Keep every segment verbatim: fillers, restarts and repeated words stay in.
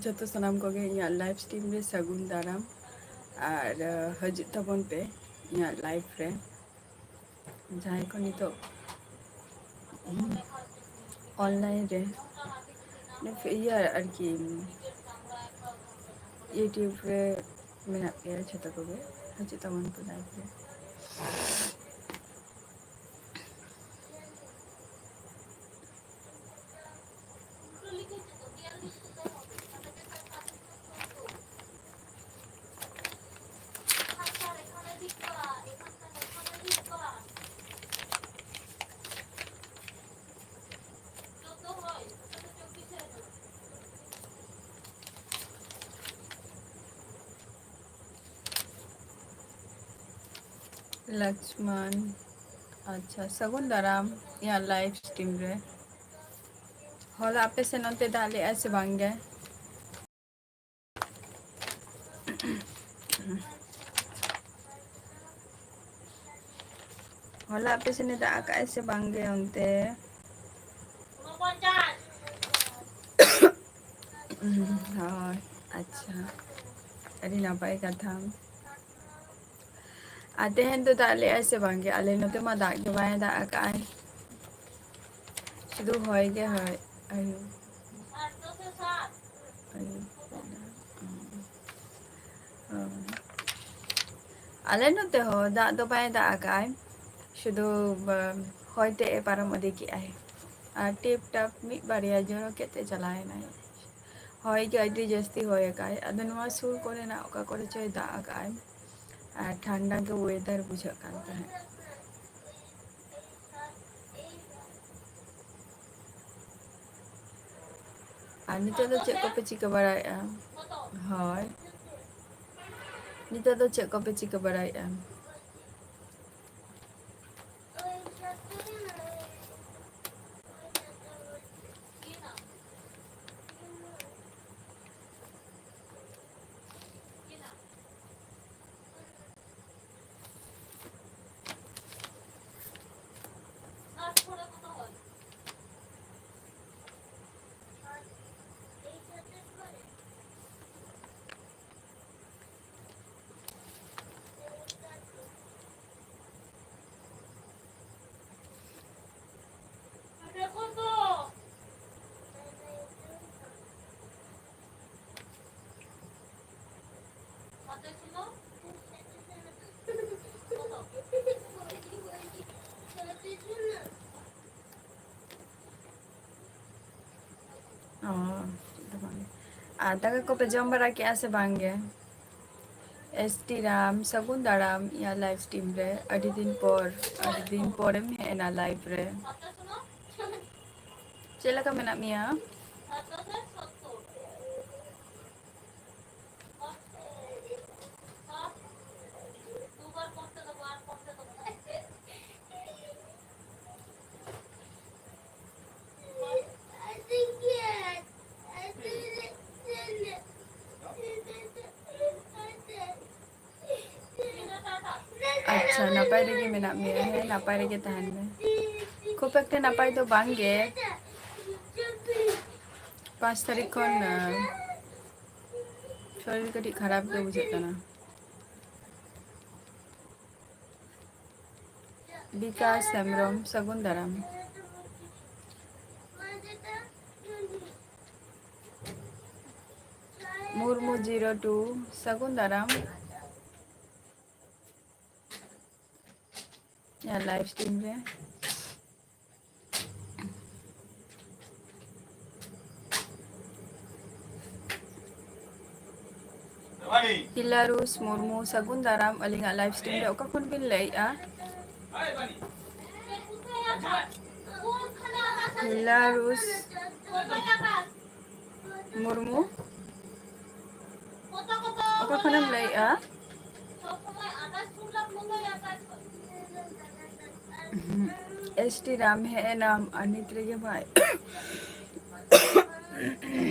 ᱡᱚᱛᱚ ᱥᱟᱱᱟᱢ ᱠᱚᱜᱮ ᱤᱧᱟᱹᱜ live stream ᱨᱮ ᱥᱟᱹᱜᱩᱱ ᱫᱟᱨᱟᱢ᱾ ᱟᱨ, ᱟᱸ, ᱦᱤᱡᱩᱜ ᱛᱟᱵᱚᱱ ᱯᱮ ᱤᱧᱟᱹᱜ live ᱨᱮ᱾ ᱡᱟᱦᱟᱸᱭ ᱠᱚ ᱱᱤᱛᱚᱜ, ᱩᱸ, online ᱨᱮ, ᱤᱭᱟᱹ ᱟᱨᱠᱤ, YouTube ᱨᱮ ᱢᱮᱱᱟᱜ ᱯᱮᱭᱟ ᱡᱷᱚᱛᱚ ᱠᱚᱜᱮ, ᱦᱤᱡᱩᱜ ᱛᱟᱵᱚᱱ ᱯᱮ live ᱨᱮ᱾ ᱞᱚᱠᱥᱢᱟᱱ, ᱟᱪᱪᱷᱟ, ᱥᱟᱹᱜᱩᱱ ᱫᱟᱨᱟᱢ ᱤᱧᱟᱹᱜ live stream ᱨᱮ᱾ ᱦᱚᱞᱟ ᱟᱯᱮ ᱥᱮᱱ ᱚᱱᱛᱮ ᱫᱟᱜ ᱞᱮᱜᱼᱟᱭ ᱥᱮ ᱵᱟᱝ ᱜᱮ? ᱦᱚᱞᱟ ᱟᱯᱮ ᱥᱮᱱᱮ ᱫᱟᱜ ᱟᱠᱟᱜᱼᱟᱭ ᱥᱮ ᱵᱟᱝ ᱜᱮ ᱚᱱᱛᱮ? ᱦᱳᱭ, ᱟᱪᱪᱷᱟ, ᱟᱹᱰᱤ ᱱᱟᱯᱟᱭ ᱠᱟᱛᱷᱟ᱾ ᱟᱨ ᱛᱮᱦᱮᱧ ᱫᱚ ᱫᱟᱜ ᱞᱮᱜᱼᱟᱭ ᱥᱮ ᱵᱟᱝ ᱜᱮ? ᱟᱞᱮ ᱱᱚᱛᱮ ᱢᱟ ᱫᱟᱜ ᱜᱮ ᱵᱟᱭ ᱫᱟᱜ ᱟᱠᱟᱜᱼᱟᱭ, ᱥᱩᱫᱷᱩ ᱦᱚᱭ ᱜᱮ ᱦᱚᱭ᱾ ᱟᱭᱳ᱾ ᱟᱭᱳ᱾ ᱚ᱾ ᱟᱞᱮ ᱱᱚᱛᱮ ᱦᱚᱸ ᱫᱟᱜ ᱫᱚ ᱵᱟᱭ ᱫᱟᱜ ᱟᱠᱟᱜᱼᱟᱭ, ᱥᱩᱫᱷᱩ, ᱵᱟ-, ᱦᱚᱭ ᱛᱮ ᱮ ᱯᱟᱨᱚᱢ ᱤᱫᱤ ᱠᱮᱜᱼᱟᱭ᱾ ᱟᱨ ᱴᱤᱯ ᱴᱟᱯ ᱢᱤᱫ ᱵᱟᱨᱭᱟ ᱡᱚᱨᱚ ᱠᱮᱫ ᱛᱮ ᱪᱟᱞᱟᱣ ᱮᱱᱟᱭ᱾ ᱦᱚᱭ ᱜᱮ ᱟᱹᱰᱤ ᱡᱟᱹᱥᱛᱤ ᱦᱚᱭ ᱟᱠᱟᱜᱼᱟᱭ᱾ ᱟᱫᱚ ᱱᱚᱣᱟ ᱥᱩᱨ ᱠᱚᱨᱮᱱᱟᱜ ᱚᱠᱟ ᱠᱚᱨᱮ ᱪᱚᱭ ᱫᱟᱜ ᱟᱠᱟᱜᱼᱟᱭ᱾ ᱟᱨ ᱴᱷᱟᱱᱰᱟ ᱜᱮ weather ᱵᱩᱡᱷᱟᱹᱜ ᱠᱟᱱ ᱛᱟᱦᱮᱸᱫ᱾ ᱟᱨ ᱱᱤᱛᱚᱜ ᱫᱚ ᱪᱮᱫ ᱠᱚᱯᱮ ᱪᱤᱠᱟᱹ ᱵᱟᱲᱟᱭᱮᱫᱼᱟ? ᱦᱳᱭ, ᱱᱤᱛᱚᱜ ᱫᱚ ᱪᱮᱫ ᱠᱚᱯᱮ ᱪᱤᱠᱟᱹ ᱵᱟᱲᱟᱭᱮᱫᱼᱟ? ᱚ, ᱪᱮᱫ ᱫᱚ ᱵᱟᱝ᱾ ᱟᱨ ᱫᱟᱠᱟ ᱠᱚᱯᱮ ᱡᱚᱢ ᱵᱟᱲᱟ ᱠᱮᱜᱼᱟ ᱥᱮ ᱵᱟᱝ ᱜᱮ? ᱮᱥ ᱴᱤ ᱨᱟᱢ, ᱥᱟᱹᱜᱩᱱ ᱫᱟᱨᱟᱢ ᱤᱧᱟᱹᱜ live stream ᱨᱮ᱾ ᱟᱹᱰᱤ ᱫᱤᱱ ᱯᱚᱨ, ᱟᱹᱰᱤ ᱫᱤᱱ ᱯᱚᱨᱮᱢ ᱦᱮᱡ ᱮᱱᱟ live ᱨᱮ᱾ ᱪᱮᱫ ᱞᱮᱠᱟ ᱢᱮᱱᱟᱜ ᱢᱮᱭᱟ? ᱟᱪᱪᱷᱟ, ᱱᱟᱯᱟᱭ ᱨᱮᱜᱮ ᱢᱮᱱᱟᱜ ᱢᱮᱭᱟ? ᱦᱮᱸ, ᱱᱟᱯᱟᱭ ᱨᱮᱜᱮ ᱛᱟᱦᱮᱱ ᱢᱮ᱾ ᱠᱷᱩᱵ ᱮᱠᱴᱟ ᱱᱟᱯᱟᱭ ᱫᱚ ᱵᱟᱝ ᱜᱮ᱾ ᱯᱟᱸᱪ ᱛᱟᱹᱨᱤᱠᱷ ᱠᱷᱚᱱ, ᱟᱸ, ᱥᱚᱨᱤᱨ ᱠᱟᱹᱴᱤᱡ ᱠᱷᱟᱨᱟᱯ ᱜᱮ ᱵᱩᱡᱷᱟᱹᱜ ᱠᱟᱱᱟ᱾ ᱵᱤᱠᱟᱥ ᱦᱮᱢᱵᱨᱚᱢ, ᱥᱟᱹᱜᱩᱱ ᱫᱟᱨᱟᱢ᱾ ᱢᱩᱨᱢᱩ zero two, ᱥᱟᱹᱜᱩᱱ ᱫᱟᱨᱟᱢ᱾ ᱤᱧᱟᱹᱜ live stream ᱨᱮ᱾ ᱦᱤᱞᱟᱨᱩᱥ ᱢᱩᱨᱢᱩ, ᱥᱟᱹᱜᱩᱱ ᱫᱟᱨᱟᱢ ᱟᱹᱞᱤᱧᱟᱜ live stream ᱨᱮ᱾ ᱚᱠᱟ ᱠᱷᱚᱱ ᱵᱤᱱ ᱞᱟᱹᱭᱮᱜᱼᱟ? ᱦᱤᱞᱟᱨᱩᱥ ᱢᱩᱨᱢᱩ, ᱚᱠᱟ ᱠᱷᱚᱱᱮᱢ ᱞᱟᱹᱭᱮᱜᱼᱟ? ᱮᱥ ᱴᱤ ᱨᱟᱢ ᱦᱮᱡ ᱮᱱᱟᱢ ᱟᱨ ᱱᱤᱛ ᱨᱮᱜᱮ ᱵᱷᱟᱭ᱾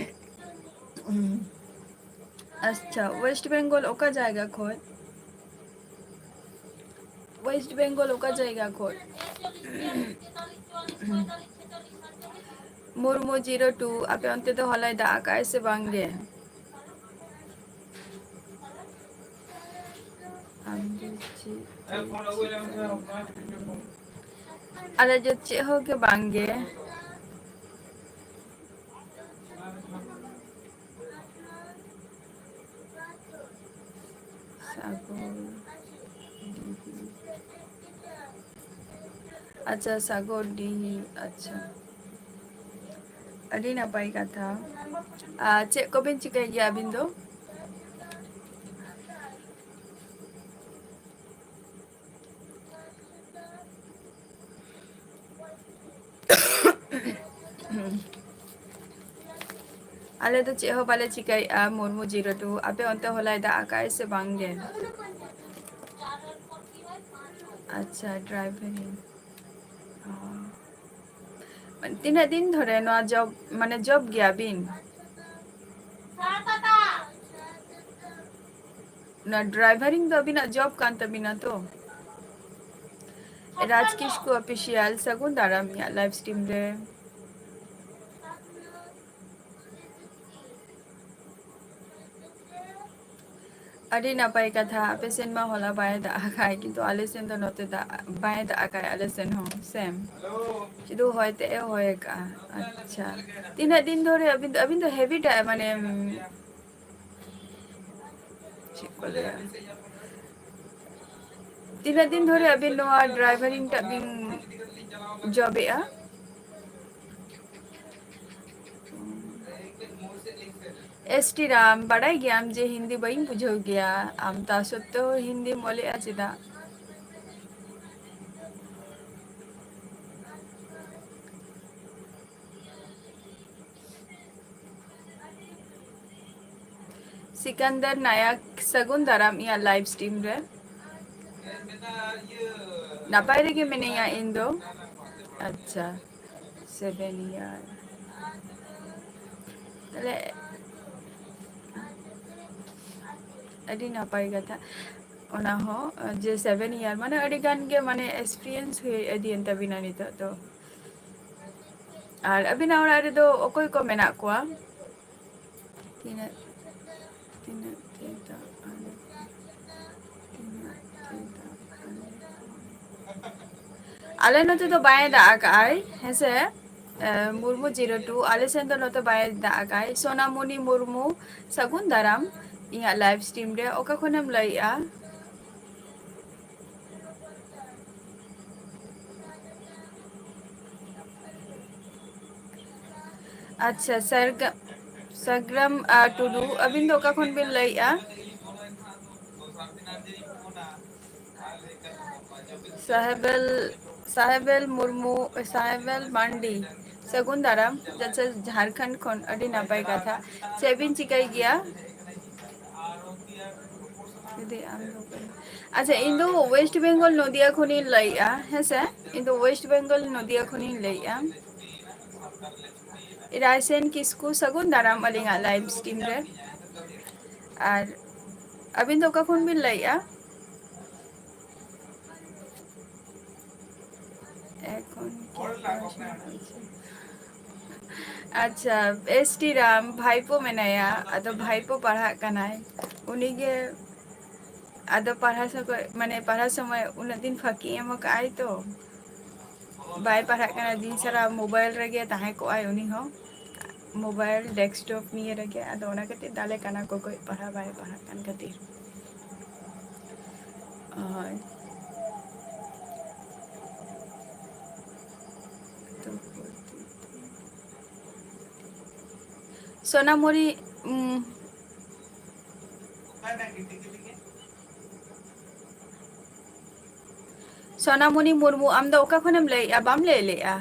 ᱟᱪᱪᱷᱟ, West Bengal ᱚᱠᱟ ᱡᱟᱭᱜᱟ ᱠᱷᱚᱡ? West Bengal ᱚᱠᱟ ᱡᱟᱭᱜᱟ ᱠᱷᱚᱡ? ᱢᱩᱨᱢᱩ zero two, ᱟᱯᱮ ᱚᱱᱛᱮ ᱫᱚ ᱦᱚᱞᱟᱭ ᱫᱟᱜ ᱟᱠᱟᱜᱼᱟᱭ ᱥᱮ ᱵᱟᱝ ᱜᱮ? ᱟᱢ ᱫᱚ ᱪᱮᱫ ᱯᱮ ᱪᱤᱠᱟᱹᱭᱟ? ᱟᱞᱮ ᱫᱚ ᱪᱮᱫ ᱦᱚᱸ ᱜᱮ ᱵᱟᱝ ᱜᱮ᱾ ᱟᱪᱪᱷᱟ, ᱥᱟᱜᱚᱨᱰᱤ, ᱟᱪᱪᱷᱟ᱾ ᱟᱹᱰᱤ ᱱᱟᱯᱟᱭ ᱠᱟᱛᱷᱟ᱾ ᱟᱨ ᱪᱮᱫ ᱠᱚᱵᱤᱱ ᱪᱤᱠᱟᱹᱭ ᱜᱮᱭᱟ ᱟᱹᱵᱤᱱ ᱫᱚ? ᱟᱞᱮ ᱫᱚ ᱪᱮᱫ ᱦᱚᱸ ᱵᱟᱞᱮ ᱪᱤᱠᱟᱹᱭᱮᱫᱼᱟ, ᱢᱩᱨᱢᱩ ᱡᱤᱨᱳ ᱴᱩ᱾ ᱟᱯᱮ ᱚᱱᱛᱮ ᱦᱚᱞᱟᱭ ᱫᱟᱜ ᱟᱠᱟᱫ ᱥᱮ ᱵᱟᱝ ᱜᱮ? ᱟᱪᱪᱷᱟ, ᱰᱨᱟᱭᱵᱷᱟᱨᱤᱝ᱾ ᱚ᱾ ᱛᱤᱱᱟᱹᱜ ᱫᱤᱱ ᱫᱷᱚᱨᱮ ᱱᱚᱣᱟ ᱡᱚᱵ, ᱢᱟᱱᱮ ᱡᱚᱵ ᱜᱮᱭᱟ ᱵᱤᱱ? ᱱᱚᱣᱟ ᱰᱨᱟᱭᱵᱷᱟᱨᱤᱝ ᱫᱚ ᱟᱹᱵᱤᱱᱟᱜ ᱡᱚᱵ ᱠᱟᱱ ᱛᱟᱹᱵᱤᱱᱟ ᱛᱚ? ᱨᱟᱡᱽ ᱠᱤᱥᱠᱩ ᱚᱯᱷᱤᱥᱤᱭᱟᱞ, ᱥᱟᱹᱜᱩᱱ ᱫᱟᱨᱟᱢ ᱤᱧᱟᱹᱜ ᱞᱟᱭᱤᱵᱷ ᱥᱴᱨᱤᱢ ᱨᱮ᱾ ᱟᱹᱰᱤ ᱱᱟᱯᱟᱭ ᱠᱟᱛᱷᱟ, ᱟᱯᱮ ᱥᱮᱱ ᱢᱟ ᱦᱚᱞᱟ ᱵᱟᱭ ᱫᱟᱜ ᱟᱠᱟᱫ, ᱠᱤᱱᱛᱩ ᱟᱞᱮ ᱥᱮᱱ ᱫᱚ ᱱᱚᱛᱮ ᱫᱟᱜ ᱵᱟᱭ ᱫᱟᱜ ᱟᱠᱟᱫ, ᱟᱞᱮ ᱥᱮᱱ ᱦᱚᱸ ᱥᱮᱢ᱾ ᱥᱩᱫᱷᱩ ᱦᱚᱭ ᱛᱮᱫ ᱮ ᱦᱚᱭ ᱟᱠᱟᱫᱼᱟ᱾ ᱟᱪᱪᱷᱟ, ᱛᱤᱱᱟᱹᱜ ᱫᱤᱱ ᱫᱷᱚᱨᱮ ᱟᱹᱵᱤᱱ ᱫᱚ, ᱟᱹᱵᱤᱱ ᱫᱚ ᱦᱮᱵᱤᱴ ᱢᱟᱱᱮ ᱪᱮᱫ ᱠᱚ ᱞᱟᱹᱭᱟ? ᱛᱤᱱᱟᱹᱜ ᱫᱤᱱ ᱫᱷᱚᱨᱮ ᱟᱹᱵᱤᱱ ᱱᱚᱣᱟ ᱰᱨᱟᱭᱵᱷᱟᱨᱤᱝ ᱴᱟᱜ ᱵᱤᱱ ᱡᱚᱵᱮᱜᱼᱟ? ᱮᱥ ᱴᱤ ᱨᱟᱢ, ᱵᱟᱰᱟᱭ ᱜᱮᱭᱟᱢ ᱡᱮ ᱦᱤᱱᱫᱤ ᱵᱟᱹᱧ ᱵᱩᱡᱷᱟᱹᱣ ᱜᱮᱭᱟ, ᱟᱢ ᱛᱟ ᱥᱚᱛᱛᱮᱣ ᱦᱤᱱᱫᱤᱢ ᱚᱞᱮᱜᱼᱟ ᱪᱮᱫᱟᱜ? ᱥᱤᱠᱟᱱᱫᱟᱨ ᱱᱟᱭᱟᱠ, ᱥᱟᱹᱜᱩᱱ ᱫᱟᱨᱟᱢ ᱤᱧᱟᱹᱜ ᱞᱟᱭᱤᱵᱷ ᱥᱴᱨᱤᱢ ᱨᱮ᱾ ᱱᱟᱯᱟᱭ ᱨᱮᱜᱮ ᱢᱤᱱᱟᱹᱧᱟ ᱤᱧ ᱫᱚ᱾ ᱟᱪᱪᱷᱟ, ᱥᱮᱵᱷᱮᱱ ᱤᱭᱟᱨ᱾ ᱛᱟᱦᱞᱮ ᱟᱹᱰᱤ ᱱᱟᱯᱟᱭ ᱠᱟᱛᱷᱟ᱾ ᱚᱱᱟ ᱦᱚᱸ ᱡᱮ ᱥᱮᱵᱷᱮᱱ ᱤᱭᱟᱨ, ᱢᱟᱱᱮ ᱟᱹᱰᱤ ᱜᱟᱱ ᱜᱮ, ᱢᱟᱱᱮ ᱮᱠᱥᱯᱤᱨᱤᱭᱮᱱᱥ ᱦᱩᱭ ᱤᱫᱤᱭᱮᱱ ᱛᱟᱵᱤᱱᱟ ᱱᱤᱛᱚᱜ ᱫᱚ᱾ ᱟᱨ ᱟᱹᱵᱤᱱᱟᱜ ᱚᱲᱟᱜ ᱨᱮᱫᱚ ᱚᱠᱚᱭ ᱠᱚ ᱢᱮᱱᱟᱜ ᱠᱚᱣᱟ? ᱛᱤᱱᱟᱹᱜ, ᱛᱤᱱᱟᱹᱜ ᱛᱮ ᱫᱟᱜ ᱟᱞᱮ, ᱛᱤᱱᱟᱹᱜ ᱛᱮ ᱫᱟᱜ ᱟᱞᱮ? ᱟᱞᱮ ᱱᱚᱛᱮ ᱫᱚ ᱵᱟᱭ ᱫᱟᱜ ᱟᱠᱟᱜᱼᱟᱭ, ᱦᱮᱸᱥᱮ? ᱮ, ᱢᱩᱨᱢᱩ ᱡᱤᱨᱳ ᱴᱩ, ᱟᱞᱮ ᱥᱮᱱ ᱫᱚ ᱱᱚᱛᱮ ᱵᱟᱭ ᱫᱟᱜ ᱟᱠᱟᱜᱼᱟᱭ᱾ ᱥᱳᱱᱟᱢᱩᱱᱤ ᱢᱩᱨᱢᱩ, ᱥᱟᱹᱜᱩᱱ ᱫᱟᱨᱟᱢ ᱤᱧᱟᱹᱜ ᱞᱟᱭᱤᱵᱷ ᱥᱴᱨᱤᱢ ᱨᱮ᱾ ᱚᱠᱟ ᱠᱷᱚᱱᱮᱢ ᱞᱟᱹᱭᱮᱜᱼᱟ? ᱟᱪᱪᱷᱟ, ᱥᱟᱨᱜᱟ-, ᱥᱟᱜᱽᱨᱟᱢ, ᱟ, ᱴᱩᱰᱩ, ᱟᱹᱵᱤᱱ ᱫᱚ ᱚᱠᱟ ᱠᱷᱚᱱ ᱵᱤᱱ ᱞᱟᱹᱭᱮᱜᱼᱟ? ᱥᱟᱦᱮᱵᱮᱞ, ᱥᱟᱦᱮᱵᱮᱞ ᱢᱩᱨᱢᱩ, ᱥᱟᱦᱮᱵᱮᱞ ᱢᱟᱱᱰᱤ, ᱥᱟᱹᱜᱩᱱ ᱫᱟᱨᱟᱢ᱾ ᱟᱪᱪᱷᱟ, ᱡᱷᱟᱲᱠᱷᱚᱸᱰ ᱠᱷᱚᱱ, ᱟᱹᱰᱤ ᱱᱟᱯᱟᱭ ᱠᱟᱛᱷᱟ᱾ ᱪᱮᱫ ᱵᱤᱱ ᱪᱤᱠᱟᱹᱭ ᱜᱮᱭᱟ? ᱡᱩᱫᱤ ᱟᱢ ᱫᱚ ᱚᱠᱚᱭ? ᱟᱪᱪᱷᱟ, ᱤᱧ ᱫᱚ ᱳᱭᱮᱥᱴ ᱵᱮᱝᱜᱚᱞ ᱱᱚᱫᱤᱭᱟ ᱠᱷᱚᱱᱤᱧ ᱞᱟᱹᱭᱮᱜᱼᱟ, ᱦᱮᱸ ᱥᱮ? ᱤᱧ ᱫᱚ ᱳᱭᱮᱥᱴ ᱵᱮᱝᱜᱚᱞ ᱱᱚᱫᱤᱭᱟ ᱠᱷᱚᱱᱤᱧ ᱞᱟᱹᱭᱮᱜᱼᱟ᱾ ᱨᱟᱭᱥᱮᱱ ᱠᱤᱥᱠᱩ, ᱥᱟᱹᱜᱩᱱ ᱫᱟᱨᱟᱢ ᱟᱹᱞᱤᱧᱟᱜ ᱞᱟᱭᱤᱵᱷ ᱥᱴᱨᱤᱢ ᱨᱮ᱾ ᱟᱨ ᱟᱹᱵᱤᱱ ᱫᱚ ᱚᱠᱟ ᱠᱷᱚᱱ ᱵᱤᱱ ᱞᱟᱹᱭᱮᱜᱼᱟ? ᱮᱠᱷᱚᱱ ᱠᱤ ᱯᱚᱲᱟᱥᱩᱱᱟ ᱪᱚᱞᱪᱮ? ᱟᱪᱪᱷᱟ, ᱮᱥ ᱴᱤ ᱨᱟᱢ ᱵᱷᱟᱭᱯᱳ ᱢᱮᱱᱟᱭᱟ, ᱟᱫᱚ ᱵᱷᱟᱭᱯᱳ ᱯᱟᱲᱦᱟᱜ ᱠᱟᱱᱟᱭ᱾ ᱩᱱᱤᱜᱮ ᱟᱫᱚ ᱯᱟᱲᱦᱟᱣ ᱥᱚᱢᱚᱭ, ᱢᱟᱱᱮ, ᱯᱟᱲᱦᱟᱣ ᱥᱚᱢᱚᱭ ᱩᱱᱟᱹᱜ ᱫᱤᱱ ᱯᱷᱟᱹᱠᱤ ᱮᱢ ᱟᱠᱟᱫ ᱟᱭ ᱛᱚ, ᱵᱟᱭ ᱯᱟᱲᱦᱟᱜ ᱠᱟᱱᱟ, ᱫᱤᱱ ᱥᱟᱨᱟ ᱢᱳᱵᱟᱭᱤᱞ ᱨᱮᱜᱮ ᱛᱟᱦᱮᱸ ᱠᱚᱜᱼᱟᱭ ᱩᱱᱤ ᱦᱚᱸ᱾ ᱢᱳᱵᱟᱭᱤᱞ, ᱰᱮᱥᱠᱴᱚᱯ ᱱᱤᱭᱮ ᱨᱮᱜᱮ, ᱟᱫᱚ ᱚᱱᱟ ᱠᱷᱟᱹᱛᱤᱨ ᱫᱟᱞᱮ ᱠᱟᱱᱟ ᱠᱚ ᱠᱟᱹᱡ, ᱯᱟᱲᱦᱟᱣ ᱵᱟᱭ ᱯᱟᱲᱦᱟᱜ ᱠᱟᱱ ᱠᱷᱟᱹᱛᱤᱨ᱾ ᱦᱳᱭ᱾ ᱥᱳᱱᱟᱢᱩᱨᱤ, ᱩᱢ, ᱥᱳᱱᱟᱢᱩᱱᱤ ᱢᱩᱨᱢᱩ, ᱟᱢ ᱫᱚ ᱚᱠᱟ ᱠᱷᱚᱱᱮᱢ ᱞᱟᱹᱭᱮᱜᱼᱟ? ᱵᱟᱢ ᱞᱟᱹᱭ ᱞᱮᱜᱼᱟ᱾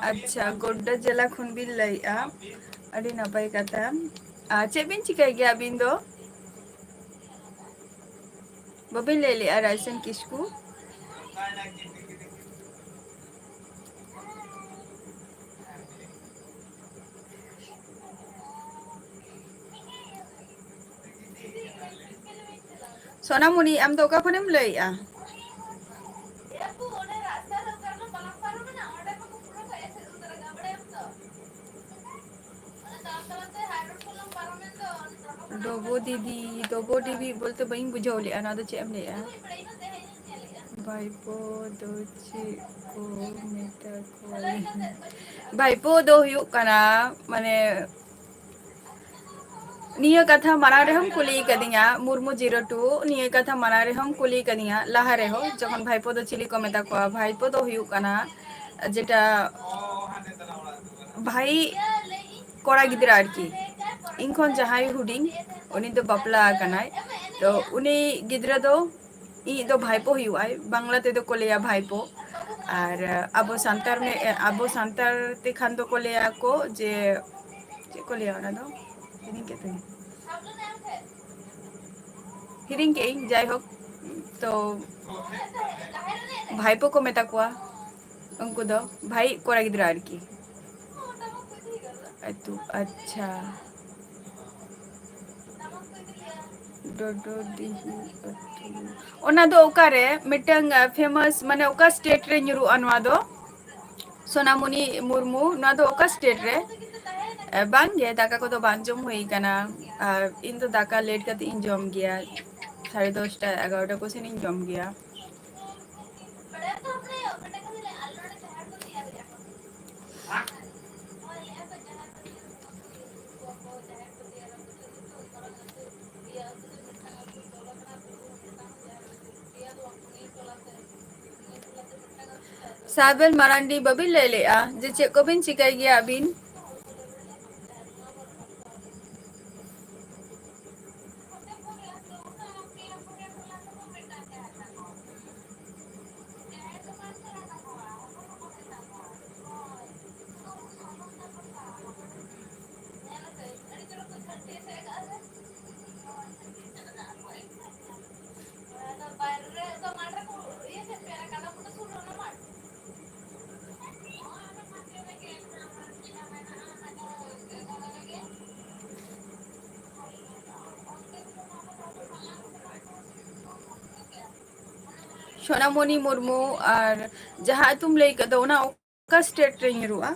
ᱟᱪᱪᱷᱟ, ᱜᱳᱰᱰᱟ ᱡᱮᱞᱟ ᱠᱷᱚᱱ ᱵᱤᱱ ᱞᱟᱹᱭᱮᱜᱼᱟ, ᱟᱹᱰᱤ ᱱᱟᱯᱟᱭ ᱠᱟᱛᱷᱟ᱾ ᱟᱨ ᱪᱮᱫ ᱵᱤᱱ ᱪᱤᱠᱟᱹᱭ ᱜᱮᱭᱟ ᱟᱹᱵᱤᱱ ᱫᱚ? ᱵᱟᱹᱵᱤᱱ ᱞᱟᱹᱭ ᱞᱮᱜᱼᱟ, ᱨᱟᱭᱥᱮᱱ ᱠᱤᱥᱠᱩ? ᱥᱳᱱᱟᱢᱩᱱᱤ, ᱟᱢ ᱫᱚ ᱚᱠᱟ ᱠᱷᱚᱱᱮᱢ ᱞᱟᱹᱭᱮᱜᱼᱟ? ᱰᱚᱵᱚ ᱫᱤᱫᱤ, ᱰᱚᱵᱚ ᱫᱤᱫᱤ ᱵᱚᱞᱛᱮ ᱵᱟᱹᱧ ᱵᱩᱡᱷᱟᱹᱣ ᱞᱮᱜᱼᱟ, ᱱᱚᱣᱟ ᱫᱚ ᱪᱮᱫ ᱮᱢ ᱞᱟᱹᱭᱮᱜᱼᱟ? ᱵᱷᱟᱭᱯᱳ ᱫᱚ ᱪᱮᱫ ᱠᱚ ᱢᱮᱛᱟ ᱠᱚᱣᱟ? ᱵᱷᱟᱭᱯᱳ ᱫᱚ ᱦᱩᱭᱩᱜ ᱠᱟᱱᱟ, ᱢᱟᱱᱮ, ᱱᱤᱭᱟᱹ ᱠᱟᱛᱷᱟ ᱢᱟᱲᱟᱝ ᱨᱮᱦᱚᱸᱢ ᱠᱩᱞᱤ ᱠᱟᱫᱤᱧᱟ, ᱢᱩᱨᱢᱩ ᱡᱤᱨᱳ ᱴᱩ, ᱱᱤᱭᱟᱹ ᱠᱟᱛᱷᱟ ᱢᱟᱲᱟᱝ ᱨᱮᱦᱚᱸᱢ ᱠᱩᱞᱤ ᱠᱟᱫᱤᱧᱟ, ᱞᱟᱦᱟ ᱨᱮᱦᱚᱸ, ᱡᱚᱠᱷᱚᱱ ᱵᱷᱟᱭᱯᱳ ᱫᱚ ᱪᱤᱞᱤ ᱠᱚ ᱢᱮᱛᱟ ᱠᱚᱣᱟ? ᱵᱷᱟᱭᱯᱳ ᱫᱚ ᱦᱩᱭᱩᱜ ᱠᱟᱱᱟ ᱡᱮᱴᱟ ᱵᱷᱟᱭ, ᱠᱚᱲᱟ ᱜᱤᱫᱽᱨᱟᱹ ᱟᱨᱠᱤ, ᱤᱧ ᱠᱷᱚᱱ ᱡᱟᱦᱟᱸᱭ ᱦᱩᱰᱤᱧ, ᱩᱱᱤ ᱫᱚ ᱵᱟᱯᱞᱟ ᱟᱠᱟᱱᱟᱭ᱾ ᱛᱚ ᱩᱱᱤ ᱜᱤᱫᱽᱨᱟᱹ ᱫᱚ ᱤᱧᱤᱡ ᱫᱚ ᱵᱷᱟᱭᱯᱳ ᱦᱩᱭᱩᱜᱼᱟᱭ, ᱵᱟᱝᱞᱟ ᱛᱮᱫᱚ ᱠᱚ ᱞᱟᱹᱭᱟ ᱵᱷᱟᱭᱯᱳ᱾ ᱟᱨ ᱟᱵᱚ ᱥᱟᱱᱛᱟᱲ ᱢᱮ-, ᱟᱵᱚ ᱥᱟᱱᱛᱟᱲ ᱛᱮᱠᱷᱟᱱ ᱫᱚᱠᱚ ᱞᱟᱹᱭᱟ ᱠᱚ ᱡᱮ, ᱪᱮᱫ ᱠᱚ ᱞᱟᱹᱭᱟ ᱚᱱᱟ ᱫᱚ? ᱦᱤᱲᱤᱧ ᱠᱮᱫ ᱫᱚᱧ᱾ ᱦᱤᱲᱤᱧ ᱠᱮᱫ ᱟᱹᱧ, ᱡᱟᱭᱦᱳᱠ, ᱛᱚ ᱵᱷᱟᱭᱯᱳ ᱠᱚ ᱢᱮᱛᱟ ᱠᱚᱣᱟ ᱩᱱᱠᱩ ᱫᱚ, ᱵᱷᱟᱭ ᱠᱚᱲᱟ ᱜᱤᱫᱽᱨᱟᱹ ᱟᱨᱠᱤ᱾ ᱟᱹᱛᱩ, ᱟᱪᱪᱷᱟ᱾ ᱰᱚᱰᱚᱰᱤᱦᱤ ᱟᱹᱛᱩ᱾ ᱚᱱᱟ ᱫᱚ ᱚᱠᱟᱨᱮ ᱢᱤᱫᱴᱟᱝ, ᱟ, famous, ᱢᱟᱱᱮ ᱚᱠᱟ state ᱨᱮ ᱧᱩᱨᱩᱜᱼᱟ ᱱᱚᱣᱟ ᱫᱚ? ᱥᱳᱱᱟᱢᱩᱱᱤ ᱢᱩᱨᱢᱩ, ᱱᱚᱣᱟ ᱫᱚ ᱚᱠᱟ state ᱨᱮ? ᱮ, ᱵᱟᱝ ᱜᱮ, ᱫᱟᱠᱟ ᱠᱚᱫᱚ ᱵᱟᱝ ᱡᱚᱢ ᱦᱩᱭ ᱠᱟᱱᱟ᱾ ᱟᱨ ᱤᱧ ᱫᱚ ᱫᱟᱠᱟ late ᱠᱟᱛᱮ ᱤᱧ ᱡᱚᱢ ᱜᱮᱭᱟ, ᱥᱟᱲᱮ ᱫᱚᱥᱴᱟ ᱮᱜᱟᱨᱚᱴᱟ ᱠᱚ ᱥᱮᱱ ᱤᱧ ᱡᱚᱢ ᱜᱮᱭᱟ᱾ ᱥᱟᱵᱮᱱ ᱢᱟᱨᱟᱱᱰᱤ, ᱵᱟᱹᱵᱤᱱ ᱞᱟᱹᱭ ᱞᱮᱜᱼᱟ ᱡᱮ ᱪᱮᱫ ᱠᱚᱵᱤᱱ ᱪᱤᱠᱟᱹᱭ ᱜᱮᱭᱟ ᱟᱹᱵᱤᱱ? ᱥᱳᱱᱟᱢᱚᱱᱤ ᱢᱩᱨᱢᱩ, ᱟᱨ ᱡᱟᱦᱟᱸ ᱟᱹᱛᱩᱢ ᱞᱟᱹᱭ ᱠᱮᱫ ᱫᱚ, ᱚᱱᱟ ᱚᱠᱟ state ᱨᱮ ᱧᱩᱨᱩᱜᱼᱟ?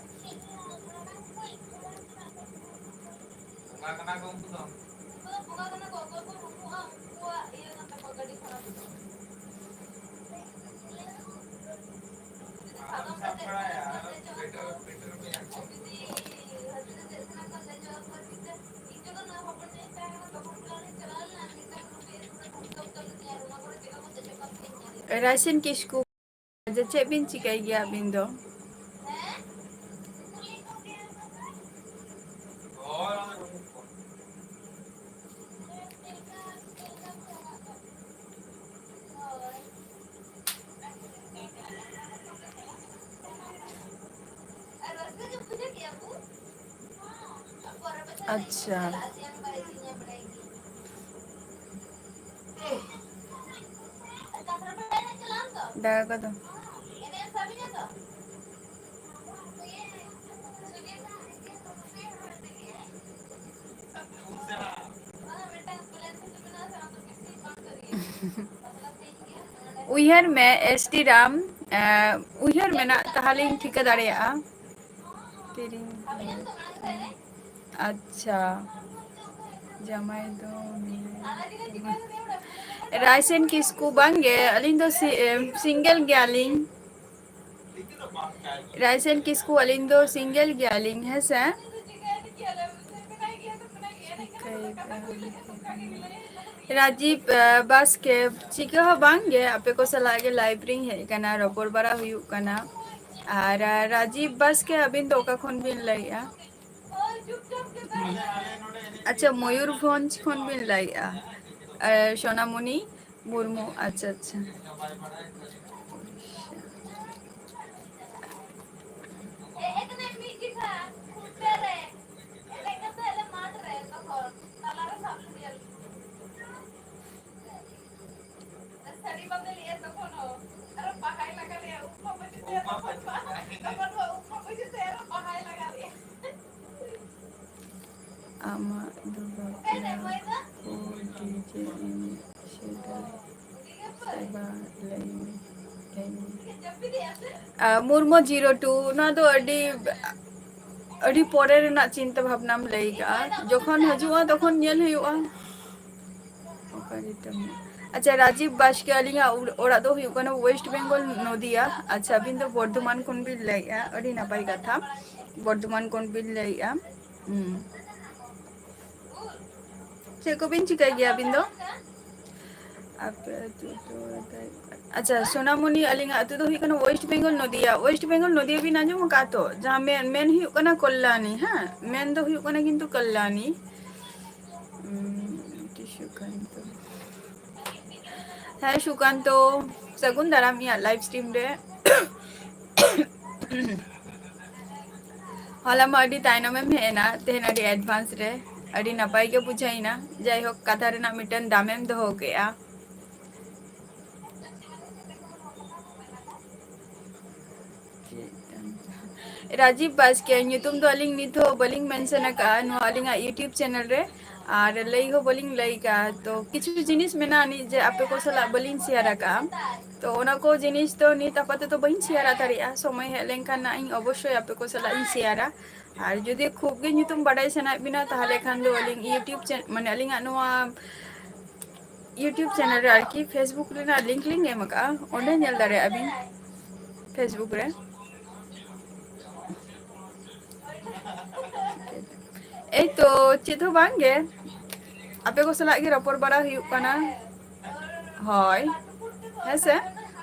ᱨᱟᱭᱥᱤᱱ ᱠᱤᱥᱠᱩ, ᱡᱮ ᱪᱮᱫ ᱵᱤᱱ ᱪᱤᱠᱟᱹᱭ ᱜᱮᱭᱟ ᱟᱹᱵᱤᱱ ᱫᱚ? ᱟᱪᱪᱷᱟ᱾ ᱫᱟᱠᱟ ᱠᱚᱫᱚ? ᱩᱭᱦᱟᱹᱨ ᱢᱮ, ᱮᱥ ᱴᱤ ᱨᱟᱢ, ᱮᱸ, ᱩᱭᱦᱟᱹᱨ ᱢᱮᱱᱟᱜ ᱛᱟᱦᱞᱤᱧ ᱴᱷᱤᱠᱟᱹ ᱫᱟᱲᱮᱭᱟᱜᱼᱟ᱾ ᱛᱤᱨᱤᱧ, ᱟᱪᱪᱷᱟ, ᱡᱟᱢᱟᱭ ᱫᱚ ᱨᱟᱭᱥᱮᱱ ᱠᱤᱥᱠᱩ, ᱵᱟᱝᱜᱮ, ᱟᱹᱞᱤᱧ ᱫᱚ ᱥᱤ-, ᱮ, ᱥᱤᱝᱜᱮᱞ ᱜᱮᱭᱟᱞᱤᱧ᱾ ᱨᱟᱭᱥᱮᱱ ᱠᱤᱥᱠᱩ, ᱟᱹᱞᱤᱧ ᱫᱚ ᱥᱤᱝᱜᱮᱞ ᱜᱮᱭᱟᱞᱤᱧ, ᱦᱮᱸ ᱥᱮ᱾ ᱨᱟᱡᱤᱵ, ᱮ, ᱵᱟᱥᱠᱮ, ᱪᱤᱠᱟᱹ ᱦᱚᱸ ᱵᱟᱝ ᱜᱮ, ᱟᱯᱮ ᱠᱚ ᱥᱟᱞᱟᱜ ᱜᱮ ᱞᱟᱭᱤᱵᱷ ᱨᱤᱧ ᱦᱮᱡ ᱟᱠᱟᱱᱟ, ᱨᱚᱯᱚᱲ ᱵᱟᱲᱟ ᱦᱩᱭᱩᱜ ᱠᱟᱱᱟ᱾ ᱟᱨ, ᱟᱨ ᱨᱟᱡᱤᱵ ᱵᱟᱥᱠᱮ, ᱟᱹᱵᱤᱱ ᱫᱚ ᱚᱠᱟ ᱠᱷᱚᱱ ᱵᱤᱱ ᱞᱟᱹᱭᱮᱜᱼᱟ? ᱟᱪᱪᱷᱟ, ᱢᱚᱭᱩᱨᱵᱷᱚᱸᱡᱽ ᱠᱷᱚᱱ ᱵᱤᱱ ᱞᱟᱹᱭᱮᱜᱼᱟ, ᱮ, ᱥᱳᱱᱟᱢᱩᱱᱤ ᱢᱩᱨᱢᱩ, ᱟᱪᱪᱷᱟ, ᱟᱪᱪᱷᱟ᱾ ᱟᱢᱟᱜ ᱫᱚ ᱵᱟᱯᱞᱟ ᱠᱚ ᱰᱤᱡᱮ ᱮᱱᱮᱡ ᱥᱮᱫᱟᱭ ᱥᱮᱵᱟ ᱞᱟᱹᱭ ᱢᱮ, ᱞᱟᱹᱭ ᱢᱮ᱾ ᱟᱨ ᱢᱩᱨᱢᱩ ᱡᱤᱨᱳ ᱴᱩ, ᱱᱚᱣᱟ ᱫᱚ ᱟᱹᱰᱤ, ᱟᱹᱰᱤ ᱯᱚᱨᱮ ᱨᱮᱱᱟᱜ ᱪᱤᱱᱛᱟᱹ ᱵᱷᱟᱵᱽᱱᱟᱢ ᱞᱟᱹᱭ ᱠᱟᱜᱼᱟ, ᱡᱚᱠᱷᱚᱱ ᱦᱤᱡᱩᱜᱼᱟ ᱛᱚᱠᱷᱚᱱ ᱧᱮᱞ ᱦᱩᱭᱩᱜᱼᱟ᱾ ᱚᱠᱟ ᱨᱮ ᱛᱟᱢ? ᱟᱪᱪᱷᱟ, ᱨᱟᱡᱤᱵ ᱵᱟᱥᱠᱮ, ᱟᱹᱞᱤᱧᱟᱜ ᱚᱲ-, ᱚᱲᱟᱜ ᱫᱚ ᱦᱩᱭᱩᱜ ᱠᱟᱱᱟ ᱳᱭᱮᱥᱴ ᱵᱮᱝᱜᱚᱞ, ᱱᱚᱫᱤᱭᱟ᱾ ᱟᱪᱪᱷᱟ, ᱟᱹᱵᱤᱱ ᱫᱚ ᱵᱚᱨᱫᱷᱚᱢᱟᱱ ᱠᱷᱚᱱ ᱵᱤᱱ ᱞᱟᱹᱭᱮᱜᱼᱟ, ᱟᱹᱰᱤ ᱱᱟᱯᱟᱭ ᱠᱟᱛᱷᱟ, ᱵᱚᱨᱫᱷᱚᱢᱟᱱ ᱠᱷᱚᱱ ᱵᱤᱱ ᱞᱟᱹᱭᱮᱜᱼᱟ᱾ ᱦᱩᱸ᱾ ᱪᱮᱫ ᱠᱚᱵᱤᱱ ᱪᱤᱠᱟᱹᱭ ᱜᱮᱭᱟ ᱟᱹᱵᱤᱱ ᱫᱚ? ᱟᱯᱮ ᱟᱹᱛᱩ ᱫᱚ ᱚᱠᱟ-, ᱟᱪᱪᱷᱟ, ᱥᱳᱱᱟᱢᱚᱱᱤ, ᱟᱹᱞᱤᱧᱟᱜ ᱟᱹᱛᱩ ᱫᱚ ᱦᱩᱭᱩᱜ ᱠᱟᱱᱟ ᱳᱭᱮᱥᱴ ᱵᱮᱝᱜᱚᱞ, ᱱᱚᱫᱤᱭᱟ᱾ ᱳᱭᱮᱥᱴ ᱵᱮᱝᱜᱚᱞ, ᱱᱚᱫᱤᱭᱟ ᱵᱤᱱ ᱟᱸᱡᱚᱢ ᱟᱠᱟᱫᱼᱟ ᱛᱚ? ᱡᱟᱦᱟᱸ ᱢᱮᱱ, ᱢᱮᱱ ᱦᱩᱭᱩᱜ ᱠᱟᱱᱟ ᱠᱚᱞᱞᱟᱱᱤ, ᱦᱮᱸ? ᱢᱮᱱ ᱫᱚ ᱦᱩᱭᱩᱜ ᱠᱟᱱᱟ ᱠᱤᱱᱛᱩ ᱠᱚᱞᱞᱟᱱᱤ, ᱦᱮᱸ? ᱩᱸ, ᱛᱤᱥ ᱦᱩᱭᱩᱜ ᱠᱟᱱ ᱛᱚ? ᱦᱮᱸ, ᱥᱩᱠᱟᱱᱛᱚ, ᱥᱟᱹᱜᱩᱱ ᱫᱟᱨᱟᱢ ᱤᱧᱟᱹᱜ live stream ᱨᱮ᱾ ᱦᱚᱞᱟ ᱢᱟ ᱟᱹᱰᱤ ᱛᱟᱭᱱᱚᱢᱮᱢ ᱦᱮᱡ ᱮᱱᱟ, ᱛᱮᱦᱮᱧ ᱟᱹᱰᱤ advance ᱨᱮ᱾ ᱟᱹᱰᱤ ᱱᱟᱯᱟᱭ ᱜᱮ ᱵᱩᱡᱷᱟᱹᱣ ᱮᱱᱟ᱾ ᱡᱟᱭᱦᱳᱠ, ᱠᱟᱛᱷᱟ ᱨᱮᱱᱟᱜ ᱢᱤᱫᱴᱮᱱ ᱫᱟᱢᱮᱢ ᱫᱚᱦᱚ ᱠᱮᱜᱼᱟ᱾ ᱨᱟᱡᱤᱵ ᱵᱟᱥᱠᱮ ᱧᱩᱛᱩᱢ ᱫᱚ ᱟᱹᱞᱤᱧ ᱱᱤᱛ ᱦᱚᱸ ᱵᱟᱹᱞᱤᱧ mention ᱟᱠᱟᱫᱼᱟ ᱱᱚᱣᱟ ᱟᱹᱞᱤᱧᱟᱜ YouTube channel ᱨᱮ, ᱟᱨ ᱞᱟᱹᱭ ᱦᱚᱸ ᱵᱟᱹᱞᱤᱧ ᱞᱟᱹᱭ ᱟᱠᱟᱫᱼᱟ᱾ ᱛᱚ, ᱠᱤᱪᱷᱩ ᱡᱤᱱᱤᱥ ᱢᱮᱱᱟᱜᱼᱟ ᱱᱤᱡ ᱡᱮ ᱟᱯᱮ ᱠᱚ ᱥᱟᱞᱟᱜ ᱵᱟᱹᱞᱤᱧ share ᱟᱠᱟᱫᱼᱟ, ᱛᱚ ᱚᱱᱟ ᱠᱚ ᱡᱤᱱᱤᱥ ᱫᱚ ᱱᱤᱛ ᱟᱯᱟᱛᱚᱛᱚ ᱵᱟᱹᱧ share ᱫᱟᱲᱮᱭᱟᱜᱼᱟ᱾ ᱥᱚᱢᱚᱭ ᱦᱮᱡ ᱞᱮᱱᱠᱷᱟᱱ ᱱᱟᱜ ᱤᱧ ᱚᱵᱚᱥᱥᱳᱭ ᱟᱯᱮ ᱠᱚ ᱥᱟᱞᱟᱜ ᱤᱧ share ᱟ᱾ ᱟᱨ ᱡᱩᱫᱤ ᱠᱷᱩᱵ ᱜᱮ ᱧᱩᱛᱩᱢ ᱵᱟᱰᱟᱭ ᱥᱟᱱᱟᱭᱮᱫ ᱵᱤᱱᱟ, ᱛᱟᱦᱚᱞᱮ ᱠᱷᱟᱱ ᱫᱚ ᱟᱹᱞᱤᱧ YouTube channel, ᱢᱟᱱᱮ ᱟᱹᱞᱤᱧᱟᱜ ᱱᱚᱣᱟ YouTube channel ᱨᱮ ᱟᱨᱠᱤ Facebook ᱨᱮᱱᱟᱜ link ᱞᱤᱧ ᱮᱢ ᱟᱠᱟᱫᱼᱟ, ᱚᱸᱰᱮ ᱧᱮᱞ ᱫᱟᱲᱮᱭᱟᱜᱼᱟ ᱵᱤᱱ Facebook ᱨᱮ᱾ ᱮᱭ ᱛᱚ, ᱪᱮᱫ ᱦᱚᱸ ᱵᱟᱝ ᱜᱮ, ᱟᱯᱮ ᱠᱚ ᱥᱟᱞᱟᱜ ᱜᱮ ᱨᱚᱯᱚᱲ ᱵᱟᱲᱟ ᱦᱩᱭᱩᱜ ᱠᱟᱱᱟ᱾ ᱦᱳᱭ, ᱦᱮᱸ ᱥᱮ,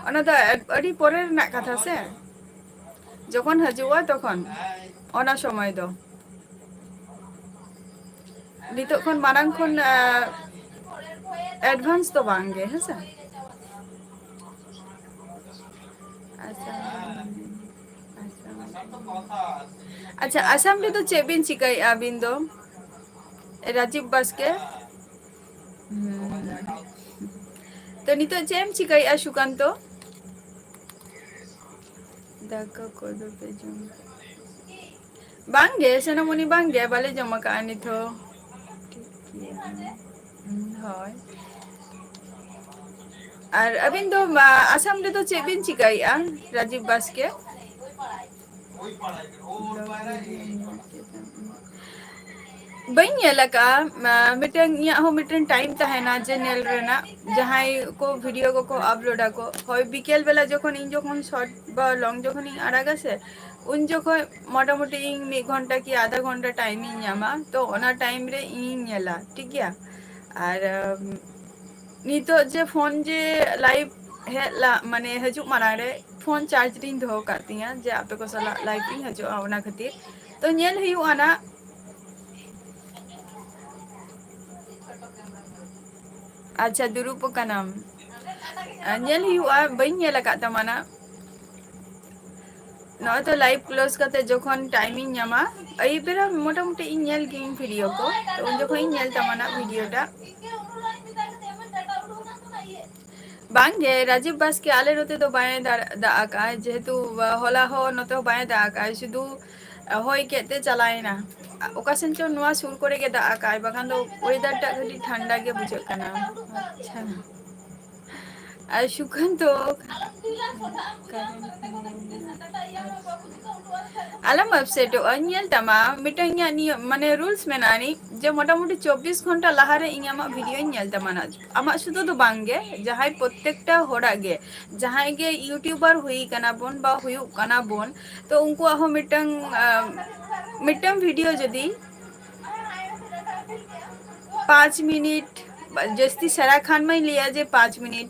ᱚᱱᱟ ᱫᱚ ᱟᱹᱰᱤ ᱯᱚᱨᱮ ᱨᱮᱱᱟᱜ ᱠᱟᱛᱷᱟ ᱥᱮ, ᱡᱚᱠᱷᱚᱱ ᱦᱤᱡᱩᱜᱼᱟ ᱛᱚᱠᱷᱚᱱ, ᱚᱱᱟ ᱥᱚᱢᱚᱭ ᱫᱚ᱾ ᱱᱤᱛᱚᱜ ᱠᱷᱚᱱ ᱢᱟᱲᱟᱝ ᱠᱷᱚᱱ, ᱟ, advance ᱫᱚ ᱵᱟᱝ ᱜᱮ, ᱦᱮᱸ ᱥᱮ? ᱟᱥᱟᱢ ᱨᱮ ᱢᱮᱱᱟᱹᱧᱟ᱾ ᱟᱥᱟᱢ ᱨᱮ᱾ ᱟᱪᱪᱷᱟ, ᱟᱥᱟᱢ ᱨᱮᱫᱚ ᱪᱮᱫ ᱵᱤᱱ ᱪᱤᱠᱟᱹᱭᱮᱫᱼᱟ ᱟᱹᱵᱤᱱ ᱫᱚ? ᱨᱟᱡᱤᱵ ᱵᱟᱥᱠᱮ᱾ ᱦᱩᱸ᱾ ᱛᱚ, ᱱᱤᱛᱚᱜ ᱪᱮᱫ ᱮᱢ ᱪᱤᱠᱟᱹᱭᱮᱫᱼᱟ, ᱥᱩᱠᱟᱱᱛᱚ? ᱫᱟᱠᱟ ᱠᱚᱫᱚ ᱯᱮ ᱡᱚᱢ ᱠᱮᱫᱟ? ᱵᱟᱝ ᱜᱮ, ᱥᱳᱱᱟᱢᱚᱱᱤ, ᱵᱟᱝ ᱜᱮ, ᱵᱟᱞᱮ ᱡᱚᱢ ᱟᱠᱟᱫᱼᱟ ᱱᱤᱛ ᱦᱚᱸ᱾ ᱴᱷᱤᱠ ᱜᱮᱭᱟ᱾ ᱦᱩᱸ, ᱦᱳᱭ᱾ ᱟᱨ ᱟᱹᱵᱤᱱ ᱫᱚ, ᱢᱟ, ᱟᱥᱟᱢ ᱨᱮᱫᱚ ᱪᱮᱫ ᱵᱤᱱ ᱪᱤᱠᱟᱹᱭᱮᱫᱼᱟ, ᱨᱟᱡᱤᱵ ᱵᱟᱥᱠᱮ? ᱵᱟᱹᱧ ᱧᱮᱞ ᱟᱠᱟᱫᱼᱟ᱾ ᱢᱟ, ᱢᱤᱫᱴᱟᱝ, ᱤᱧᱟᱹᱜ ᱦᱚᱸ ᱢᱤᱫᱴᱟᱝ time ᱛᱟᱦᱮᱱᱟ ᱡᱮ ᱧᱮᱞ ᱨᱮᱱᱟᱜ, ᱡᱟᱦᱟᱸᱭ ᱠᱚ video ᱠᱚᱠᱚ upload ᱟᱠᱚ᱾ ᱦᱳᱭ, ᱵᱤᱠᱮᱞ ᱵᱮᱞᱟ ᱡᱚᱠᱷᱚᱱ ᱤᱧ ᱡᱚᱠᱷᱚᱱ short ᱵᱟ long ᱡᱚᱠᱷᱚᱱ ᱤᱧ ᱟᱲᱟᱜᱟ ᱥᱮ, ᱩᱱ ᱡᱚᱠᱷᱚᱱ ᱢᱚᱴᱟᱢᱩᱴᱤ ᱤᱧ ᱢᱤᱫ ᱜᱷᱚᱱᱴᱟ ᱠᱤ ᱟᱫᱷᱟ ᱜᱷᱚᱱᱴᱟ time ᱤᱧ ᱧᱟᱢᱟ, ᱛᱚ ᱚᱱᱟ time ᱨᱮ ᱤᱧᱤᱧ ᱧᱮᱞᱟ, ᱴᱷᱤᱠ ᱜᱮᱭᱟ? ᱟᱨ, ᱟᱢ, ᱱᱤᱛᱚᱜ ᱡᱮ ᱯᱷᱳᱱ ᱡᱮ ᱞᱟᱭᱤᱵᱷ ᱦᱮᱡ ᱞᱟ ᱢᱟᱱᱮ ᱦᱤᱡᱩᱜ ᱢᱟᱲᱟᱝ ᱨᱮ ᱯᱷᱳᱱ ᱪᱟᱨᱡᱽ ᱨᱤᱧ ᱫᱚᱦᱚ ᱠᱟᱜ ᱛᱤᱧᱟᱹ, ᱡᱮ ᱟᱯᱮ ᱠᱚ ᱥᱟᱞᱟᱜ ᱞᱟᱭᱤᱵᱷ ᱤᱧ ᱦᱤᱡᱩᱜᱼᱟ, ᱚᱱᱟ ᱠᱷᱟᱹᱛᱤᱨ᱾ ᱛᱚ ᱧᱮᱞ ᱦᱩᱭᱩᱜᱼᱟ ᱱᱟᱜ᱾ ᱟᱪᱪᱷᱟ, ᱫᱩᱲᱩᱵ ᱟᱠᱟᱱᱟᱢ᱾ ᱟ, ᱧᱮᱞ ᱦᱩᱭᱩᱜᱼᱟ, ᱵᱟᱹᱧ ᱧᱮᱞ ᱟᱠᱟᱫ ᱛᱟᱢᱟ ᱱᱟᱜ᱾ ᱱᱚᱜᱼᱚᱭ ᱛᱚ ᱞᱟᱭᱤᱵᱷ ᱠᱞᱳᱡᱽ ᱠᱟᱛᱮ ᱡᱚᱠᱷᱚᱱ ᱴᱟᱭᱤᱢ ᱤᱧ ᱧᱟᱢᱟ, ᱟᱹᱭᱩᱵ ᱵᱮᱲᱟ ᱢᱚᱴᱟᱢᱩᱴᱤ ᱤᱧ ᱧᱮᱞ ᱜᱤᱭᱟᱹᱧ ᱵᱷᱤᱰᱤᱭᱳ ᱠᱚ, ᱛᱚ ᱩᱱ ᱡᱚᱠᱷᱚᱱ ᱤᱧ ᱧᱮᱞ ᱛᱟᱢᱟ ᱱᱟᱜ ᱵᱷᱤᱰᱤᱭᱳ ᱴᱟᱜ᱾ ᱵᱟᱝᱜᱮ, ᱨᱟᱡᱤᱵ ᱵᱟᱥᱠᱮ ᱟᱞᱮ ᱱᱚᱛᱮ ᱫᱚ ᱵᱟᱭ ᱫᱟᱜ ᱫᱟᱜ ᱟᱠᱟᱫᱼᱟ, ᱡᱮᱦᱮᱛᱩ ᱦᱚᱞᱟ ᱦᱚᱸ ᱱᱚᱛᱮ ᱦᱚᱸ ᱵᱟᱭ ᱫᱟᱜ ᱟᱠᱟᱫᱼᱟ, ᱥᱩᱫᱷᱩ ᱦᱚᱭ ᱠᱮᱫ ᱛᱮ ᱪᱟᱞᱟᱣᱮᱱᱟ᱾ ᱚᱠᱟ ᱥᱮᱱ ᱪᱚ ᱱᱚᱣᱟ ᱥᱩᱨ ᱠᱚᱨᱮ ᱜᱮ ᱫᱟᱜ ᱟᱠᱟᱫᱼᱟᱭ, ᱵᱟᱠᱷᱟᱱ ᱫᱚ ᱳᱭᱮᱫᱟᱨ ᱴᱟᱜ ᱠᱟᱹᱴᱤᱡ ᱴᱷᱟᱱᱰᱟ ᱜᱮ ᱵᱩᱡᱷᱟᱹᱜ ᱠᱟᱱᱟ᱾ ᱟᱪᱪᱷᱟ᱾ ᱟᱨ ᱥᱩᱠᱟᱱᱛᱚ, ᱟᱞᱚᱢ ᱟᱯᱥᱮᱴᱚᱜᱼᱟ, ᱧᱮᱞ ᱛᱟᱢᱟ ᱢᱤᱫᱴᱟᱝ ᱤᱧᱟᱹᱜ ᱱᱤᱭᱚᱢ, ᱢᱟᱱᱮ ᱨᱩᱞᱥ ᱢᱮᱱᱟᱜᱼᱟ ᱱᱤᱡ, ᱡᱮ ᱢᱚᱴᱟᱢᱩᱴᱤ ᱪᱚᱵᱵᱤᱥ ᱜᱷᱚᱱᱴᱟ ᱞᱟᱦᱟᱨᱮ ᱤᱧ ᱟᱢᱟᱜ ᱵᱷᱤᱰᱤᱭᱳᱧ ᱧᱮᱞ ᱛᱟᱢᱟ ᱱᱟᱜ᱾ ᱟᱢᱟᱜ ᱥᱩᱫᱷᱩ ᱫᱚ ᱵᱟᱝ ᱜᱮ, ᱡᱟᱦᱟᱸᱭ ᱯᱨᱚᱛᱛᱮᱠᱴᱟ ᱦᱚᱲᱟᱜ ᱜᱮ, ᱡᱟᱦᱟᱸᱭ ᱜᱮ ᱤᱭᱩᱴᱤᱭᱩᱵᱟᱨ ᱦᱩᱭ ᱠᱟᱱᱟ ᱵᱚᱱ ᱵᱟ ᱦᱩᱭᱩᱜ ᱠᱟᱱᱟ ᱵᱚᱱ, ᱛᱚ ᱩᱱᱠᱩᱣᱟᱜ ᱦᱚᱸ ᱢᱤᱫᱴᱟᱝ, ᱟᱸ, ᱢᱤᱫᱴᱟᱝ ᱵᱷᱤᱰᱤᱭᱳ ᱡᱩᱫᱤ ᱯᱟᱸᱪ ᱢᱤᱱᱤᱴ, ᱡᱟᱹᱥᱛᱤ ᱥᱮᱬᱟ ᱠᱷᱟᱱ ᱢᱟᱧ ᱞᱟᱹᱭᱟ ᱡᱮ ᱯᱟᱸᱪ ᱢᱤᱱᱤᱴ,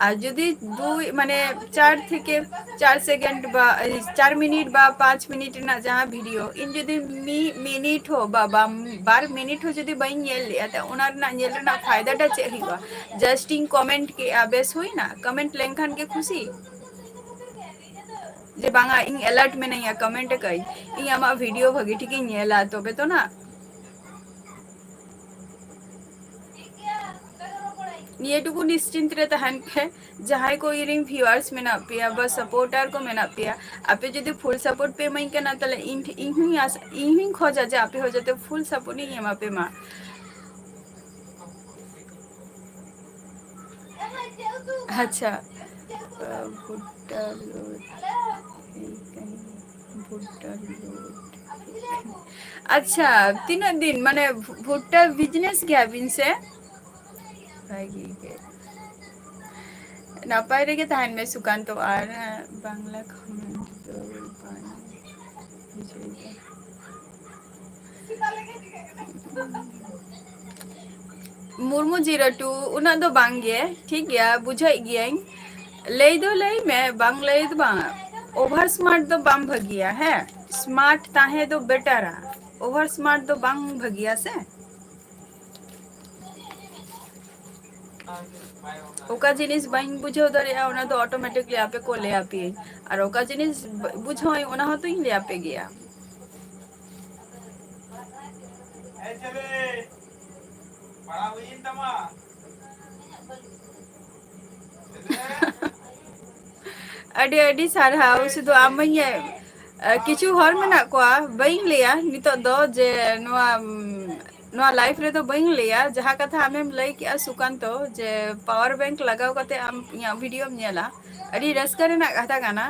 ᱟᱨ ᱡᱩᱫᱤ ᱫᱩᱭ, ᱢᱟᱱᱮ, ᱪᱟᱨ ᱛᱷᱮᱠᱮ ᱪᱟᱨ ᱥᱮᱠᱮᱱᱰ ᱵᱟ, ᱮᱭ, ᱪᱟᱨ ᱢᱤᱱᱤᱴ ᱵᱟ ᱯᱟᱸᱪ ᱢᱤᱱᱤᱴ ᱨᱮᱱᱟᱜ ᱡᱟᱦᱟᱸ ᱵᱷᱤᱰᱤᱭᱳ, ᱤᱧ ᱡᱩᱫᱤ ᱢᱤᱫ ᱢᱤᱱᱤᱴ ᱦᱚᱸ ᱵᱟ, ᱵᱟ, ᱵᱟᱨ ᱢᱤᱱᱤᱴ ᱦᱚᱸ ᱡᱩᱫᱤ ᱵᱟᱹᱧ ᱧᱮᱞ ᱞᱮᱜᱼᱟ, ᱛᱚ ᱚᱱᱟ ᱨᱮᱱᱟᱜ ᱧᱮᱞ ᱨᱮᱱᱟᱜ ᱯᱷᱟᱭᱫᱟᱴᱟ ᱪᱮᱫ ᱦᱩᱭᱩᱜᱼᱟ? ᱡᱟᱥᱴ ᱤᱧ ᱠᱚᱢᱮᱱᱴ ᱠᱮᱜᱼᱟ, ᱵᱮᱥ ᱦᱩᱭᱱᱟ? ᱠᱚᱢᱮᱱᱴ ᱞᱮᱱᱠᱷᱟᱱ ᱜᱮ ᱠᱷᱩᱥᱤ? ᱡᱮ ᱵᱟᱝᱟ, ᱤᱧ ᱮᱞᱟᱨᱴ ᱢᱤᱱᱟᱹᱧᱟ, ᱠᱚᱢᱮᱱᱴ ᱟᱠᱟᱫᱟᱹᱧ, ᱤᱧ ᱟᱢᱟᱜ ᱵᱷᱤᱰᱤᱭᱳ ᱵᱷᱟᱹᱜᱤ ᱴᱷᱤᱠ ᱤᱧ ᱧᱮᱞᱟ, ᱛᱚᱵᱮ ᱛᱚ ᱱᱟᱜ᱾ ᱱᱤᱭᱟᱹ ᱴᱩᱠᱩ ᱱᱤᱥᱪᱤᱱᱛ ᱨᱮ ᱛᱟᱦᱮᱱ ᱯᱮ, ᱡᱟᱦᱟᱸᱭ ᱠᱚ ᱤᱧᱨᱮᱱ ᱵᱷᱤᱭᱩᱣᱟᱨᱥ ᱢᱮᱱᱟᱜ ᱯᱮᱭᱟ ᱵᱟ ᱥᱟᱯᱳᱨᱴᱟᱨ ᱠᱚ ᱢᱮᱱᱟᱜ ᱯᱮᱭᱟ, ᱟᱯᱮ ᱡᱩᱫᱤ ᱯᱷᱩᱞ ᱥᱟᱯᱳᱨᱴ ᱯᱮ ᱤᱢᱟᱹᱧ ᱠᱟᱱᱟ, ᱛᱟᱦᱞᱮ ᱤᱧ ᱴᱷᱮ-, ᱤᱧ ᱦᱚᱸᱧ ᱟᱥ-, ᱤᱧ ᱦᱚᱸᱧ ᱠᱷᱚᱡᱟ ᱡᱮ ᱟᱯᱮ ᱦᱚᱸ ᱡᱟᱛᱮ ᱯᱷᱩᱞ ᱥᱟᱯᱳᱨᱴ ᱤᱧ ᱮᱢᱟ ᱯᱮ ᱢᱟ᱾ ᱟᱪᱪᱷᱟ, ᱟᱸ, ᱵᱷᱩᱴᱴᱟ ᱞᱳᱰ, ᱵᱷᱩᱴᱴᱟ ᱞᱳᱰ᱾ ᱟᱪᱪᱷᱟ, ᱛᱤᱱᱟᱹᱜ ᱫᱤᱱ, ᱢᱟᱱᱮ, ᱵᱷᱩ-, ᱵᱷᱩᱴᱴᱟ ᱵᱤᱡᱽᱱᱮᱥ ᱜᱮᱭᱟ ᱵᱤᱱ ᱥᱮ? ᱵᱷᱟᱜᱤ ᱜᱮ᱾ ᱱᱟᱯᱟᱭ ᱨᱮᱜᱮ ᱛᱟᱦᱮᱱ ᱢᱮ ᱥᱩᱠᱟᱱᱛᱚ, ᱟᱨ ᱵᱟᱝᱞᱟ ᱠᱚᱢᱮᱱᱴ ᱫᱚ ᱵᱟᱝ ᱵᱩᱡᱷᱟᱹᱣ ᱫᱟ᱾ ᱢᱩᱨᱢᱩ ᱡᱤᱨᱟᱹᱴᱩ, ᱩᱱᱟᱹᱜ ᱫᱚ ᱵᱟᱝ ᱜᱮ, ᱴᱷᱤᱠ ᱜᱮᱭᱟ, ᱵᱩᱡᱷᱟᱹᱣᱮᱫ ᱜᱤᱭᱟᱹᱧ᱾ ᱞᱟᱹᱭ ᱫᱚ ᱞᱟᱹᱭ ᱢᱮ, ᱵᱟᱝ ᱞᱟᱹᱭ ᱫᱚ ᱵᱟᱝ᱾ Over smart ᱫᱚ ᱵᱟᱝ ᱵᱷᱟᱹᱜᱤᱭᱟ, ᱦᱮᱸ? Smart ᱛᱟᱦᱮᱸ ᱫᱚ betterᱟ, over smart ᱫᱚ ᱵᱟᱝ ᱵᱷᱟᱹᱜᱤᱭᱟ ᱥᱮ᱾ ᱚᱠᱟ ᱡᱤᱱᱤᱥ ᱵᱟᱹᱧ ᱵᱩᱡᱷᱟᱹᱣ ᱫᱟᱲᱮᱭᱟᱜᱼᱟ, ᱚᱱᱟ ᱫᱚ automatically ᱟᱯᱮ ᱠᱚ ᱞᱟᱹᱭ ᱟᱯᱮᱭᱟᱹᱧ, ᱟᱨ ᱚᱠᱟ ᱡᱤᱱᱤᱥ ᱵ-, ᱵᱩᱡᱷᱟᱹᱣᱟᱹᱧ, ᱚᱱᱟ ᱦᱚᱸᱛᱚᱧ ᱞᱟᱹᱭ ᱟᱯᱮ ᱜᱮᱭᱟ᱾ ᱟᱹᱰᱤ ᱟᱹᱰᱤ ᱥᱟᱨᱦᱟᱣ᱾ ᱥᱩᱫᱷᱩ ᱟᱢ ᱵᱟᱹᱧ, ᱠᱤᱪᱷᱩ ᱦᱚᱲ ᱢᱮᱱᱟᱜ ᱠᱚᱣᱟ, ᱵᱟᱹᱧ ᱞᱟᱹᱭᱟ ᱱᱤᱛᱚᱜ ᱫᱚ ᱡᱮ ᱱᱚᱣᱟ, ᱱᱚᱣᱟ live ᱨᱮᱫᱚ ᱵᱟᱹᱧ ᱞᱟᱹᱭᱟ, ᱡᱟᱦᱟᱸ ᱠᱟᱛᱷᱟ ᱟᱢᱮᱢ ᱞᱟᱹᱭ ᱠᱮᱜᱼᱟ ᱥᱩᱠᱟᱱᱛᱚ, ᱡᱮ power bank ᱞᱟᱜᱟᱣ ᱠᱟᱛᱮ ᱟᱢ ᱤᱧᱟᱹᱜ videoᱢ ᱧᱮᱞᱟ, ᱟᱹᱰᱤ ᱨᱟᱹᱥᱠᱟᱹ ᱨᱮᱱᱟᱜ ᱠᱟᱛᱷᱟ ᱠᱟᱱᱟ᱾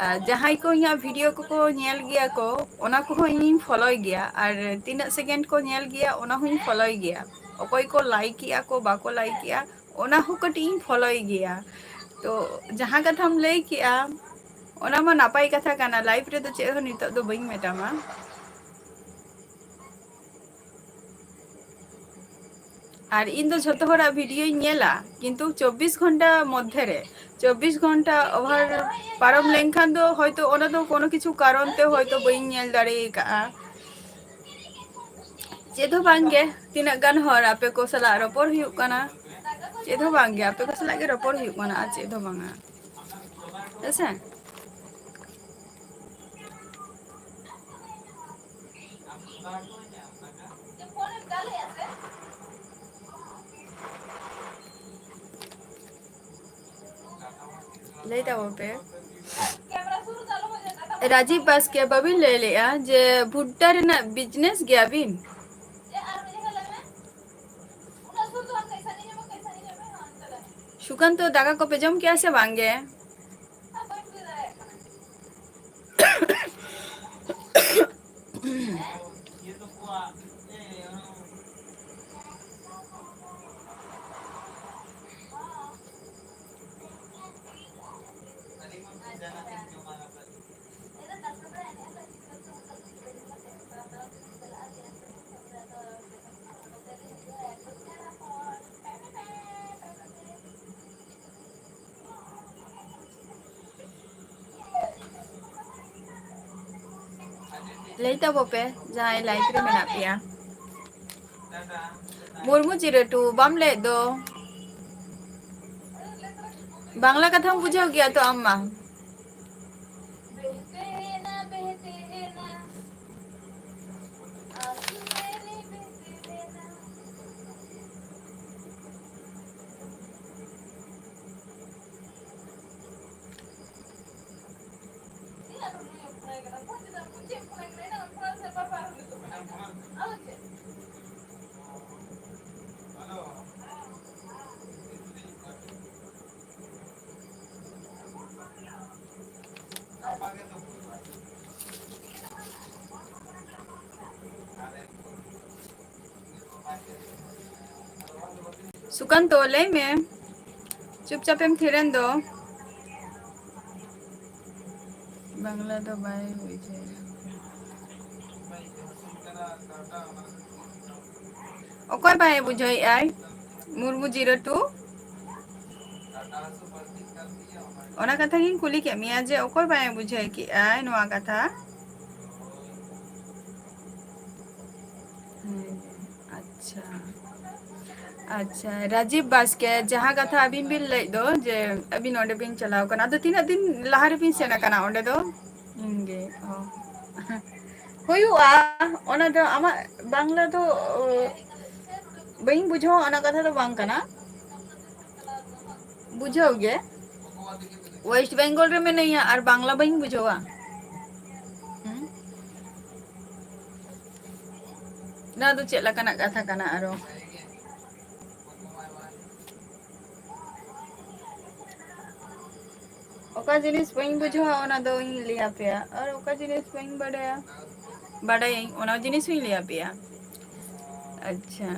ᱟᱨ ᱡᱟᱦᱟᱸᱭ ᱠᱚ ᱤᱧᱟᱹᱜ video ᱠᱚᱠᱚ ᱧᱮᱞ ᱜᱮᱭᱟ ᱠᱚ, ᱚᱱᱟ ᱠᱚᱦᱚᱸ ᱤᱧᱤᱧ followᱭ ᱜᱮᱭᱟ, ᱟᱨ ᱛᱤᱱᱟᱹᱜ second ᱠᱚ ᱧᱮᱞ ᱜᱮᱭᱟ, ᱚᱱᱟ ᱦᱚᱸᱧ followᱭ ᱜᱮᱭᱟ᱾ ᱚᱠᱚᱭ ᱠᱚ like ᱮᱜᱼᱟ ᱠᱚ, ᱵᱟᱠᱚ like ᱮᱜᱼᱟ, ᱚᱱᱟ ᱦᱚᱸ ᱠᱟᱹᱴᱤᱡ ᱤᱧ followᱭ ᱜᱮᱭᱟ᱾ ᱛᱚ ᱡᱟᱦᱟᱸ ᱠᱟᱛᱷᱟᱢ ᱞᱟᱹᱭ ᱠᱮᱜᱼᱟ, ᱚᱱᱟ ᱢᱟ ᱱᱟᱯᱟᱭ ᱠᱟᱛᱷᱟ ᱠᱟᱱᱟ᱾ Live ᱨᱮᱫᱚ ᱪᱮᱫ ᱦᱚᱸ ᱱᱤᱛᱚᱜ ᱫᱚ ᱵᱟᱹᱧ ᱢᱮᱛᱟᱢᱟ᱾ ᱟᱨ ᱤᱧ ᱫᱚ ᱡᱷᱚᱛᱚ ᱦᱚᱲᱟᱜ videoᱧ ᱧᱮᱞᱟ, ᱠᱤᱱᱛᱩ ᱪᱚᱵᱵᱤᱥ ᱜᱷᱚᱱᱴᱟ ᱢᱚᱫᱽᱫᱷᱮ ᱨᱮ, ᱪᱚᱵᱵᱤᱥ ᱜᱷᱚᱱᱴᱟ over ᱯᱟᱨᱚᱢ ᱞᱮᱱᱠᱷᱟᱱ ᱫᱚ ᱦᱚᱭᱛᱳ ᱚᱱᱟ ᱫᱚ ᱠᱳᱱᱳ ᱠᱤᱪᱷᱩ ᱠᱟᱨᱚᱱ ᱛᱮ ᱦᱚᱭᱛᱳ ᱵᱟᱹᱧ ᱧᱮᱞ ᱫᱟᱲᱮ ᱟᱠᱟᱫᱼᱟ᱾ ᱪᱮᱫ ᱦᱚᱸ ᱵᱟᱝ ᱜᱮ, ᱛᱤᱱᱟᱹᱜ ᱜᱟᱱ ᱦᱚᱲ ᱟᱯᱮ ᱠᱚ ᱥᱟᱞᱟᱜ ᱨᱚᱯᱚᱲ ᱦᱩᱭᱩᱜ ᱠᱟᱱᱟ, ᱪᱮᱫ ᱦᱚᱸ ᱵᱟᱝ ᱜᱮ, ᱟᱯᱮ ᱠᱚ ᱥᱟᱞᱟᱜ ᱜᱮ ᱨᱚᱯᱚᱲ ᱦᱩᱭᱩᱜ ᱠᱟᱱᱟ, ᱟᱨ ᱪᱮᱫ ᱦᱚᱸ ᱵᱟᱝᱟ, ᱦᱮᱸ ᱥᱮ? ᱞᱟᱹᱭ ᱛᱟᱵᱚᱱ ᱯᱮ᱾ ᱨᱟᱡᱤᱵ ᱵᱟᱥᱠᱮ, ᱵᱟᱵᱤᱱ ᱞᱟᱹᱭ ᱞᱮᱜᱼᱟ ᱡᱮ ᱵᱷᱩᱴᱴᱟ ᱨᱮᱱᱟᱜ business ᱜᱮᱭᱟᱵᱤᱱ? ᱥᱩᱠᱟᱱᱛᱚ, ᱫᱟᱠᱟ ᱠᱚᱯᱮ ᱡᱚᱢ ᱠᱮᱜᱼᱟ ᱥᱮ ᱵᱟᱝ ᱜᱮ? ᱞᱟᱹᱭ ᱛᱟᱵᱚ ᱯᱮ, ᱡᱟᱦᱟᱸᱭ live ᱨᱮ ᱢᱮᱱᱟᱜ ᱯᱮᱭᱟ᱾ ᱢᱩᱨᱢᱩ ᱡᱤᱨᱟᱹᱴᱩ, ᱵᱟᱢ ᱞᱟᱹᱭᱮᱫ ᱫᱚ? ᱵᱟᱝᱞᱟ ᱠᱟᱛᱷᱟᱢ ᱵᱩᱡᱷᱟᱹᱣ ᱜᱮᱭᱟ ᱛᱚ ᱟᱢ ᱢᱟ? ᱥᱩᱠᱟᱱᱛᱚ, ᱞᱟᱹᱭ ᱢᱮ, ᱪᱩᱯᱪᱟᱯ ᱮᱢ ᱛᱷᱤᱨ ᱮᱱ ᱫᱚ᱾ ᱵᱟᱝᱞᱟ ᱫᱚ ᱵᱟᱭ ᱵᱩᱡᱷᱟᱹᱣᱟ᱾ ᱚᱠᱚᱭ ᱵᱟᱭ ᱵᱩᱡᱷᱟᱹᱣᱮᱫ ᱟᱭ? ᱢᱩᱨᱢᱩ ᱡᱤᱨᱟᱹᱴᱩ? ᱚᱱᱟ ᱠᱟᱛᱷᱟ ᱜᱤᱧ ᱠᱩᱞᱤ ᱠᱮᱫ ᱢᱮᱭᱟ ᱡᱮ ᱚᱠᱚᱭ ᱵᱟᱭ ᱵᱩᱡᱷᱟᱹᱣ ᱠᱮᱫ ᱟᱭ ᱱᱚᱣᱟ ᱠᱟᱛᱷᱟ? ᱦᱮᱸ, ᱟᱪᱪᱷᱟ᱾ ᱟᱪᱪᱷᱟ, ᱨᱟᱡᱤᱵ ᱵᱟᱥᱠᱮ, ᱡᱟᱦᱟᱸ ᱠᱟᱛᱷᱟ ᱟᱹᱵᱤᱱ ᱵᱤᱱ ᱞᱟᱹᱭᱮᱫ ᱫᱚ ᱡᱮ ᱟᱹᱵᱤᱱ ᱚᱸᱰᱮ ᱵᱤᱱ ᱪᱟᱞᱟᱣ ᱠᱟᱱᱟ, ᱟᱫᱚ ᱛᱤᱱᱟᱹᱜ ᱫᱤᱱ ᱞᱟᱦᱟ ᱨᱮᱵᱤᱱ ᱥᱮᱱ ᱟᱠᱟᱱᱟ ᱚᱸᱰᱮ ᱫᱚ? ᱤᱧ ᱜᱮ, ᱚ᱾ ᱦᱩᱭᱩᱜᱼᱟ, ᱚᱱᱟ ᱫᱚ ᱟᱢᱟᱜ ᱵᱟᱝᱞᱟ ᱫᱚ, ᱚ, ᱵᱟᱹᱧ ᱵᱩᱡᱷᱟᱹᱣᱟ, ᱚᱱᱟ ᱠᱟᱛᱷᱟ ᱫᱚ ᱵᱟᱝ ᱠᱟᱱᱟ᱾ ᱵᱩᱡᱷᱟᱹᱣ ᱜᱮ᱾ West Bengal ᱨᱮ ᱢᱮᱱᱟᱹᱧᱟ ᱟᱨ ᱵᱟᱝᱞᱟ ᱵᱟᱹᱧ ᱵᱩᱡᱷᱟᱹᱣᱟ? ᱦᱩᱸ? ᱱᱚᱣᱟ ᱫᱚ ᱪᱮᱫ ᱞᱮᱠᱟᱱᱟᱜ ᱠᱟᱛᱷᱟ ᱠᱟᱱᱟ ᱟᱨᱚ? ᱚᱠᱟ ᱡᱤᱱᱤᱥ ᱵᱟᱹᱧ ᱵᱩᱡᱷᱟᱹᱣᱟ, ᱚᱱᱟ ᱫᱚᱧ ᱞᱟᱹᱭ ᱟᱯᱮᱭᱟ, ᱟᱨ ᱚᱠᱟ ᱡᱤᱱᱤᱥ ᱵᱟᱹᱧ ᱵᱟᱰᱟᱭᱟ, ᱵᱟᱰᱟᱭᱟᱹᱧ, ᱚᱱᱟ ᱡᱤᱱᱤᱥ ᱦᱚᱸᱧ ᱞᱟᱹᱭ ᱟᱯᱮᱭᱟ᱾ ᱟᱪᱪᱷᱟ᱾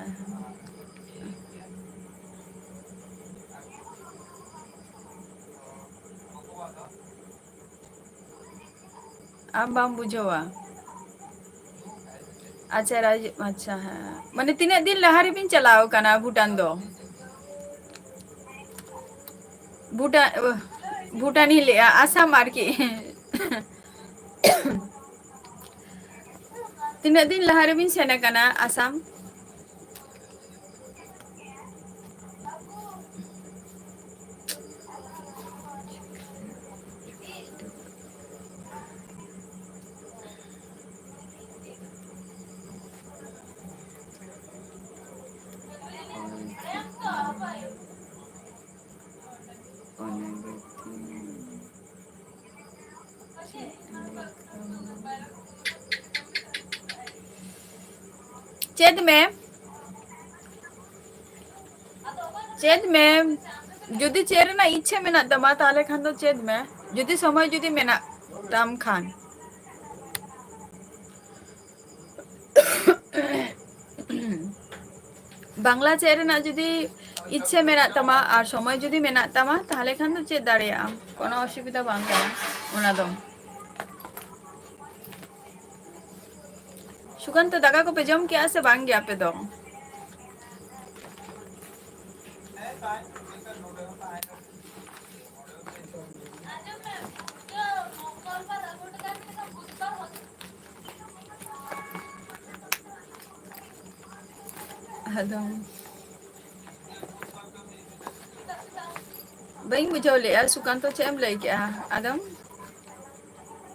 ᱟᱢ ᱵᱟᱢ ᱵᱩᱡᱷᱟᱹᱣᱟ? ᱟᱪᱪᱷᱟ, ᱨᱟᱡᱽ-, ᱟᱪᱪᱷᱟ, ᱦᱮᱸ᱾ ᱢᱟᱱᱮ, ᱛᱤᱱᱟᱹᱜ ᱫᱤᱱ ᱞᱟᱦᱟ ᱨᱮᱵᱤᱱ ᱪᱟᱞᱟᱣ ᱠᱟᱱᱟ ᱵᱷᱩᱴᱟᱱ ᱫᱚ? ᱵᱷᱩᱴᱟᱱ, ᱵᱷᱩᱴᱟᱱᱤᱧ ᱞᱟᱹᱭᱮᱜᱼᱟ, ᱟᱥᱟᱢ ᱟᱨᱠᱤ᱾ ᱛᱤᱱᱟᱹᱜ ᱫᱤᱱ ᱞᱟᱦᱟ ᱨᱮᱵᱤᱱ ᱥᱮᱱ ᱟᱠᱟᱱᱟ ᱟᱥᱟᱢ? ᱪᱮᱫ ᱢᱮ? ᱪᱮᱫ ᱢᱮ? ᱡᱩᱫᱤ ᱪᱮᱫ ᱨᱮᱱᱟᱜ ᱤᱪᱪᱷᱟᱹ ᱢᱮᱱᱟᱜ ᱛᱟᱢᱟ, ᱛᱟᱦᱞᱮ ᱠᱷᱟᱱ ᱫᱚ ᱪᱮᱫ ᱢᱮ, ᱡᱩᱫᱤ ᱥᱚᱢᱚᱭ ᱡᱩᱫᱤ ᱢᱮᱱᱟᱜ ᱛᱟᱢ ᱠᱷᱟᱱ᱾ ᱵᱟᱝᱞᱟ ᱪᱮᱫ ᱨᱮᱱᱟᱜ ᱡᱩᱫᱤ ᱤᱪᱪᱷᱟᱹ ᱢᱮᱱᱟᱜ ᱛᱟᱢᱟ ᱟᱨ ᱥᱚᱢᱚᱭ ᱡᱩᱫᱤ ᱢᱮᱱᱟᱜ ᱛᱟᱢᱟ, ᱛᱟᱦᱞᱮ ᱠᱷᱟᱱ ᱫᱚ ᱪᱮᱫ ᱫᱟᱲᱮᱭᱟᱜ ᱟᱢ, ᱠᱳᱱᱳ ᱚᱥᱩᱵᱤᱫᱷᱟ ᱵᱟᱝ ᱠᱟᱱᱟ ᱚᱱᱟ ᱫᱚ᱾ ᱥᱩᱠᱟᱱᱛᱚ, ᱫᱟᱠᱟ ᱠᱚᱯᱮ ᱡᱚᱢ ᱠᱮᱜᱼᱟ ᱥᱮ ᱵᱟᱝ ᱜᱮ ᱟᱯᱮ ᱫᱚ? ᱟᱫᱚ ᱵᱟᱹᱧ ᱵᱩᱡᱷᱟᱹᱣ ᱞᱮᱜᱼᱟ, ᱥᱩᱠᱟᱱᱛᱚ, ᱪᱮᱫ ᱮᱢ ᱞᱟᱹᱭ ᱠᱮᱜᱼᱟ? ᱟᱫᱚ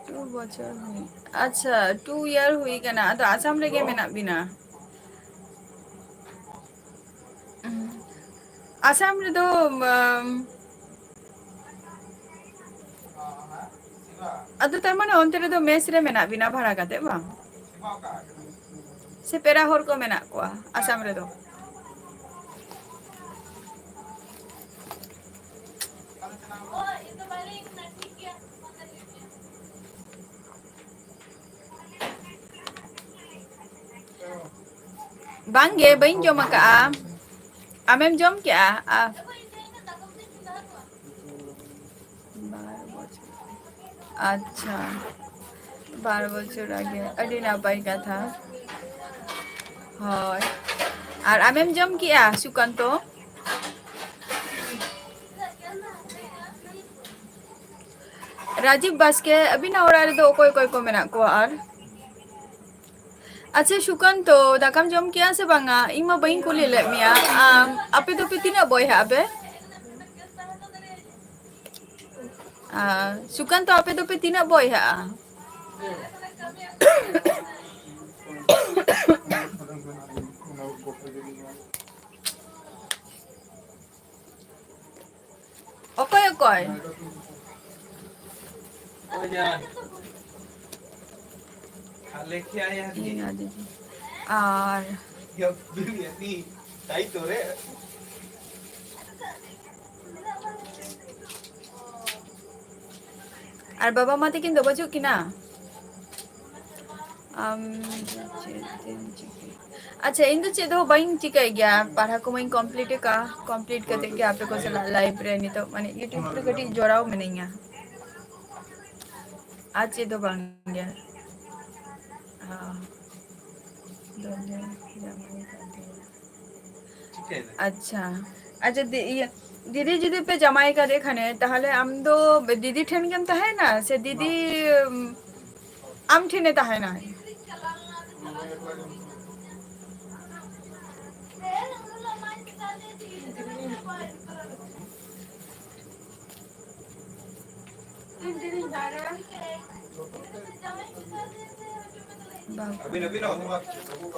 ᱴᱩ ᱵᱚᱪᱷᱚᱨ ᱦᱩᱭ, ᱟᱪᱪᱷᱟ, ᱴᱩ ᱤᱭᱟᱨ ᱦᱩᱭ ᱠᱟᱱᱟ, ᱟᱫᱚ ᱟᱥᱟᱢ ᱨᱮᱜᱮ ᱢᱮᱱᱟᱜ ᱵᱤᱱᱟ? ᱟᱥᱟᱢ ᱨᱮᱫᱚ, ᱟᱢ, ᱟᱫᱚ ᱛᱟᱨ ᱢᱟᱱᱮ ᱚᱱᱛᱮ ᱨᱮᱫᱚ ᱢᱮᱥ ᱨᱮ ᱢᱮᱱᱟᱜ ᱵᱤᱱᱟ ᱵᱷᱟᱲᱟ ᱠᱟᱛᱮ, ᱵᱟᱝ? ᱥᱮ ᱯᱮᱲᱟ ᱦᱚᱲ ᱠᱚ ᱢᱮᱱᱟᱜ ᱠᱚᱣᱟ ᱟᱥᱟᱢ ᱨᱮᱫᱚ? ᱵᱟᱝᱜᱮ, ᱵᱟᱹᱧ ᱡᱚᱢ ᱟᱠᱟᱜᱼᱟ᱾ ᱟᱢᱮᱢ ᱡᱚᱢ ᱠᱮᱜᱼᱟ? ᱟ-, ᱵᱟᱨ ᱵᱚᱪᱷᱚᱨ᱾ ᱟᱪᱪᱷᱟ, ᱵᱟᱨ ᱵᱚᱪᱷᱚᱨ ᱟᱜᱮ᱾ ᱟᱹᱰᱤ ᱱᱟᱯᱟᱭ ᱠᱟᱛᱷᱟ᱾ ᱦᱳᱭ, ᱟᱨ ᱟᱢᱮᱢ ᱡᱚᱢ ᱠᱮᱜᱼᱟ, ᱥᱩᱠᱟᱱᱛᱚ? ᱨᱟᱡᱤᱵ ᱵᱟᱥᱠᱮ, ᱟᱹᱵᱤᱱᱟᱜ ᱚᱲᱟᱜ ᱨᱮᱫᱚ ᱚᱠᱚᱭ ᱚᱠᱚᱭ ᱠᱚ ᱢᱮᱱᱟᱜ ᱠᱚᱣᱟ? ᱟᱨ ᱟᱪᱪᱷᱟ ᱥᱩᱠᱟᱱᱛᱚ, ᱫᱟᱠᱟᱢ ᱡᱚᱢ ᱠᱮᱜᱼᱟ ᱥᱮ ᱵᱟᱝᱟ? ᱤᱧ ᱢᱟ ᱵᱟᱹᱧ ᱠᱩᱞᱤ ᱞᱮᱫ ᱢᱮᱭᱟ᱾ ᱟᱢ, ᱟᱯᱮ ᱫᱚᱯᱮ ᱛᱤᱱᱟᱹᱜ ᱵᱚᱭᱦᱟᱜ ᱟᱯᱮ? ᱟᱨ ᱥᱩᱠᱟᱱᱛᱚ, ᱟᱯᱮ ᱫᱚᱯᱮ ᱛᱤᱱᱟᱹᱜ ᱵᱚᱭᱦᱟᱜᱼᱟ? ᱚᱠᱚᱭ ᱚᱠᱚᱭ? ᱤᱧ ᱟᱨ ᱫᱤᱫᱤ᱾ ᱟᱨ ᱟᱨ ᱵᱟᱵᱟ ᱢᱟ ᱛᱟᱹᱠᱤᱱ ᱫᱚ ᱵᱟᱹᱪᱩᱜ ᱠᱤᱱᱟ? ᱟᱢ ᱫᱚ ᱪᱮᱫ ᱮᱢ ᱪᱤᱠᱟᱹᱭᱟ? ᱟᱪᱪᱷᱟ, ᱤᱧ ᱫᱚ ᱪᱮᱫ ᱦᱚᱸ ᱵᱟᱹᱧ ᱪᱤᱠᱟᱹᱭ ᱜᱮᱭᱟ, ᱯᱟᱲᱦᱟᱣ ᱠᱚᱢᱟᱧ complete ᱟᱠᱟᱫ, complete ᱠᱟᱛᱮ ᱜᱮ ᱟᱯᱮ ᱠᱚ ᱥᱟᱞᱟᱜ live ᱨᱮ ᱱᱤᱛᱚᱜ ᱢᱟᱱᱮ YouTube ᱨᱮ ᱠᱟᱹᱴᱤᱡ ᱡᱚᱲᱟᱣ ᱢᱤᱱᱟᱹᱧᱟ, ᱟᱨ ᱪᱮᱫ ᱦᱚᱸ ᱵᱟᱝ ᱜᱮ᱾ ᱦᱚᱸ᱾ ᱫᱚᱞᱮ ᱡᱟᱶᱟᱭ ᱠᱟᱫᱮᱭᱟ᱾ ᱟᱪᱪᱷᱟ, ᱟᱪᱪᱷᱟ, ᱫᱤ-, ᱤᱭᱟᱹ, ᱫᱤᱫᱤ ᱡᱩᱫᱤ ᱯᱮ ᱡᱟᱶᱟᱭ ᱠᱟᱫᱮ ᱠᱷᱟᱱᱮ, ᱛᱟᱦᱚᱞᱮ ᱟᱢ ᱫᱚ ᱫᱤᱫᱤ ᱴᱷᱮᱱ ᱜᱮᱢ ᱛᱟᱦᱮᱱᱟ ᱥᱮ ᱫᱤᱫᱤ, ᱩᱢ, ᱟᱢ ᱴᱷᱮᱱᱮ ᱛᱟᱦᱮᱱᱟ?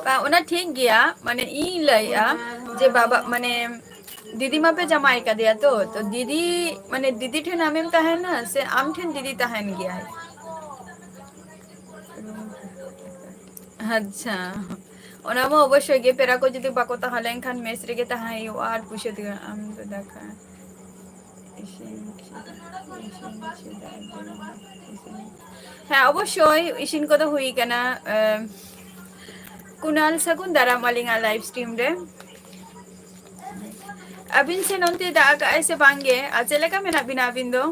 ᱵᱟ, ᱚᱱᱟ ᱴᱷᱤᱠ ᱜᱮᱭᱟ, ᱢᱟᱱᱮ ᱤᱧ ᱞᱟᱹᱭᱮᱜᱼᱟ ᱡᱮ ᱵᱟᱵᱟ, ᱢᱟᱱᱮ ᱫᱤᱫᱤ ᱢᱟᱯᱮ ᱡᱟᱶᱟᱭ ᱠᱟᱫᱮᱭᱟ ᱛᱚ, ᱛᱚ ᱫᱤᱫᱤ, ᱢᱟᱱᱮ ᱫᱤᱫᱤ ᱴᱷᱮᱱ ᱟᱢᱮᱢ ᱛᱟᱦᱮᱱᱟ ᱥᱮ ᱟᱢ ᱴᱷᱮᱱ ᱫᱤᱫᱤ ᱛᱟᱦᱮᱱ ᱜᱮᱭᱟᱭ? ᱟᱪᱪᱷᱟ, ᱚᱱᱟ ᱢᱟ ᱚᱵᱚᱥᱥᱳᱭ ᱜᱮ, ᱯᱮᱲᱟ ᱠᱚ ᱡᱩᱫᱤ ᱵᱟᱠᱚ ᱛᱟᱦᱮᱸ ᱞᱮᱱᱠᱷᱟᱱ ᱢᱮᱥ ᱨᱮᱜᱮ ᱛᱟᱦᱮᱸ ᱦᱩᱭᱩᱜᱼᱟ ᱟᱨ ᱯᱩᱭᱥᱟᱹ ᱛᱮᱜᱮ ᱟᱢ ᱫᱚ ᱫᱟᱠᱟ ᱤᱥᱤᱱ ᱠᱮᱫᱟ, ᱤᱥᱤᱱ ᱠᱮᱫᱟ, ᱤᱥᱤᱱ᱾ ᱦᱮᱸ, ᱚᱵᱚᱥᱥᱳᱭ ᱤᱥᱤᱱ ᱠᱚᱫᱚ ᱦᱩᱭ ᱠᱟᱱᱟ᱾ ᱮᱢ, ᱠᱩᱱᱟᱞ, ᱥᱟᱹᱜᱩᱱ ᱫᱟᱨᱟᱢ ᱟᱹᱞᱤᱧᱟᱜ live stream ᱨᱮ᱾ ᱟᱹᱵᱤᱱ ᱥᱮᱱ ᱚᱱᱛᱮ ᱫᱟᱜ ᱟᱠᱟᱜᱼᱟᱭ ᱥᱮ ᱵᱟᱝ ᱜᱮ? ᱟᱨ ᱪᱮᱫ ᱞᱮᱠᱟ ᱢᱮᱱᱟᱜ ᱵᱤᱱᱟ ᱟᱹᱵᱤᱱ ᱫᱚ?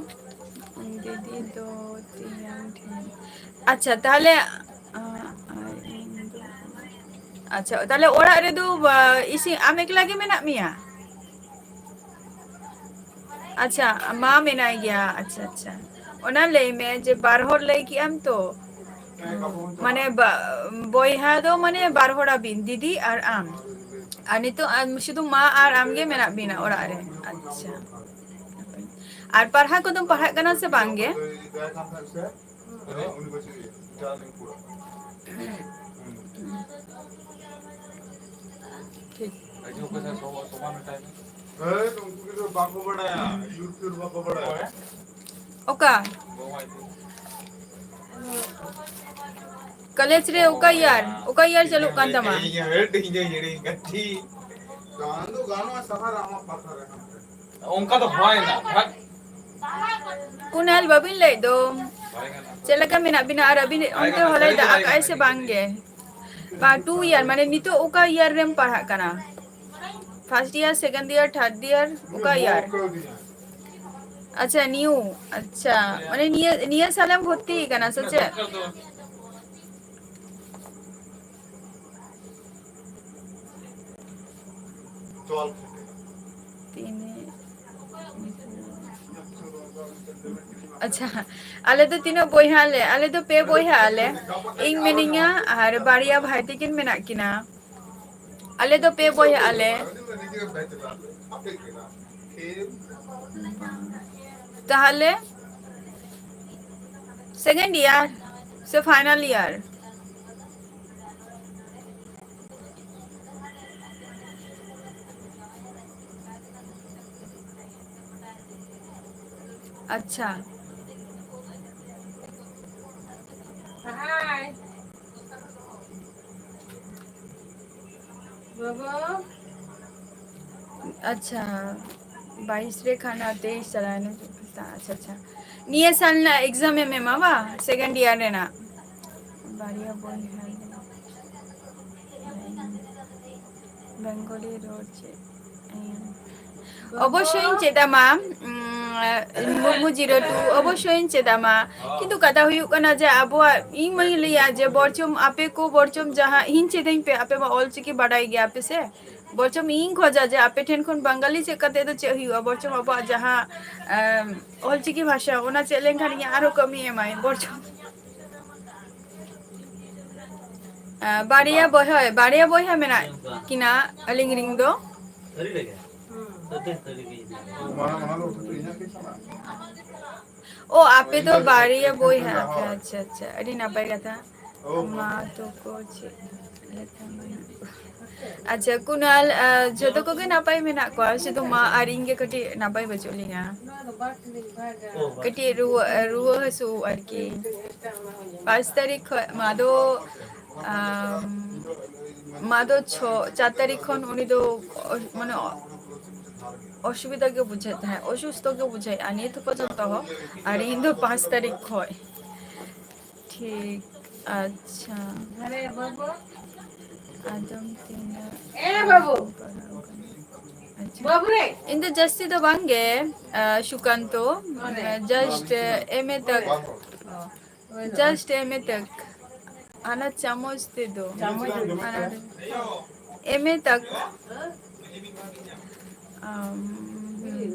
ᱫᱤᱫᱤ ᱫᱚ ᱛᱮᱭᱟᱝ ᱴᱷᱮᱱ᱾ ᱟᱪᱪᱷᱟ, ᱛᱟᱦᱞᱮ, ᱟ, ᱟᱨ ᱤᱧ ᱫᱚ, ᱟᱪᱪᱷᱟ, ᱛᱟᱦᱞᱮ ᱚᱲᱟᱜ ᱨᱮᱫᱚ, ᱟ, ᱤᱥᱤᱱ, ᱟᱢ ᱮᱠᱞᱟ ᱜᱮ ᱢᱮᱱᱟᱜ ᱢᱮᱭᱟ? ᱟᱪᱪᱷᱟ, ᱢᱟ ᱢᱮᱱᱟᱭ ᱜᱮᱭᱟ᱾ ᱟᱪᱪᱷᱟ, ᱟᱪᱪᱷᱟ, ᱚᱱᱟ ᱞᱟᱹᱭ ᱢᱮ ᱡᱮ ᱵᱟᱨ ᱦᱚᱲ ᱞᱟᱹᱭ ᱠᱮᱜ ᱟᱢ ᱛᱚ, ᱢᱟᱱᱮ ᱵᱟ-, ᱵᱚᱭᱦᱟ ᱫᱚ ᱢᱟᱱᱮ ᱵᱟᱨ ᱦᱚᱲ ᱟᱹᱵᱤᱱ, ᱫᱤᱫᱤ ᱟᱨ ᱟᱢ᱾ ᱟᱨ ᱱᱤᱛᱚᱜ ᱟᱢ, ᱥᱩᱫᱷᱩ ᱢᱟ ᱟᱨ ᱟᱢ ᱜᱮ ᱢᱮᱱᱟᱜ ᱵᱤᱱᱟ ᱚᱲᱟᱜ ᱨᱮ᱾ ᱟᱪᱪᱷᱟ᱾ ᱟᱨ ᱯᱟᱲᱦᱟᱣ ᱠᱚᱫᱚᱢ ᱯᱟᱲᱦᱟᱜ ᱠᱟᱱᱟ ᱥᱮ ᱵᱟᱝ ᱜᱮ? ᱴᱷᱤᱠ᱾ ᱦᱮᱸ, ᱩᱱᱠᱩ ᱜᱤᱫᱽᱨᱟᱹ ᱵᱟᱠᱚ ᱵᱟᱲᱟᱭᱟ, ᱭᱩᱨ ᱯᱷᱤᱨ ᱵᱟᱠᱚ ᱵᱟᱲᱟᱭᱟ᱾ ᱚᱠᱟ? ᱠᱚᱞᱮᱡᱽ ᱨᱮ ᱚᱠᱟ ᱤᱭᱟᱨ? ᱚᱠᱟ ᱤᱭᱟᱨ ᱪᱟᱹᱞᱩᱜ ᱠᱟᱱ ᱛᱟᱢᱟ? ᱤᱧ ᱦᱚᱸ ᱦᱮᱰ, ᱤᱧ ᱦᱚᱸ ᱦᱤᱲᱤᱧ ᱠᱟᱫ ᱪᱤ᱾ ᱜᱟᱱ ᱫᱚ ᱜᱟᱱᱚᱜᱼᱟ, ᱥᱟᱦᱟᱨ ᱟᱢᱟᱜ ᱯᱟᱛᱟ ᱨᱮ᱾ ᱚᱱᱠᱟ ᱫᱚ ᱦᱚᱭ ᱱᱟ, ᱫᱷᱟᱴ᱾ ᱠᱩᱱᱟᱞ ᱵᱟᱹᱵᱤᱱ ᱞᱟᱹᱭ ᱫᱚ᱾ ᱵᱟᱭ ᱜᱟᱱᱚᱜᱼᱟ᱾ ᱪᱮᱫ ᱞᱮᱠᱟ ᱢᱮᱱᱟᱜ ᱵᱤᱱᱟ? ᱟᱨ ᱟᱹᱵᱤᱱ ᱵᱟᱭ ᱚᱱᱛᱮ ᱜᱟᱱᱚᱜᱼᱟ, ᱦᱚᱞᱟᱭ ᱥᱟᱹᱨᱤ ᱫᱟᱜ ᱜᱮ ᱵᱟᱭ ᱟᱠᱟᱜᱼᱟᱭ ᱥᱮ ᱜᱟᱱᱚᱜᱼᱟ᱾ ᱵᱟᱝ ᱜᱮ? ᱵᱟ, ᱴᱩ ᱤᱭᱟᱨ, ᱢᱟᱱᱮ ᱱᱤᱛᱚᱜ ᱚᱠᱟ ᱤᱭᱟᱨ ᱨᱮᱢ ᱯᱟᱲᱦᱟᱜ ᱠᱟᱱᱟ? First year, second year, third year, ᱚᱠᱟ ᱤᱭᱟᱨ? ᱟᱪᱪᱷᱟ, ᱱᱤᱭᱩ᱾ ᱟᱪᱪᱷᱟ, ᱢᱟᱱᱮ ᱱᱤᱭᱟᱹ, ᱱᱤᱭᱟᱹ ᱥᱟᱞᱮᱢ ᱵᱷᱚᱨᱛᱤ ᱠᱟᱱᱟ ᱥᱮ ᱪᱮᱫ? ᱛᱤᱱᱟᱹᱜ? ᱟᱪᱪᱷᱟ, ᱟᱞᱮ ᱫᱚ ᱛᱤᱱᱟᱹᱜ ᱵᱚᱭᱦᱟ ᱟᱞᱮ? ᱟᱞᱮ ᱫᱚ ᱯᱮ ᱵᱚᱭᱦᱟ ᱟᱞᱮ᱾ ᱤᱧ ᱢᱤᱱᱟᱹᱧᱟ ᱟᱨ ᱵᱟᱨᱭᱟ ᱵᱷᱟᱭ ᱛᱟᱹᱠᱤᱱ ᱢᱮᱱᱟᱜ ᱠᱤᱱᱟ᱾ ᱟᱞᱮ ᱫᱚ ᱯᱮ ᱵᱚᱭᱦᱟ ᱟᱞᱮ᱾ ᱛᱟᱦᱞᱮ ᱥᱮᱠᱮᱱᱰ ᱤᱭᱟᱨ ᱥᱮ ᱯᱷᱟᱭᱱᱟᱞ ᱤᱭᱟᱨ? ᱟᱪᱪᱷᱟ᱾ ᱟᱪᱪᱷᱟ, ᱵᱟᱭᱤᱥ ᱨᱮ ᱠᱷᱟᱱ ᱟᱨ ᱛᱮᱭᱤᱥ ᱪᱟᱞᱟᱣᱮᱱᱟ᱾ ᱟᱪᱪᱷᱟ, ᱟᱪᱪᱷᱟ᱾ ᱱᱤᱭᱟᱹ ᱥᱟᱞ ᱨᱮᱱᱟᱜ ᱮᱠᱡᱟᱢ ᱮᱢ ᱮᱢᱟ ᱵᱟ, ᱥᱮᱠᱮᱱᱰ ᱤᱭᱟᱨ ᱨᱮᱱᱟᱜ? ᱵᱟᱨᱭᱟ ᱵᱚᱭᱦᱟ ᱵᱮᱝᱜᱚᱞᱤ ᱨᱚᱲ ᱪᱮᱫ? ᱚᱵᱚᱥᱥᱳᱭᱤᱧ ᱪᱮᱫ ᱟᱢᱟ, ᱩᱸ, ᱢᱩᱨᱢᱩ ᱡᱤᱨᱟᱹ ᱴᱩ, ᱚᱵᱚᱥᱥᱳᱭᱤᱧ ᱪᱮᱫ ᱟᱢᱟ᱾ ᱠᱤᱱᱛᱩ ᱠᱟᱛᱷᱟ ᱦᱩᱭᱩᱜ ᱠᱟᱱᱟ ᱡᱮ ᱟᱵᱚᱣᱟᱜ, ᱤᱧ ᱢᱟᱧ ᱞᱟᱹᱭᱟ ᱡᱮ ᱵᱚᱨᱪᱚᱢ ᱟᱯᱮ ᱠᱚ, ᱵᱚᱨᱪᱚᱢ ᱡᱟᱦᱟᱸ ᱤᱧ ᱪᱮᱫᱟᱹᱧ ᱯᱮ, ᱟᱯᱮ ᱢᱟ ᱚᱞ ᱪᱤᱠᱤ ᱵᱟᱰᱟᱭ ᱜᱮᱭᱟ ᱯᱮ ᱥᱮ, ᱵᱚᱨᱪᱚᱢ ᱤᱧ ᱠᱷᱚᱡᱟ ᱡᱮ ᱟᱯᱮ ᱴᱷᱮᱱ ᱠᱷᱚᱱ ᱵᱟᱝᱜᱟᱞᱤ ᱪᱮᱫ ᱠᱟᱛᱮ ᱫᱚ ᱪᱮᱫ ᱦᱩᱭᱩᱜᱼᱟ, ᱵᱚᱨᱪᱚᱢ ᱟᱵᱚᱣᱟᱜ ᱡᱟᱦᱟᱸ, ᱮᱢ, ᱚᱞ ᱪᱤᱠᱤ ᱵᱷᱟᱥᱟ, ᱚᱱᱟ ᱪᱮᱫ ᱞᱮᱱᱠᱷᱟᱱ ᱤᱧᱟᱹᱜ ᱟᱨᱦᱚᱸ ᱠᱟᱹᱢᱤ ᱮᱢᱟᱭ ᱵᱚᱨᱪᱚᱢ᱾ ᱵᱟᱨᱭᱟ ᱵᱚᱭᱦᱟ, ᱵᱟᱨᱭᱟ ᱵᱚᱭᱦᱟ ᱢᱮᱱᱟᱜ ᱠᱤᱱᱟ ᱟᱹᱞᱤᱧ ᱨᱤᱱ ᱫᱚ᱾ ᱚ, ᱟᱯᱮ ᱫᱚ ᱵᱟᱨᱭᱟ ᱵᱚᱭᱦᱟ ᱟᱯᱮ? ᱟᱪᱪᱷᱟ, ᱟᱪᱪᱷᱟ, ᱟᱹᱰᱤ ᱱᱟᱯᱟᱭ ᱠᱟᱛᱷᱟ᱾ ᱢᱟ ᱛᱟᱠᱚ ᱪᱮᱫ ᱞᱮᱠᱟ ᱢᱮᱱᱟᱜ ᱠᱚᱣᱟ? ᱟᱪᱪᱷᱟ, ᱠᱩᱱᱟᱞ, ᱟᱸ, ᱡᱷᱚᱛᱚ ᱠᱚᱜᱮ ᱱᱟᱯᱟᱭ ᱢᱮᱱᱟᱜ ᱠᱚᱣᱟ, ᱥᱩᱫᱷᱩ ᱢᱟ ᱟᱨ ᱤᱧ ᱜᱮ ᱠᱟᱹᱴᱤᱡ ᱱᱟᱯᱟᱭ ᱵᱟᱹᱪᱩᱜ ᱞᱤᱧᱟ᱾ ᱠᱟᱹᱴᱤᱡ ᱨᱩᱣᱟᱹ, ᱨᱩᱣᱟᱹ ᱦᱟᱹᱥᱩ ᱟᱨᱠᱤ᱾ ᱯᱟᱸᱪ ᱛᱟᱹᱨᱤᱠᱷ ᱠᱷᱚᱱ ᱢᱟ ᱫᱚ, ᱟᱢ, ᱢᱟ ᱫᱚ ᱪᱷᱚ, ᱪᱟᱨ ᱛᱟᱹᱨᱤᱠᱷ ᱠᱷᱚᱱ ᱩᱱᱤ ᱫᱚ ᱚ-, ᱢᱟᱱᱮ ᱚ-, ᱚᱥᱩᱵᱤᱫᱷᱟ ᱜᱮ ᱵᱩᱡᱷᱟᱹᱣᱮᱫ ᱛᱟᱦᱮᱸᱫ, ᱚᱥᱩᱥᱛᱷᱚ ᱜᱮ ᱵᱩᱡᱷᱟᱹᱣᱮᱫᱼᱟ ᱱᱤᱛ ᱯᱚᱨᱡᱚᱱᱛᱚ ᱦᱚᱸ᱾ ᱟᱨ ᱤᱧ ᱫᱚ ᱯᱟᱸᱪ ᱛᱟᱹᱨᱤᱠᱷ ᱠᱷᱚᱱ᱾ ᱴᱷᱤᱠ, ᱟᱪᱪᱷᱟ᱾ ᱟᱫᱚᱢ ᱛᱤᱱᱟᱹᱜ ᱮ ᱵᱟᱹᱵᱩ᱾ ᱟᱪᱪᱷᱟ᱾ ᱵᱟᱹᱵᱩ ᱨᱮ᱾ ᱤᱧ ᱫᱚ ᱡᱟᱹᱥᱛᱤ ᱫᱚ ᱵᱟᱝ ᱜᱮ, ᱟ, ᱥᱩᱠᱟᱱᱛᱚ, ᱢᱟᱱᱮ? Just ᱮᱢ ᱮ ᱛᱟᱠ, just ᱮᱢ ᱮ ᱛᱟᱠ, ᱟᱱᱟ ᱪᱟᱢᱚᱪ ᱛᱮ ᱫᱚ᱾ ᱪᱟᱢᱚᱪ ᱛᱮ᱾ ᱟᱱᱟ ᱮᱢ ᱮ ᱛᱟᱠ, ᱟᱢ, ᱦᱩᱸ᱾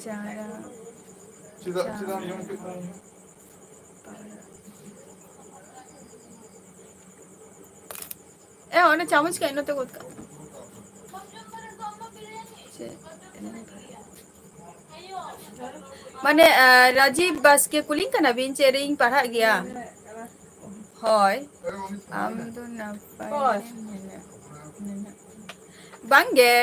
ᱪᱟᱨᱟ, ᱪᱮᱫᱟᱜ, ᱪᱮᱫᱟᱜ ᱮᱢ ᱡᱚᱢ ᱦᱚᱪᱚᱭᱮᱫ ᱠᱚᱣᱟ? ᱮ, ᱚᱸᱰᱮ ᱪᱟᱢᱚᱪ ᱠᱟᱹᱡ ᱱᱚᱛᱮ ᱜᱚᱫ ᱠᱟᱜ᱾ ᱪᱮᱫ? ᱢᱟᱱᱮ, ᱟ, ᱨᱟᱡᱤᱵ ᱵᱟᱥᱠᱮ ᱠᱩᱞᱤᱧ ᱠᱟᱱᱟ ᱵᱤᱱ ᱪᱮᱫ ᱨᱮᱧ ᱯᱟᱲᱦᱟᱜ ᱜᱮᱭᱟ? ᱦᱳᱭ, ᱟᱢ ᱫᱚ ᱱᱟᱯᱟᱭ ᱦᱳᱭ᱾ ᱜᱮ ᱢᱮᱱᱟᱜ, ᱢᱮᱱᱟᱜ᱾ ᱵᱟᱝ ᱜᱮ,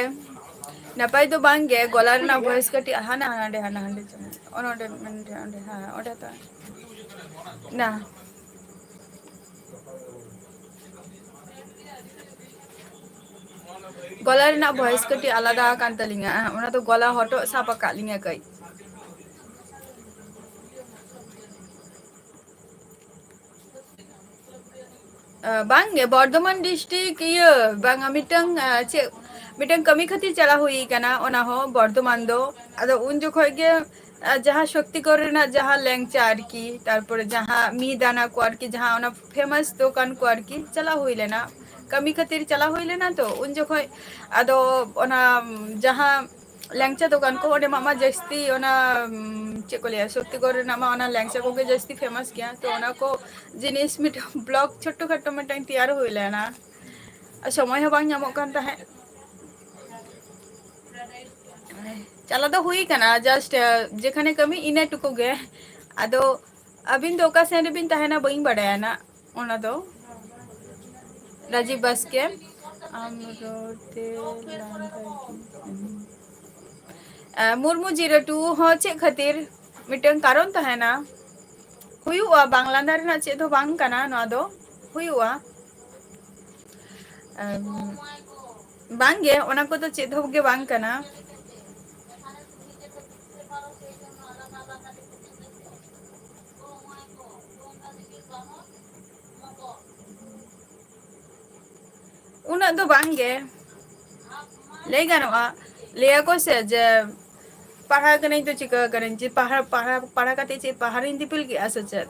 ᱱᱟᱯᱟᱭ ᱫᱚ ᱵᱟᱝ ᱜᱮ, ᱜᱚᱞᱟ ᱨᱮᱱᱟᱜ ᱵᱷᱚᱭᱮᱥ ᱠᱟᱹᱴᱤᱡ ᱦᱟᱱᱟ ᱦᱟᱸᱰᱮ, ᱦᱟᱱᱟ ᱦᱟᱸᱰᱮ ᱪᱟᱞᱟᱜ᱾ ᱚᱱ ᱚᱸᱰᱮ, ᱚᱸᱰᱮ, ᱚᱸᱰᱮ, ᱦᱮᱸ, ᱚᱸᱰᱮ ᱛᱚ᱾ ᱱᱟ᱾ ᱜᱚᱞᱟ ᱨᱮᱱᱟᱜ ᱵᱷᱚᱭᱮᱥ ᱠᱟᱹᱴᱤᱡ ᱟᱞᱟᱫᱟ ᱟᱠᱟᱱ ᱛᱟᱹᱞᱤᱧᱟ, ᱚᱱᱟ ᱫᱚ ᱜᱚᱞᱟ ᱦᱚᱴᱚᱜ ᱥᱟᱵ ᱟᱠᱟᱫ ᱞᱤᱧᱟ ᱠᱟᱹᱡ᱾ ᱟ, ᱵᱟᱝ ᱜᱮ, ᱵᱚᱨᱫᱷᱚᱢᱟᱱ ᱰᱤᱥᱴᱨᱤᱠᱴ ᱤᱭᱟᱹ, ᱵᱟᱝᱟ, ᱢᱤᱫᱴᱟᱝ, ᱟ, ᱪᱮᱫ, ᱢᱤᱫᱴᱟᱝ ᱠᱟᱹᱢᱤ ᱠᱷᱟᱹᱛᱤᱨ ᱪᱟᱞᱟᱣ ᱦᱩᱭ ᱠᱟᱱᱟ, ᱚᱱᱟ ᱦᱚᱸ ᱵᱚᱨᱫᱷᱚᱢᱟᱱ ᱫᱚ᱾ ᱟᱫᱚ ᱩᱱ ᱡᱚᱠᱷᱚᱡ ᱜᱮ, ᱟ, ᱡᱟᱦᱟᱸ ᱥᱚᱠᱛᱤᱜᱚᱲ ᱨᱮᱱᱟᱜ ᱡᱟᱦᱟᱸ ᱞᱮᱝᱪᱟ ᱟᱨᱠᱤ, ᱛᱟᱨᱯᱚᱨᱮ ᱡᱟᱦᱟᱸ ᱢᱤᱫ ᱫᱟᱱᱟ ᱠᱚ ᱟᱨᱠᱤ, ᱡᱟᱦᱟᱸ ᱚᱱᱟ ᱯᱷᱮᱢᱟᱥ ᱫᱚᱠᱟᱱ ᱠᱚ ᱟᱨᱠᱤ, ᱪᱟᱞᱟᱣ ᱦᱩᱭ ᱞᱮᱱᱟ᱾ ᱠᱟᱹᱢᱤ ᱠᱷᱟᱹᱛᱤᱨ ᱪᱟᱞᱟᱣ ᱦᱩᱭ ᱞᱮᱱᱟ ᱛᱚ, ᱩᱱ ᱡᱚᱠᱷᱚᱡ ᱟᱫᱚ ᱚᱱᱟ ᱡᱟᱦᱟᱸ ᱞᱮᱝᱪᱟ ᱫᱚᱠᱟᱱ ᱠᱚ, ᱚᱸᱰᱮ ᱢᱟ, ᱢᱟ ᱡᱟᱹᱥᱛᱤ ᱚᱱᱟ, ᱩᱢ, ᱪᱮᱫ ᱠᱚ ᱞᱟᱹᱭᱟ, ᱥᱚᱠᱛᱤᱜᱚᱲ ᱨᱮᱱᱟᱜ ᱢᱟ ᱚᱱᱟ ᱞᱮᱝᱪᱟ ᱠᱚᱜᱮ ᱡᱟᱹᱥᱛᱤ famous ᱜᱮᱭᱟ᱾ ᱛᱚ ᱚᱱᱟ ᱠᱚ ᱡᱤᱱᱤᱥ ᱢᱤᱫᱴᱟᱝ vlog ᱪᱷᱳᱴᱳ ᱠᱷᱟᱴᱳ ᱢᱤᱫᱴᱟᱝ ᱛᱮᱭᱟᱨ ᱦᱩᱭ ᱞᱮᱱᱟ᱾ ᱟᱨ ᱥᱚᱢᱚᱭ ᱦᱚᱸ ᱵᱟᱝ ᱧᱟᱢᱚᱜ ᱠᱟᱱ ᱛᱟᱦᱮᱸᱫ᱾ ᱪᱟᱞᱟᱣ ᱫᱚ ᱦᱩᱭ ᱠᱟᱱᱟ, just, ᱡᱮᱠᱷᱟᱱᱮ ᱠᱟᱹᱢᱤ ᱤᱱᱟᱹ ᱴᱩᱠᱩ ᱜᱮ᱾ ᱟᱫᱚ ᱟᱹᱵᱤᱱ ᱫᱚ ᱚᱠᱟ ᱥᱮᱱ ᱨᱮᱵᱤᱱ ᱛᱟᱦᱮᱱᱟ ᱵᱟᱹᱧ ᱵᱟᱰᱟᱭᱟ ᱱᱟᱜ ᱚᱱᱟ ᱫᱚ᱾ ᱨᱟᱡᱤᱵ ᱵᱟᱥᱠᱮ, ᱟᱢ ᱨᱚᱲ ᱛᱮ ᱞᱟᱸᱫᱟ ᱜᱤᱧ ᱟᱸᱡᱚᱢ᱾ ᱮ, ᱢᱩᱨᱢᱩ ᱡᱤᱨᱳ ᱴᱩ ᱦᱚᱸ ᱪᱮᱫ ᱠᱷᱟᱹᱛᱤᱨ? ᱢᱤᱫᱴᱟᱝ ᱠᱟᱨᱚᱱ ᱛᱟᱦᱮᱱᱟ᱾ ᱦᱩᱭᱩᱜᱼᱟ, ᱵᱟᱝ ᱞᱟᱸᱫᱟ ᱨᱮᱱᱟᱜ ᱪᱮᱫ ᱦᱚᱸ ᱵᱟᱝ ᱠᱟᱱᱟ ᱱᱚᱣᱟ ᱫᱚ, ᱦᱩᱭᱩᱜᱼᱟ᱾ ᱮᱢ, ᱵᱟᱝᱜᱮ, ᱚᱱᱟ ᱠᱚᱫᱚ ᱪᱮᱫ ᱦᱚᱸ ᱜᱮ ᱵᱟᱝ ᱠᱟᱱᱟ᱾ ᱩᱱᱟᱹᱜ ᱫᱚ ᱵᱟᱝ ᱜᱮ᱾ ᱞᱟᱹᱭ ᱜᱟᱱᱚᱜᱼᱟ, ᱞᱟᱹᱭᱟ ᱠᱚ ᱥᱮ ᱡᱮ ᱯᱟᱲᱦᱟᱣ ᱠᱟᱹᱱᱟᱹᱧ ᱛᱚ ᱪᱤᱠᱟᱹ ᱠᱟᱹᱱᱟᱹᱧ, ᱡᱮ ᱯᱟᱲᱦᱟᱣ, ᱯᱟᱲᱦᱟᱣ, ᱯᱟᱲᱦᱟᱣ ᱠᱟᱛᱮ ᱪᱮᱫ ᱯᱟᱦᱟᱨᱤᱧ ᱫᱤᱯᱤᱞ ᱠᱮᱜᱼᱟ ᱥᱮ ᱪᱮᱫ?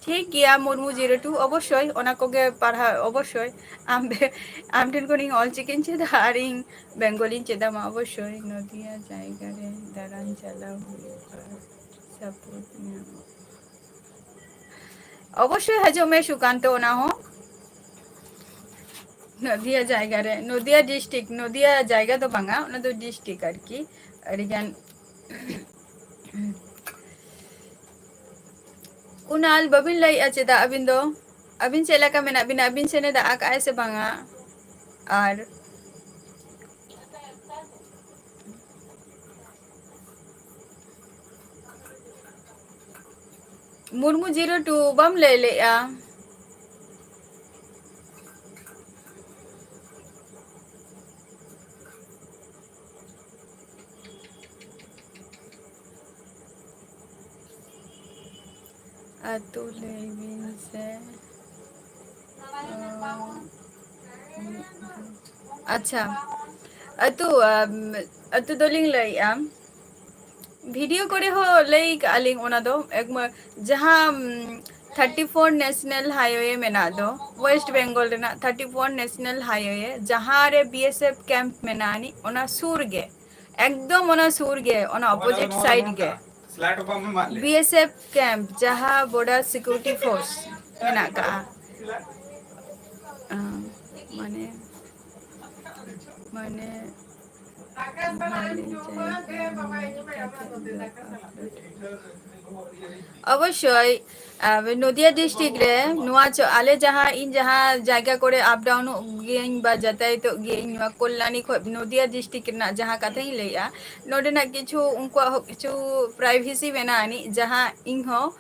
ᱴᱷᱤᱠ ᱜᱮᱭᱟ ᱢᱩᱨᱢᱩ ᱡᱤᱨᱳ ᱴᱩ, ᱚᱵᱚᱥᱥᱳᱭ ᱚᱱᱟ ᱠᱚᱜᱮ ᱯᱟᱲᱦᱟᱣ, ᱚᱵᱚᱥᱥᱳᱭ᱾ ᱟᱢ ᱵᱮ-, ᱟᱢ ᱴᱷᱮᱱ ᱠᱷᱚᱱᱤᱧ ᱚᱞ ᱪᱤᱠᱤᱧ ᱪᱮᱫᱟ ᱟᱨ ᱤᱧ ᱵᱮᱝᱜᱚᱞᱤᱧ ᱪᱮᱫ ᱟᱢᱟ, ᱚᱵᱚᱥᱥᱳᱭ᱾ ᱱᱚᱫᱤᱭᱟ ᱡᱟᱭᱜᱟ ᱨᱮ ᱫᱟᱬᱟᱱ ᱪᱟᱞᱟᱣ ᱦᱩᱭᱩᱜᱼᱟ, support ᱧᱟᱢᱚᱜ᱾ ᱚᱵᱚᱥᱥᱳᱭ ᱦᱤᱡᱩᱜ ᱢᱮ ᱥᱩᱠᱟᱱᱛᱚ, ᱚᱱᱟ ᱦᱚᱸ᱾ ᱱᱚᱫᱤᱭᱟ ᱡᱟᱭᱜᱟ ᱨᱮ, ᱱᱚᱫᱤᱭᱟ district, ᱱᱚᱫᱤᱭᱟ ᱡᱟᱭᱜᱟ ᱫᱚ ᱵᱟᱝᱟ, ᱚᱱᱟ ᱫᱚ district ᱟᱨᱠᱤ᱾ ᱟᱹᱰᱤᱜᱟᱱ᱾ ᱠᱩᱱᱟᱞ, ᱵᱟᱹᱵᱤᱱ ᱞᱟᱹᱭᱮᱜᱼᱟ ᱪᱮᱫᱟᱜ ᱟᱹᱵᱤᱱ ᱫᱚ? ᱟᱹᱵᱤᱱ ᱪᱮᱫ ᱞᱮᱠᱟ ᱢᱮᱱᱟᱜ ᱵᱤᱱᱟ? ᱟᱹᱵᱤᱱ ᱥᱮᱱᱮ ᱫᱟᱜ ᱟᱠᱟᱜᱼᱟᱭ ᱥᱮ ᱵᱟᱝᱟ? ᱟᱨ ᱢᱩᱨᱢᱩ ᱡᱤᱨᱳ ᱴᱩ ᱵᱟᱢ ᱞᱟᱹᱭ ᱞᱮᱜᱼᱟ? ᱟᱹᱛᱩ ᱞᱟᱹᱭ ᱵᱤᱱ ᱥᱮ᱾ ᱚ, ᱟᱪᱪᱷᱟ, ᱟᱹᱛᱩ, ᱟᱢ, ᱟᱹᱛᱩ ᱫᱚᱞᱤᱧ ᱞᱟᱹᱭᱮᱜᱼᱟ᱾ ᱵᱷᱤᱰᱤᱭᱳ ᱠᱚᱨᱮ ᱦᱚᱸ ᱞᱟᱹᱭ ᱠᱟᱜᱼᱟ ᱞᱤᱧ ᱚᱱᱟ ᱫᱚ, ᱮᱠᱢᱟ-, ᱡᱟᱦᱟᱸ, ᱩᱢ, ᱛᱷᱟᱨᱴᱤ ᱯᱷᱳᱨ ᱱᱮᱥᱱᱟᱞ ᱦᱟᱭᱣᱮ ᱢᱮᱱᱟᱜ ᱫᱚ, ᱳᱭᱮᱥᱴ ᱵᱮᱝᱜᱚᱞ ᱨᱮᱱᱟᱜ ᱛᱷᱟᱨᱴᱤ ᱯᱷᱳᱨ ᱱᱮᱥᱱᱟᱞ ᱦᱟᱭᱣᱮ, ᱡᱟᱦᱟᱸ ᱨᱮ ᱵᱤ ᱮᱥ ᱮᱯᱷ ᱠᱮᱢᱯ ᱢᱮᱱᱟᱜ ᱟᱹᱱᱤᱡ, ᱚᱱᱟ ᱥᱩᱨ ᱜᱮ, ᱮᱠᱫᱚᱢ ᱚᱱᱟ ᱥᱩᱨ ᱜᱮ, ᱚᱱᱟ ᱚᱯᱳᱡᱤᱴ ᱥᱟᱭᱤᱰ ᱜᱮ ᱵᱤ ᱮᱥ ᱮᱯᱷ ᱠᱮᱢᱯ, ᱡᱟᱦᱟᱸ ᱵᱚᱨᱰᱟᱨ ᱥᱤᱠᱩᱨᱤᱴᱤ ᱯᱷᱳᱨᱥ ᱢᱮᱱᱟᱜ ᱠᱟᱜᱼᱟ᱾ ᱟᱸ, ᱢᱟᱱᱮ, ᱢᱟᱱᱮ, ᱵᱷᱟᱞᱮ ᱡᱟᱭᱜᱟ ᱢᱮᱱᱟᱜ ᱠᱟᱜᱼᱟ᱾ ᱚᱵᱚᱥᱥᱳᱭ, ᱟᱨ ᱱᱚᱫᱤᱭᱟ ᱰᱤᱥᱴᱨᱤᱠᱴ ᱨᱮ ᱱᱚᱣᱟ ᱪᱚ-, ᱟᱞᱮ ᱡᱟᱦᱟᱸ, ᱤᱧ ᱡᱟᱦᱟᱸ ᱡᱟᱭᱜᱟ ᱠᱚᱨᱮ ᱟᱯ ᱰᱟᱣᱩᱱᱚᱜ ᱜᱤᱭᱟᱹᱧ ᱵᱟ ᱡᱟᱛᱟᱭᱟᱛᱚᱜ ᱜᱤᱭᱟᱹᱧ, ᱱᱚᱣᱟ ᱠᱚᱞᱞᱟᱱᱤ ᱠᱷᱚᱱ ᱱᱚᱫᱤᱭᱟ ᱰᱤᱥᱴᱨᱤᱠᱴ ᱨᱮᱱᱟᱜ ᱡᱟᱦᱟᱸ ᱠᱟᱛᱷᱟᱧ ᱞᱟᱹᱭᱮᱜᱼᱟ, ᱱᱚᱰᱮᱱᱟᱜ ᱠᱤᱪᱷᱩ ᱩᱱᱠᱩᱣᱟᱜ ᱦᱚᱸ ᱠᱤᱪᱷᱩ ᱯᱨᱟᱭᱵᱷᱮᱥᱤ ᱢᱮᱱᱟᱜ ᱟᱹᱱᱤᱡ, ᱡᱟᱦᱟᱸ ᱤᱧ ᱦᱚᱸ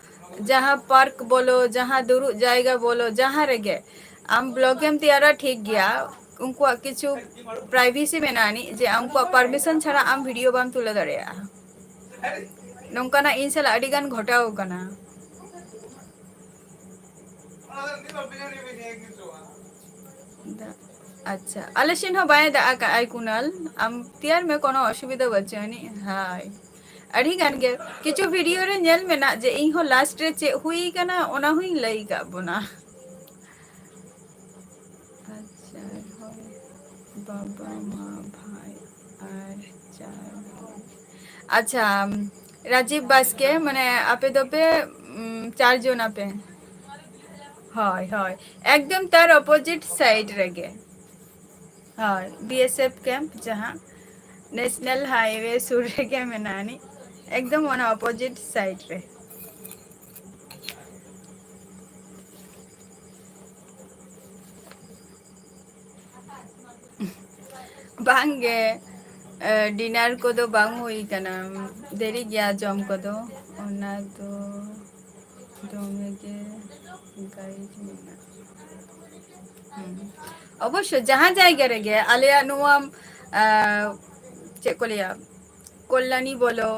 ᱡᱟᱦᱟᱸ ᱯᱟᱨᱠ ᱵᱚᱞᱚ, ᱡᱟᱦᱟᱸ ᱫᱩᱲᱩᱵ ᱡᱟᱭᱜᱟ ᱵᱚᱞᱚ, ᱡᱟᱦᱟᱸ ᱨᱮᱜᱮ ᱟᱢ ᱵᱞᱚᱜ ᱮᱢ ᱛᱮᱭᱟᱨᱟ, ᱴᱷᱤᱠ ᱜᱮᱭᱟ, ᱩᱱᱠᱩᱣᱟᱜ ᱠᱤᱪᱷᱩ ᱯᱨᱟᱭᱵᱷᱮᱥᱤ ᱢᱮᱱᱟᱜ ᱟᱹᱱᱤᱡ, ᱡᱮ ᱩᱱᱠᱩᱣᱟᱜ ᱯᱟᱨᱢᱤᱥᱚᱱ ᱪᱷᱟᱲᱟ ᱟᱢ ᱵᱷᱤᱰᱤᱭᱳ ᱵᱟᱢ ᱛᱩᱞᱟᱹᱣ ᱫᱟᱲᱮᱭᱟᱜᱼᱟ᱾ ᱱᱚᱝᱠᱟᱱᱟᱜ ᱤᱧ ᱥᱟᱞᱟᱜ ᱟᱹᱰᱤ ᱜᱟᱱ ᱜᱷᱚᱴᱟᱣ ᱠᱟᱱᱟ᱾ ᱫᱟᱜ, ᱟᱪᱪᱷᱟ, ᱟᱞᱮ ᱥᱮᱱ ᱦᱚᱸ ᱵᱟᱭ ᱫᱟᱜ ᱟᱠᱟᱫ ᱟᱭ ᱠᱩᱱᱟᱞ, ᱟᱢ ᱛᱮᱭᱟᱨ ᱢᱮ, ᱠᱳᱱᱳ ᱚᱥᱩᱵᱤᱫᱷᱟ ᱵᱟᱹᱪᱩᱜ ᱟᱹᱱᱤᱡ᱾ ᱦᱳᱭ, ᱟᱹᱰᱤ ᱜᱟᱱ ᱜᱮ ᱠᱤᱪᱷᱩ ᱵᱷᱤᱰᱤᱭᱳ ᱨᱮ ᱧᱮᱞ ᱢᱮᱱᱟᱜ ᱡᱮ ᱤᱧ ᱦᱚᱸ ᱞᱟᱥᱴ ᱨᱮ ᱪᱮᱫ ᱦᱩᱭ ᱠᱟᱱᱟ ᱚᱱᱟ ᱦᱚᱸᱧ ᱞᱟᱹᱭ ᱟᱠᱟᱫ ᱵᱚᱱᱟ᱾ ᱟᱪᱪᱷᱟ, ᱦᱳᱭ, ᱵᱟᱵᱟ, ᱢᱟ, ᱵᱷᱟᱭ ᱟᱨ ᱪᱟᱨ ᱦᱚᱲ᱾ ᱟᱪᱪᱷᱟ, ᱨᱟᱡᱤᱵ ᱵᱟᱥᱠᱮ, ᱢᱟᱱᱮ ᱟᱯᱮ ᱫᱚᱯᱮ, ᱩᱢ, ᱪᱟᱨ ᱡᱚᱱ ᱟᱯᱮ? ᱦᱳᱭ, ᱦᱳᱭ, ᱮᱠᱫᱚᱢ ᱛᱟᱨ ᱚᱯᱳᱡᱤᱴ ᱥᱟᱭᱤᱰ ᱨᱮᱜᱮ᱾ ᱦᱳᱭ, ᱵᱤ ᱮᱥ ᱮᱯᱷ ᱠᱮᱢᱯ ᱡᱟᱦᱟᱸ ᱱᱮᱥᱱᱟᱞ ᱦᱟᱭᱣᱮ ᱥᱩᱨ ᱨᱮᱜᱮ ᱢᱮᱱᱟᱜ ᱟᱹᱱᱤᱡ, ᱮᱠᱫᱚᱢ ᱚᱱᱟ ᱚᱯᱳᱡᱤᱴ ᱥᱟᱭᱤᱰ ᱨᱮ᱾ ᱵᱟᱝ ᱜᱮ, ᱮ, ᱰᱤᱱᱟᱨ ᱠᱚᱫᱚ ᱵᱟᱝ ᱦᱩᱭ ᱠᱟᱱᱟ, ᱫᱮᱨᱤ ᱜᱮᱭᱟ ᱡᱚᱢ ᱠᱚᱫᱚ, ᱚᱱᱟ ᱫᱚ ᱫᱚᱢᱮ ᱜᱮ ᱜᱟᱭᱤᱰ ᱢᱮᱱᱟᱜᱼᱟ᱾ ᱦᱩᱸ᱾ ᱚᱵᱚᱥᱥᱳ ᱡᱟᱦᱟᱸ ᱡᱟᱭᱜᱟ ᱨᱮᱜᱮ ᱟᱞᱮᱭᱟᱜ ᱱᱚᱣᱟ, ᱟ, ᱪᱮᱫ ᱠᱚ ᱞᱟᱹᱭᱟ, ᱠᱚᱞᱞᱟᱱᱤ ᱵᱚᱞᱚ,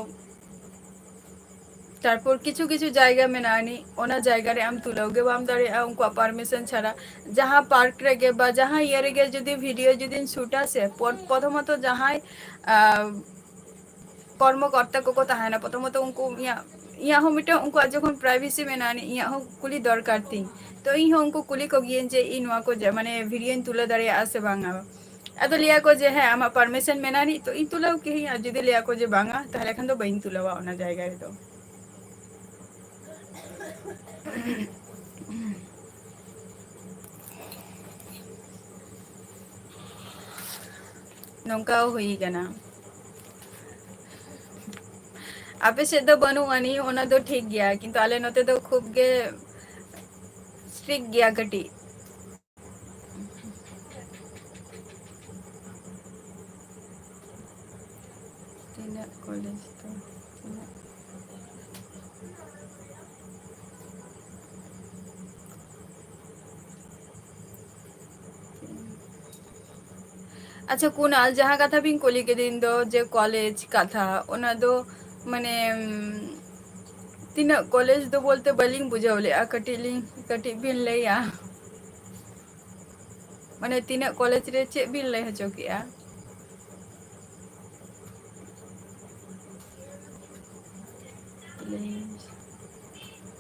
ᱛᱟᱨᱯᱚᱨ ᱠᱤᱪᱷᱩ ᱠᱤᱪᱷᱩ ᱡᱟᱭᱜᱟ ᱢᱮᱱᱟᱜᱼᱟ ᱱᱤ, ᱚᱱᱟ ᱡᱟᱭᱜᱟ ᱨᱮ ᱟᱢ ᱛᱩᱞᱟᱹᱣ ᱜᱮ ᱵᱟᱢ ᱫᱟᱲᱮᱭᱟᱜᱼᱟ ᱩᱱᱠᱩᱣᱟᱜ ᱯᱟᱨᱢᱤᱥᱚᱱ ᱪᱷᱟᱲᱟ᱾ ᱡᱟᱦᱟᱸ ᱯᱟᱨᱠ ᱨᱮᱜᱮ ᱵᱟ ᱡᱟᱦᱟᱸ ᱤᱭᱟᱹ ᱨᱮᱜᱮ ᱡᱩᱫᱤ ᱵᱷᱤᱰᱤᱭᱳ ᱡᱩᱫᱤᱧ ᱥᱩᱴᱟ ᱥᱮ, ᱯᱚᱨ-, ᱯᱨᱚᱛᱷᱚᱢᱚᱛᱚ ᱡᱟᱦᱟᱸᱭ, ᱟ, ᱠᱚᱨᱢᱚᱠᱚᱨᱛᱟ ᱠᱚᱠᱚ ᱛᱟᱦᱮᱱᱟ, ᱯᱨᱚᱛᱷᱚᱢᱚᱛᱚ ᱩᱱᱠᱩ ᱤᱧᱟᱹᱜ ᱤᱧᱟᱹᱜ ᱦᱚᱸ ᱢᱤᱫᱴᱟᱝ ᱩᱱᱠᱩᱣᱟᱜ ᱡᱚᱠᱷᱚᱱ privacy ᱢᱮᱱᱟᱜᱼᱟ, ᱤᱧᱟᱹᱜ ᱦᱚᱸ ᱠᱩᱞᱤ ᱫᱚᱨᱠᱟᱨ ᱛᱤᱧ᱾ ᱛᱚ ᱤᱧ ᱦᱚᱸ ᱩᱱᱠᱩ ᱠᱩᱞᱤ ᱠᱚᱜᱮᱭᱟᱹᱧ ᱡᱮ ᱤᱧ ᱱᱚᱣᱟ ᱠᱚ ᱡᱟ-, ᱢᱟᱱᱮ videoᱧ ᱛᱩᱞᱟᱹᱣ ᱫᱟᱲᱮᱭᱟᱜᱼᱟ ᱥᱮ ᱵᱟᱝᱟ᱾ ᱟᱫᱚ ᱞᱟᱹᱭᱟ ᱠᱚ ᱡᱮ, "ᱦᱮᱸ, ᱟᱢᱟᱜ permission ᱢᱮᱱᱟᱜᱼᱟ ᱱᱤᱡ, ᱛᱚ ᱤᱧ ᱛᱩᱞᱟᱹᱣ ᱠᱮᱜᱼᱟᱹᱧ, ᱟᱨ ᱡᱩᱫᱤ ᱞᱟᱹᱭᱟ ᱠᱚ ᱡᱮ ᱵᱟᱝᱟ, ᱛᱟᱦᱞᱮ ᱠᱷᱟᱱ ᱫᱚ ᱵᱟᱹᱧ ᱛᱩᱞᱟᱹᱣᱟ ᱚᱱᱟ ᱡᱟᱭᱜᱟ ᱨᱮᱫᱚ᱾" ᱱᱚᱝᱠᱟ ᱦᱩᱭ ᱠᱟᱱᱟ᱾ ᱟᱯᱮ ᱥᱮᱫ ᱫᱚ ᱵᱟᱹᱱᱩᱜ ᱟᱹᱱᱤᱡ, ᱚᱱᱟ ᱫᱚ ᱴᱷᱤᱠ ᱜᱮᱭᱟ, ᱠᱤᱱᱛᱩ ᱟᱞᱮ ᱱᱚᱛᱮ ᱫᱚ ᱠᱷᱩᱵ ᱜᱮ strict ᱜᱮᱭᱟ ᱠᱟᱹᱴᱤᱡ᱾ ᱛᱤᱱᱟᱹᱜ ᱠᱚᱞᱮᱡᱽ ᱫᱚ, ᱛᱤᱱᱟᱹᱜ? ᱟᱪᱪᱷᱟ ᱠᱩᱱᱟᱞ, ᱡᱟᱦᱟᱸ ᱠᱟᱛᱷᱟ ᱵᱤᱱ ᱠᱩᱞᱤ ᱠᱤᱫᱤᱧ ᱫᱚ ᱡᱮ ᱠᱚᱞᱮᱡᱽ ᱠᱟᱛᱷᱟ, ᱚᱱᱟ ᱫᱚ ᱢᱟᱱᱮ, ᱩᱢ, ᱛᱤᱱᱟᱹᱜ ᱠᱚᱞᱮᱡᱽ ᱫᱚ ᱵᱚᱞᱛᱮ ᱵᱟᱹᱞᱤᱧ ᱵᱩᱡᱷᱟᱹᱣ ᱞᱮᱜᱼᱟ, ᱠᱟᱹᱴᱤᱡ ᱞᱤᱧ, ᱠᱟᱹᱴᱤᱡ ᱵᱤᱱ ᱞᱟᱹᱭᱟ? ᱢᱟᱱᱮ ᱛᱤᱱᱟᱹᱜ ᱠᱚᱞᱮᱡᱽ ᱨᱮ ᱪᱮᱫ ᱵᱤᱱ ᱞᱟᱹᱭ ᱦᱚᱪᱚ ᱠᱮᱜᱼᱟ? ᱯᱞᱮᱥ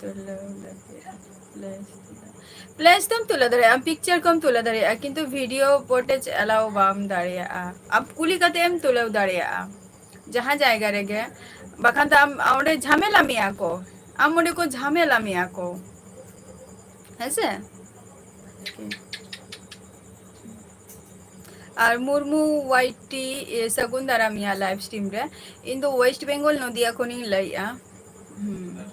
ᱛᱩᱞᱟᱹᱣ ᱞᱟᱹᱜᱤᱫ, ᱯᱞᱮᱥ ᱛᱩᱞᱟᱹᱣ᱾ ᱯᱞᱮᱥ ᱫᱚᱢ ᱛᱩᱞᱟᱹᱣ ᱫᱟᱲᱮᱭᱟᱜᱼᱟ, ᱟᱢ picture ᱠᱚᱢ ᱛᱩᱞᱟᱹᱣ ᱫᱟᱲᱮᱭᱟᱜᱼᱟ, ᱠᱤᱱᱛᱩ video footage allow ᱵᱟᱢ ᱫᱟᱲᱮᱭᱟᱜᱼᱟ᱾ ᱟᱢ ᱠᱩᱞᱤ ᱠᱟᱛᱮ ᱮᱢ ᱛᱩᱞᱟᱹᱣ ᱫᱟᱲᱮᱭᱟᱜᱼᱟ ᱡᱟᱦᱟᱸ ᱡᱟᱭᱜᱟ ᱨᱮᱜᱮ, ᱵᱟᱠᱷᱟᱱ ᱫᱚ ᱟᱢ ᱚᱸᱰᱮ ᱡᱷᱟᱢᱮᱞᱟ ᱢᱮᱭᱟ ᱠᱚ, ᱟᱢ ᱚᱸᱰᱮ ᱠᱚ ᱡᱷᱟᱢᱮᱞᱟ ᱢᱮᱭᱟ ᱠᱚ, ᱦᱮᱸ ᱥᱮ? ᱟᱨ ᱢᱩᱨᱢᱩ ᱳᱣᱟᱭ ᱴᱤ, ᱮ, ᱥᱟᱹᱜᱩᱱ ᱫᱟᱨᱟᱢ ᱤᱧᱟᱹᱜ live stream ᱨᱮ᱾ ᱤᱧ ᱫᱚ West Bengal ᱱᱚᱫᱤᱭᱟ ᱠᱷᱚᱱᱤᱧ ᱞᱟᱹᱭᱮᱜᱼᱟ᱾ ᱦᱩᱸ᱾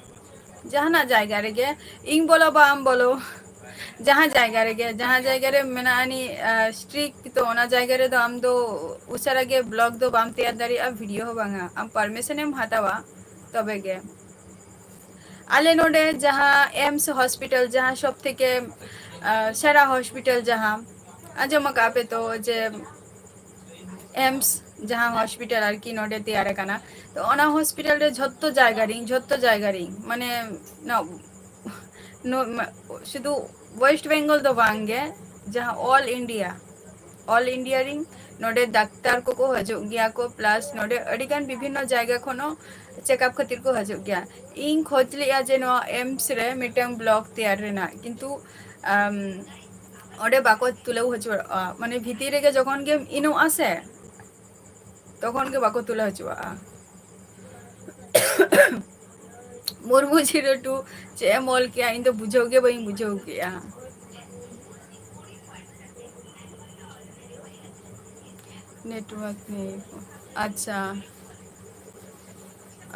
ᱡᱟᱦᱟᱱᱟᱜ ᱡᱟᱭᱜᱟ ᱨᱮᱜᱮ, ᱤᱧ ᱵᱚᱞᱚ ᱵᱟ ᱟᱢ ᱵᱚᱞᱚ, ᱡᱟᱦᱟᱸ ᱡᱟᱭᱜᱟ ᱨᱮᱜᱮ, ᱡᱟᱦᱟᱸ ᱡᱟᱭᱜᱟ ᱨᱮ ᱢᱮᱱᱟᱜ ᱟᱹᱱᱤᱡ, ᱟ, strict, ᱛᱚ ᱚᱱᱟ ᱡᱟᱭᱜᱟ ᱨᱮᱫᱚ ᱟᱢ ᱫᱚ ᱩᱥᱟᱹᱨᱟ ᱜᱮ vlog ᱫᱚ ᱵᱟᱢ ᱛᱮᱭᱟᱨ ᱫᱟᱲᱮᱭᱟᱜᱼᱟ, video ᱦᱚᱸ ᱵᱟᱝᱟ᱾ ᱟᱢ permission ᱮᱢ ᱦᱟᱛᱟᱣᱟ ᱛᱚᱵᱮ ᱜᱮ᱾ ᱟᱞᱮ ᱱᱚᱰᱮ ᱡᱟᱦᱟᱸ ᱮᱢᱥ hospital, ᱡᱟᱦᱟᱸ ᱥᱚᱵ ᱛᱷᱮᱠᱮ, ᱟ, ᱥᱮᱬᱟ hospital ᱡᱟᱦᱟᱸ, ᱟᱸᱡᱚᱢ ᱟᱠᱟᱫ ᱯᱮ ᱛᱚ ᱡᱮ ᱮᱢᱥ ᱡᱟᱦᱟᱸ hospital ᱟᱨᱠᱤ ᱱᱚᱰᱮ ᱛᱮᱭᱟᱨ ᱟᱠᱟᱱᱟ, ᱛᱚ ᱚᱱᱟ hospital ᱨᱮ ᱡᱷᱚᱛᱚ ᱡᱟᱭᱜᱟ ᱨᱤᱧ, ᱡᱷᱚᱛᱚ ᱡᱟᱭᱜᱟ ᱨᱤᱧ, ᱢᱟᱱᱮ, ᱱᱚ-, ᱱᱚ-, ᱢᱟ-, ᱥᱩᱫᱷᱩ West Bengal ᱫᱚ ᱵᱟᱝ ᱜᱮ, ᱡᱟᱦᱟᱸ all India, all India ᱨᱤᱧ ᱱᱚᱰᱮ ᱰᱟᱠᱛᱟᱨ ᱠᱚᱠᱚ ᱦᱤᱡᱩᱜ ᱜᱮᱭᱟ ᱠᱚ, plus ᱱᱚᱰᱮ ᱟᱹᱰᱤᱜᱟᱱ ᱵᱤᱵᱷᱤᱱᱱᱚ ᱡᱟᱭᱜᱟ ᱠᱷᱚᱱ ᱦᱚᱸ checkup ᱠᱷᱟᱹᱛᱤᱨ ᱠᱚ ᱦᱤᱡᱩᱜ ᱜᱮᱭᱟ᱾ ᱤᱧ ᱠᱷᱚᱡᱽ ᱞᱮᱫᱼᱟ ᱡᱮ ᱱᱚᱣᱟ AIIMS ᱨᱮ ᱢᱤᱫᱴᱟᱝ block ᱛᱮᱭᱟᱨ ᱨᱮᱱᱟᱜ, ᱠᱤᱱᱛᱩ, ᱟᱢ, ᱚᱸᱰᱮ ᱵᱟᱠᱚ ᱛᱩᱞᱟᱹᱣ ᱦᱚᱪᱚᱣᱟᱜᱼᱟ, ᱢᱟᱱᱮ ᱵᱷᱤᱛᱤᱨ ᱨᱮᱜᱮ ᱡᱚᱠᱷᱚᱱ ᱜᱮᱢ ᱤᱱᱚᱜᱼᱟ ᱥᱮ, ᱛᱚᱠᱷᱚᱱ ᱜᱮ ᱵᱟᱠᱚ ᱛᱩᱞᱟᱹᱣ ᱦᱚᱪᱚᱣᱟᱜᱼᱟ᱾ ᱢᱩᱨᱢᱩ zero two ᱪᱮᱫ ᱮᱢ ᱚᱞ ᱠᱮᱜᱼᱟ? ᱤᱧ ᱫᱚ ᱵᱩᱡᱷᱟᱹᱣ ᱜᱮ ᱵᱟᱹᱧ ᱵᱩᱡᱷᱟᱹᱣ ᱠᱮᱜᱼᱟ᱾ Network ᱱᱮᱭ᱾ ᱟᱪᱪᱷᱟ,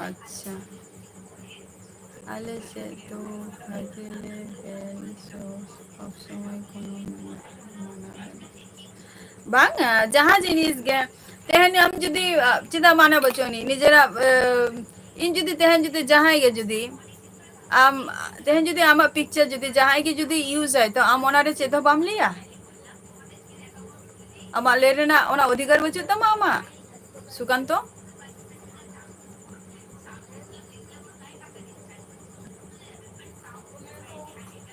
ᱟᱪᱪᱷᱟ᱾ ᱟᱞᱮ ᱥᱮᱫ ᱫᱚ ᱵᱷᱟᱜᱮ ᱞᱮ ᱵᱮᱞ ᱥᱚ ᱥᱚᱵ ᱥᱚᱢᱚᱭ ᱠᱳᱱᱳ ᱢᱟᱱᱟ ᱵᱟᱹᱱᱩᱜ᱾ ᱵᱟᱝᱟ, ᱡᱟᱦᱟᱸ ᱡᱤᱱᱤᱥ ᱜᱮ, ᱛᱮᱦᱮᱧ ᱟᱢ ᱡᱩᱫᱤ, ᱟ, ᱪᱮᱫᱟᱜ ᱢᱟᱱᱟ ᱵᱟᱹᱪᱩᱜ ᱟᱹᱱᱤᱡ? ᱱᱤᱡᱮᱨᱟᱜ, ᱮ, ᱤᱧ ᱡᱩᱫᱤ ᱛᱮᱦᱮᱧ ᱡᱩᱫᱤ ᱡᱟᱦᱟᱸᱭ ᱜᱮ ᱡᱩᱫᱤ ᱟᱢ, ᱛᱮᱦᱮᱧ ᱡᱩᱫᱤ ᱟᱢᱟᱜ picture ᱡᱩᱫᱤ ᱡᱟᱦᱟᱸᱭ ᱜᱮ ᱡᱩᱫᱤ use ᱟᱭ, ᱛᱚ ᱟᱢ ᱚᱱᱟᱨᱮ ᱪᱮᱫ ᱦᱚᱸ ᱵᱟᱢ ᱞᱟᱹᱭᱟ? ᱟᱢᱟᱜ ᱞᱟᱹᱭ ᱨᱮᱱᱟᱜ ᱚᱱᱟ ᱚᱫᱷᱤᱠᱟᱨ ᱵᱟᱹᱪᱩᱜ ᱛᱟᱢᱟ ᱟᱢᱟᱜ, ᱥᱩᱠᱟᱱᱛᱚ?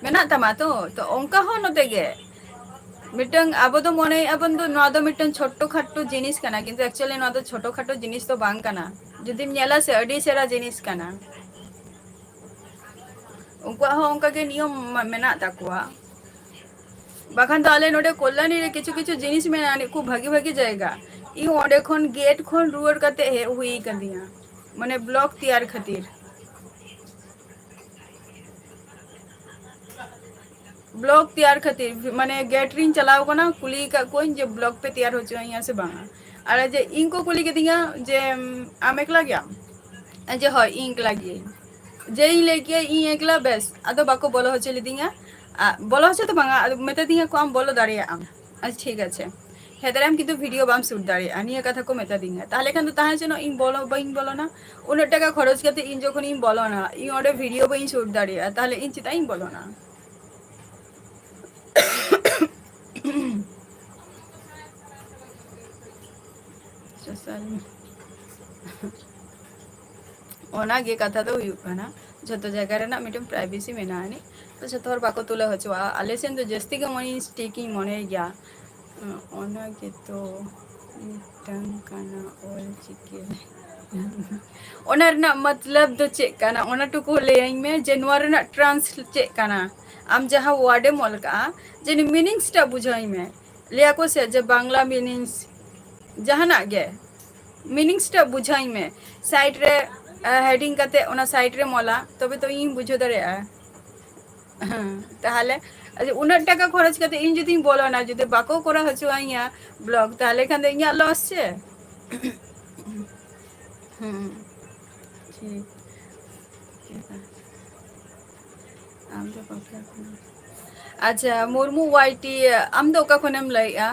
ᱢᱮᱱᱟᱜ ᱛᱟᱢᱟ ᱛᱚ? ᱛᱚ ᱚᱱᱠᱟ ᱦᱚᱸ ᱱᱚᱛᱮ ᱜᱮ ᱢᱤᱫᱴᱟᱝ, ᱟᱵᱚ ᱫᱚ ᱢᱚᱱᱮᱭᱮᱫᱼᱟ ᱵᱚᱱ ᱫᱚ ᱱᱚᱣᱟ ᱫᱚ ᱢᱤᱫᱴᱟᱝ ᱪᱷᱳᱴᱳ ᱠᱷᱟᱴᱴᱳ ᱡᱤᱱᱤᱥ ᱠᱟᱱᱟ, ᱠᱤᱱᱛᱩ actually ᱱᱚᱣᱟ ᱫᱚ ᱪᱷᱳᱴᱳ ᱠᱷᱟᱴᱳ ᱡᱤᱱᱤᱥ ᱫᱚ ᱵᱟᱝ ᱠᱟᱱᱟ᱾ ᱡᱩᱫᱤᱢ ᱧᱮᱞᱟ ᱥᱮ, ᱟᱹᱰᱤ ᱥᱮᱬᱟ ᱡᱤᱱᱤᱥ ᱠᱟᱱᱟ᱾ ᱩᱱᱠᱩᱣᱟᱜ ᱦᱚᱸ ᱚᱱᱠᱟ ᱜᱮ ᱱᱤᱭᱚᱢ ᱢᱟ-, ᱢᱮᱱᱟᱜ ᱛᱟᱠᱚᱣᱟ᱾ ᱵᱟᱠᱷᱟᱱ ᱫᱚ ᱟᱞᱮ ᱱᱚᱰᱮ ᱠᱚᱞᱞᱟᱱᱤ ᱨᱮ ᱠᱤᱪᱷᱩ ᱠᱤᱪᱷᱩ ᱡᱤᱱᱤᱥ ᱢᱮᱱᱟᱜᱼᱟ, ᱟᱹᱰᱤ ᱠᱷᱩᱵ ᱵᱷᱟᱜᱤ ᱵᱷᱟᱜᱤ ᱡᱟᱭᱜᱟ᱾ ᱤᱧ ᱚᱸᱰᱮ ᱠᱷᱚᱱ gate ᱠᱷᱚᱱ ᱨᱩᱣᱟᱹᱲ ᱠᱟᱛᱮ ᱦᱮᱡ ᱦᱩᱭ ᱠᱟᱹᱫᱤᱧᱟ, ᱢᱟᱱᱮ block ᱛᱮᱭᱟᱨ ᱠᱷᱟᱹᱛᱤᱨ᱾ Block ᱛᱮᱭᱟᱨ ᱠᱷᱟᱹᱛᱤᱨ, ᱢᱟᱱᱮ, gate ᱨᱤᱧ ᱪᱟᱞᱟᱣ ᱠᱟᱱᱟ, ᱠᱩᱞᱤ ᱟᱠᱟᱫ ᱠᱚᱣᱟᱹᱧ ᱡᱮ block ᱯᱮ ᱛᱮᱭᱟᱨ ᱦᱚᱪᱚ ᱟᱹᱧᱟ ᱥᱮ ᱵᱟᱝᱟ᱾ ᱟᱨ ᱡᱮ ᱤᱧ ᱠᱚ ᱠᱩᱞᱤ ᱠᱤᱫᱤᱧᱟ ᱡᱮ, "ᱟᱢ ᱮᱠᱞᱟ ᱜᱮᱭᱟᱢ?" ᱡᱮ, "ᱦᱳᱭ, ᱤᱧ ᱮᱠᱞᱟ ᱜᱤᱭᱟᱹᱧ᱾" ᱡᱮ ᱤᱧ ᱞᱟᱹᱭ ᱠᱮᱜᱼᱟ ᱤᱧ ᱮᱠᱞᱟ, ᱵᱮᱥ, ᱟᱫᱚ ᱵᱟᱠᱚ ᱵᱚᱞᱚ ᱦᱚᱪᱚ ᱞᱤᱫᱤᱧᱟ᱾ ᱟ, ᱵᱚᱞᱚ ᱦᱚᱪᱚ ᱫᱚ ᱵᱟᱝᱟ, ᱟᱫᱚ ᱢᱮᱛᱟ ᱫᱤᱧᱟ ᱠᱚ, "ᱟᱢ ᱵᱚᱞᱚ ᱫᱟᱲᱮᱭᱟᱜ ᱟᱢ᱾" ᱟᱪᱪᱷᱟ, ᱴᱷᱤᱠ ᱟᱪᱷᱮ, ᱦᱮᱡ ᱫᱟᱲᱮᱭᱟᱜ ᱟᱢ, ᱠᱤᱱᱛᱩ video ᱵᱟᱢ shoot ᱫᱟᱲᱮᱭᱟᱜᱼᱟ, ᱱᱤᱭᱟᱹ ᱠᱟᱛᱷᱟ ᱠᱚ ᱢᱮᱛᱟ ᱫᱤᱧᱟ᱾ ᱛᱟᱦᱚᱞᱮ ᱠᱷᱟᱱ ᱫᱚ ᱛᱟᱦᱮᱸ ᱦᱚᱪᱚᱱᱚᱜ, ᱤᱧ ᱵᱚᱞᱚ ᱵᱟᱹᱧ ᱵᱚᱞᱚᱱᱟ᱾ ᱩᱱᱟᱹᱜ ᱴᱟᱠᱟ ᱠᱷᱚᱨᱚᱪ ᱠᱟᱛᱮ ᱤᱧ ᱡᱚᱠᱷᱚᱱᱤᱧ ᱵᱚᱞᱚᱱᱟ, ᱤᱧ ᱚᱸᱰᱮ video ᱵᱟᱹᱧ shoot ᱫᱟᱲᱮᱭᱟᱜᱼᱟ, ᱛᱟᱦᱚᱞᱮ ᱤᱧ ᱪᱮᱫᱟᱜ ᱤᱧ ᱵᱚᱞᱚᱱᱟ? Social media᱾ ᱚᱱᱟᱜᱮ ᱠᱟᱛᱷᱟ ᱫᱚ ᱦᱩᱭᱩᱜ ᱠᱟᱱᱟ, ᱡᱷᱚᱛᱚ ᱡᱟᱭᱜᱟ ᱨᱮᱱᱟᱜ ᱢᱤᱫᱴᱮᱱ privacy ᱢᱮᱱᱟᱜᱼᱟ ᱟᱹᱱᱤᱡ, ᱛᱚ ᱡᱷᱚᱛᱚ ᱦᱚᱲ ᱵᱟᱠᱚ ᱛᱩᱞᱟᱹᱣ ᱦᱚᱪᱚᱣᱟᱜᱼᱟ᱾ ᱟᱞᱮ ᱥᱮᱱ ᱫᱚ ᱡᱟᱹᱥᱛᱤ ᱜᱮ ᱢᱚᱱᱮ strict ᱤᱧ ᱢᱚᱱᱮᱭ ᱜᱮᱭᱟ᱾ ᱚᱱᱟ ᱜᱮᱛᱚ ᱢᱤᱫᱴᱟᱝ ᱠᱟᱱᱟ ᱚᱞ ᱪᱤᱠᱤ᱾ ᱚᱱᱟ ᱨᱮᱱᱟᱜ ᱢᱚᱛᱞᱚᱵ ᱫᱚ ᱪᱮᱫ ᱠᱟᱱᱟ? ᱚᱱᱟ ᱴᱩᱠᱩ ᱞᱟᱹᱭᱟᱹᱧ ᱢᱮ, ᱡᱮ ᱱᱚᱣᱟ ᱨᱮᱱᱟᱜ ᱴᱨᱟᱱᱥ ᱪᱮᱫ ᱠᱟᱱᱟ? ᱟᱢ ᱡᱟᱦᱟᱸ ᱣᱟᱨᱰ ᱮᱢ ᱚᱞ ᱠᱟᱜᱼᱟ, ᱡᱮ meanings ᱴᱟᱜ ᱵᱩᱡᱷᱟᱹᱣᱟᱹᱧ ᱢᱮ᱾ ᱞᱟᱹᱭᱟ ᱠᱚ ᱥᱮ ᱡᱮ ᱵᱟᱝᱞᱟ meanings, ᱡᱟᱦᱟᱱᱟᱜ ᱜᱮ meanings ᱴᱟᱜ ᱵᱩᱡᱷᱟᱹᱣᱟᱹᱧ ᱢᱮ᱾ ᱥᱟᱭᱤᱰ ᱨᱮ ᱦᱮᱰᱤᱝ ᱠᱟᱛᱮ ᱚᱱᱟ ᱥᱟᱭᱤᱰ ᱨᱮᱢ ᱚᱞᱟ, ᱛᱚᱵᱮ ᱛᱚ ᱤᱧᱤᱧ ᱵᱩᱡᱷᱟᱹᱣ ᱫᱟᱲᱮᱭᱟᱜᱼᱟ᱾ ᱦᱮᱸ, ᱛᱟᱦᱚᱞᱮ ᱟᱪᱪᱷᱟ, ᱩᱱᱟᱹᱜ ᱴᱟᱠᱟ ᱠᱷᱚᱨᱚᱪ ᱠᱟᱛᱮ ᱤᱧ ᱡᱩᱫᱤᱧ ᱵᱚᱞᱚᱱᱟ, ᱡᱩᱫᱤ ᱵᱟᱠᱚ ᱠᱚᱨᱟᱣ ᱦᱚᱪᱚᱣᱟᱹᱧᱟ ᱵᱞᱚᱜ, ᱛᱟᱦᱚᱞᱮ ᱠᱷᱟᱱ ᱫᱚ ᱤᱧᱟᱹᱜ ᱞᱚᱥ ᱥᱮ? ᱦᱩᱸ, ᱴᱷᱤᱠ᱾ ᱟᱢ ᱫᱚ ᱚᱠᱟ ᱠᱷᱚᱱ? ᱟᱪᱪᱷᱟ, ᱢᱩᱨᱢᱩ ᱣᱟᱭ ᱴᱤ, ᱟᱢ ᱫᱚ ᱚᱠᱟ ᱠᱷᱚᱱᱮᱢ ᱞᱟᱹᱭᱮᱜᱼᱟ?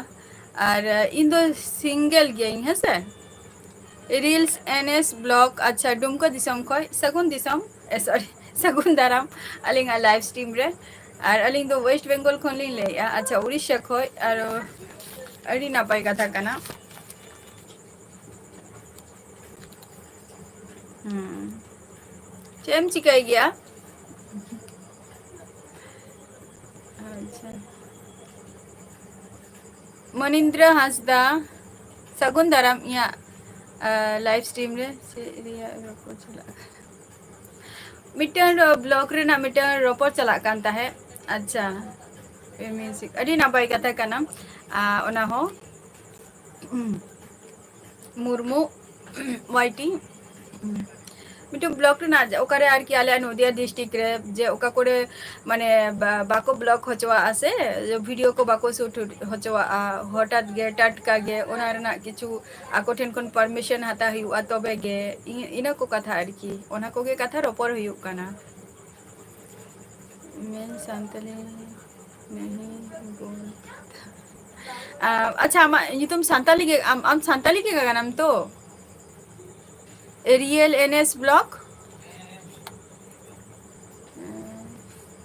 ᱟᱨ ᱤᱧ ᱫᱚ ᱥᱤᱝᱜᱮᱞ ᱜᱤᱭᱟᱹᱧ, ᱦᱮᱸ ᱥᱮ? ᱨᱤᱞᱥ ᱮᱱ ᱮᱥ ᱵᱞᱚᱜ, ᱟᱪᱪᱷᱟ, ᱰᱩᱢᱠᱟ ᱫᱤᱥᱚᱢ ᱠᱷᱚᱱ ᱥᱟᱹᱜᱩᱱ ᱫᱤᱥᱚᱢ, ᱮ, ᱥᱚᱨᱤ, ᱥᱟᱹᱜᱩᱱ ᱫᱟᱨᱟᱢ ᱟᱹᱞᱤᱧᱟᱜ ᱞᱟᱭᱤᱵᱷ ᱥᱴᱨᱤᱢ ᱨᱮ᱾ ᱟᱨ ᱟᱹᱞᱤᱧ ᱫᱚ ᱳᱭᱮᱥᱴ ᱵᱮᱝᱜᱚᱞ ᱠᱷᱚᱱ ᱞᱤᱧ ᱞᱟᱹᱭᱮᱜᱼᱟ, ᱟᱪᱪᱷᱟ, ᱩᱲᱤᱥᱥᱟ ᱠᱷᱚᱱ᱾ ᱟᱨ ᱟᱹᱰᱤ ᱱᱟᱯᱟᱭ ᱠᱟᱛᱷᱟ ᱠᱟᱱᱟ᱾ ᱦᱩᱸ, ᱪᱮᱫ ᱮᱢ ᱪᱤᱠᱟᱹᱭ ᱜᱮᱭᱟ? ᱟᱪᱪᱷᱟ, ᱢᱚᱱᱤᱱᱫᱨᱚ ᱦᱟᱸᱥᱫᱟ, ᱥᱟᱹᱜᱩᱱ ᱫᱟᱨᱟᱢ ᱤᱧᱟᱹᱜ, ᱟ, ᱞᱟᱭᱤᱵᱷ ᱥᱴᱨᱤᱢ ᱨᱮ ᱪᱮᱫ ᱨᱮᱭᱟᱜ ᱨᱚᱯᱚᱲ ᱪᱟᱞᱟᱜ ᱠᱟᱱᱟ? ᱢᱤᱫᱴᱟᱝ ᱵᱞᱚᱜ ᱨᱮᱱᱟᱜ ᱢᱤᱫᱴᱟᱝ ᱨᱚᱯᱚᱲ ᱪᱟᱞᱟᱜ ᱠᱟᱱ ᱛᱟᱦᱮᱸᱫ᱾ ᱟᱪᱪᱷᱟ, ᱢᱤᱣᱡᱤᱠ, ᱟᱹᱰᱤ ᱱᱟᱯᱟᱭ ᱠᱟᱛᱷᱟ ᱠᱟᱱᱟ᱾ ᱟ, ᱚᱱᱟ ᱦᱚᱸ, ᱩᱸ, ᱢᱩᱨᱢᱩ ᱣᱟᱭ ᱴᱤ, ᱩᱸ, ᱢᱤᱫᱴᱟᱝ ᱵᱞᱚᱜ ᱨᱮᱱᱟᱜ, ᱚᱠᱟᱨᱮ ᱟᱨᱠᱤ ᱟᱞᱮᱭᱟᱜ ᱱᱚᱫᱤᱭᱟ ᱰᱤᱥᱴᱨᱤᱠᱴ ᱨᱮ ᱡᱮ ᱚᱠᱟ ᱠᱚᱨᱮ ᱢᱟᱱᱮ ᱵᱟ-, ᱵᱟᱠᱚ ᱵᱞᱚᱜ ᱦᱚᱪᱚᱣᱟᱜᱼᱟ ᱥᱮ, ᱵᱷᱤᱰᱤᱭᱳ ᱠᱚ ᱵᱟᱠᱚ ᱥᱩᱴ ᱦᱚᱪᱚᱣᱟᱜᱼᱟ, ᱦᱚᱴᱟᱛ ᱜᱮ ᱴᱟᱴᱠᱟ ᱜᱮ ᱚᱱᱟ ᱨᱮᱱᱟᱜ ᱠᱤᱪᱷᱩ ᱟᱠᱚ ᱴᱷᱮᱱ ᱠᱷᱚᱱ ᱯᱟᱨᱢᱤᱥᱚᱱ ᱦᱟᱛᱟᱣ ᱦᱩᱭᱩᱜᱼᱟ, ᱛᱚᱵᱮ ᱜᱮ ᱤ-, ᱤᱱᱟᱹ ᱠᱚ ᱠᱟᱛᱷᱟ ᱟᱨᱠᱤ, ᱚᱱᱟ ᱠᱚᱜᱮ ᱠᱟᱛᱷᱟ ᱨᱚᱯᱚᱲ ᱦᱩᱭᱩᱜ ᱠᱟᱱᱟ᱾ ᱢᱮᱱ ᱥᱟᱱᱛᱟᱞᱤ ᱱᱟᱦᱤ ᱵᱳᱞ᱾ ᱟ, ᱟᱪᱪᱷᱟ, ᱟᱢᱟᱜ ᱧᱩᱛᱩᱢ ᱥᱟᱱᱛᱟᱞᱤ ᱜᱮ, ᱟᱢ, ᱟᱢ ᱥᱟᱱᱛᱟᱞᱤ ᱜᱮ ᱠᱟᱱᱟᱢ ᱛᱚ? Real N S blog?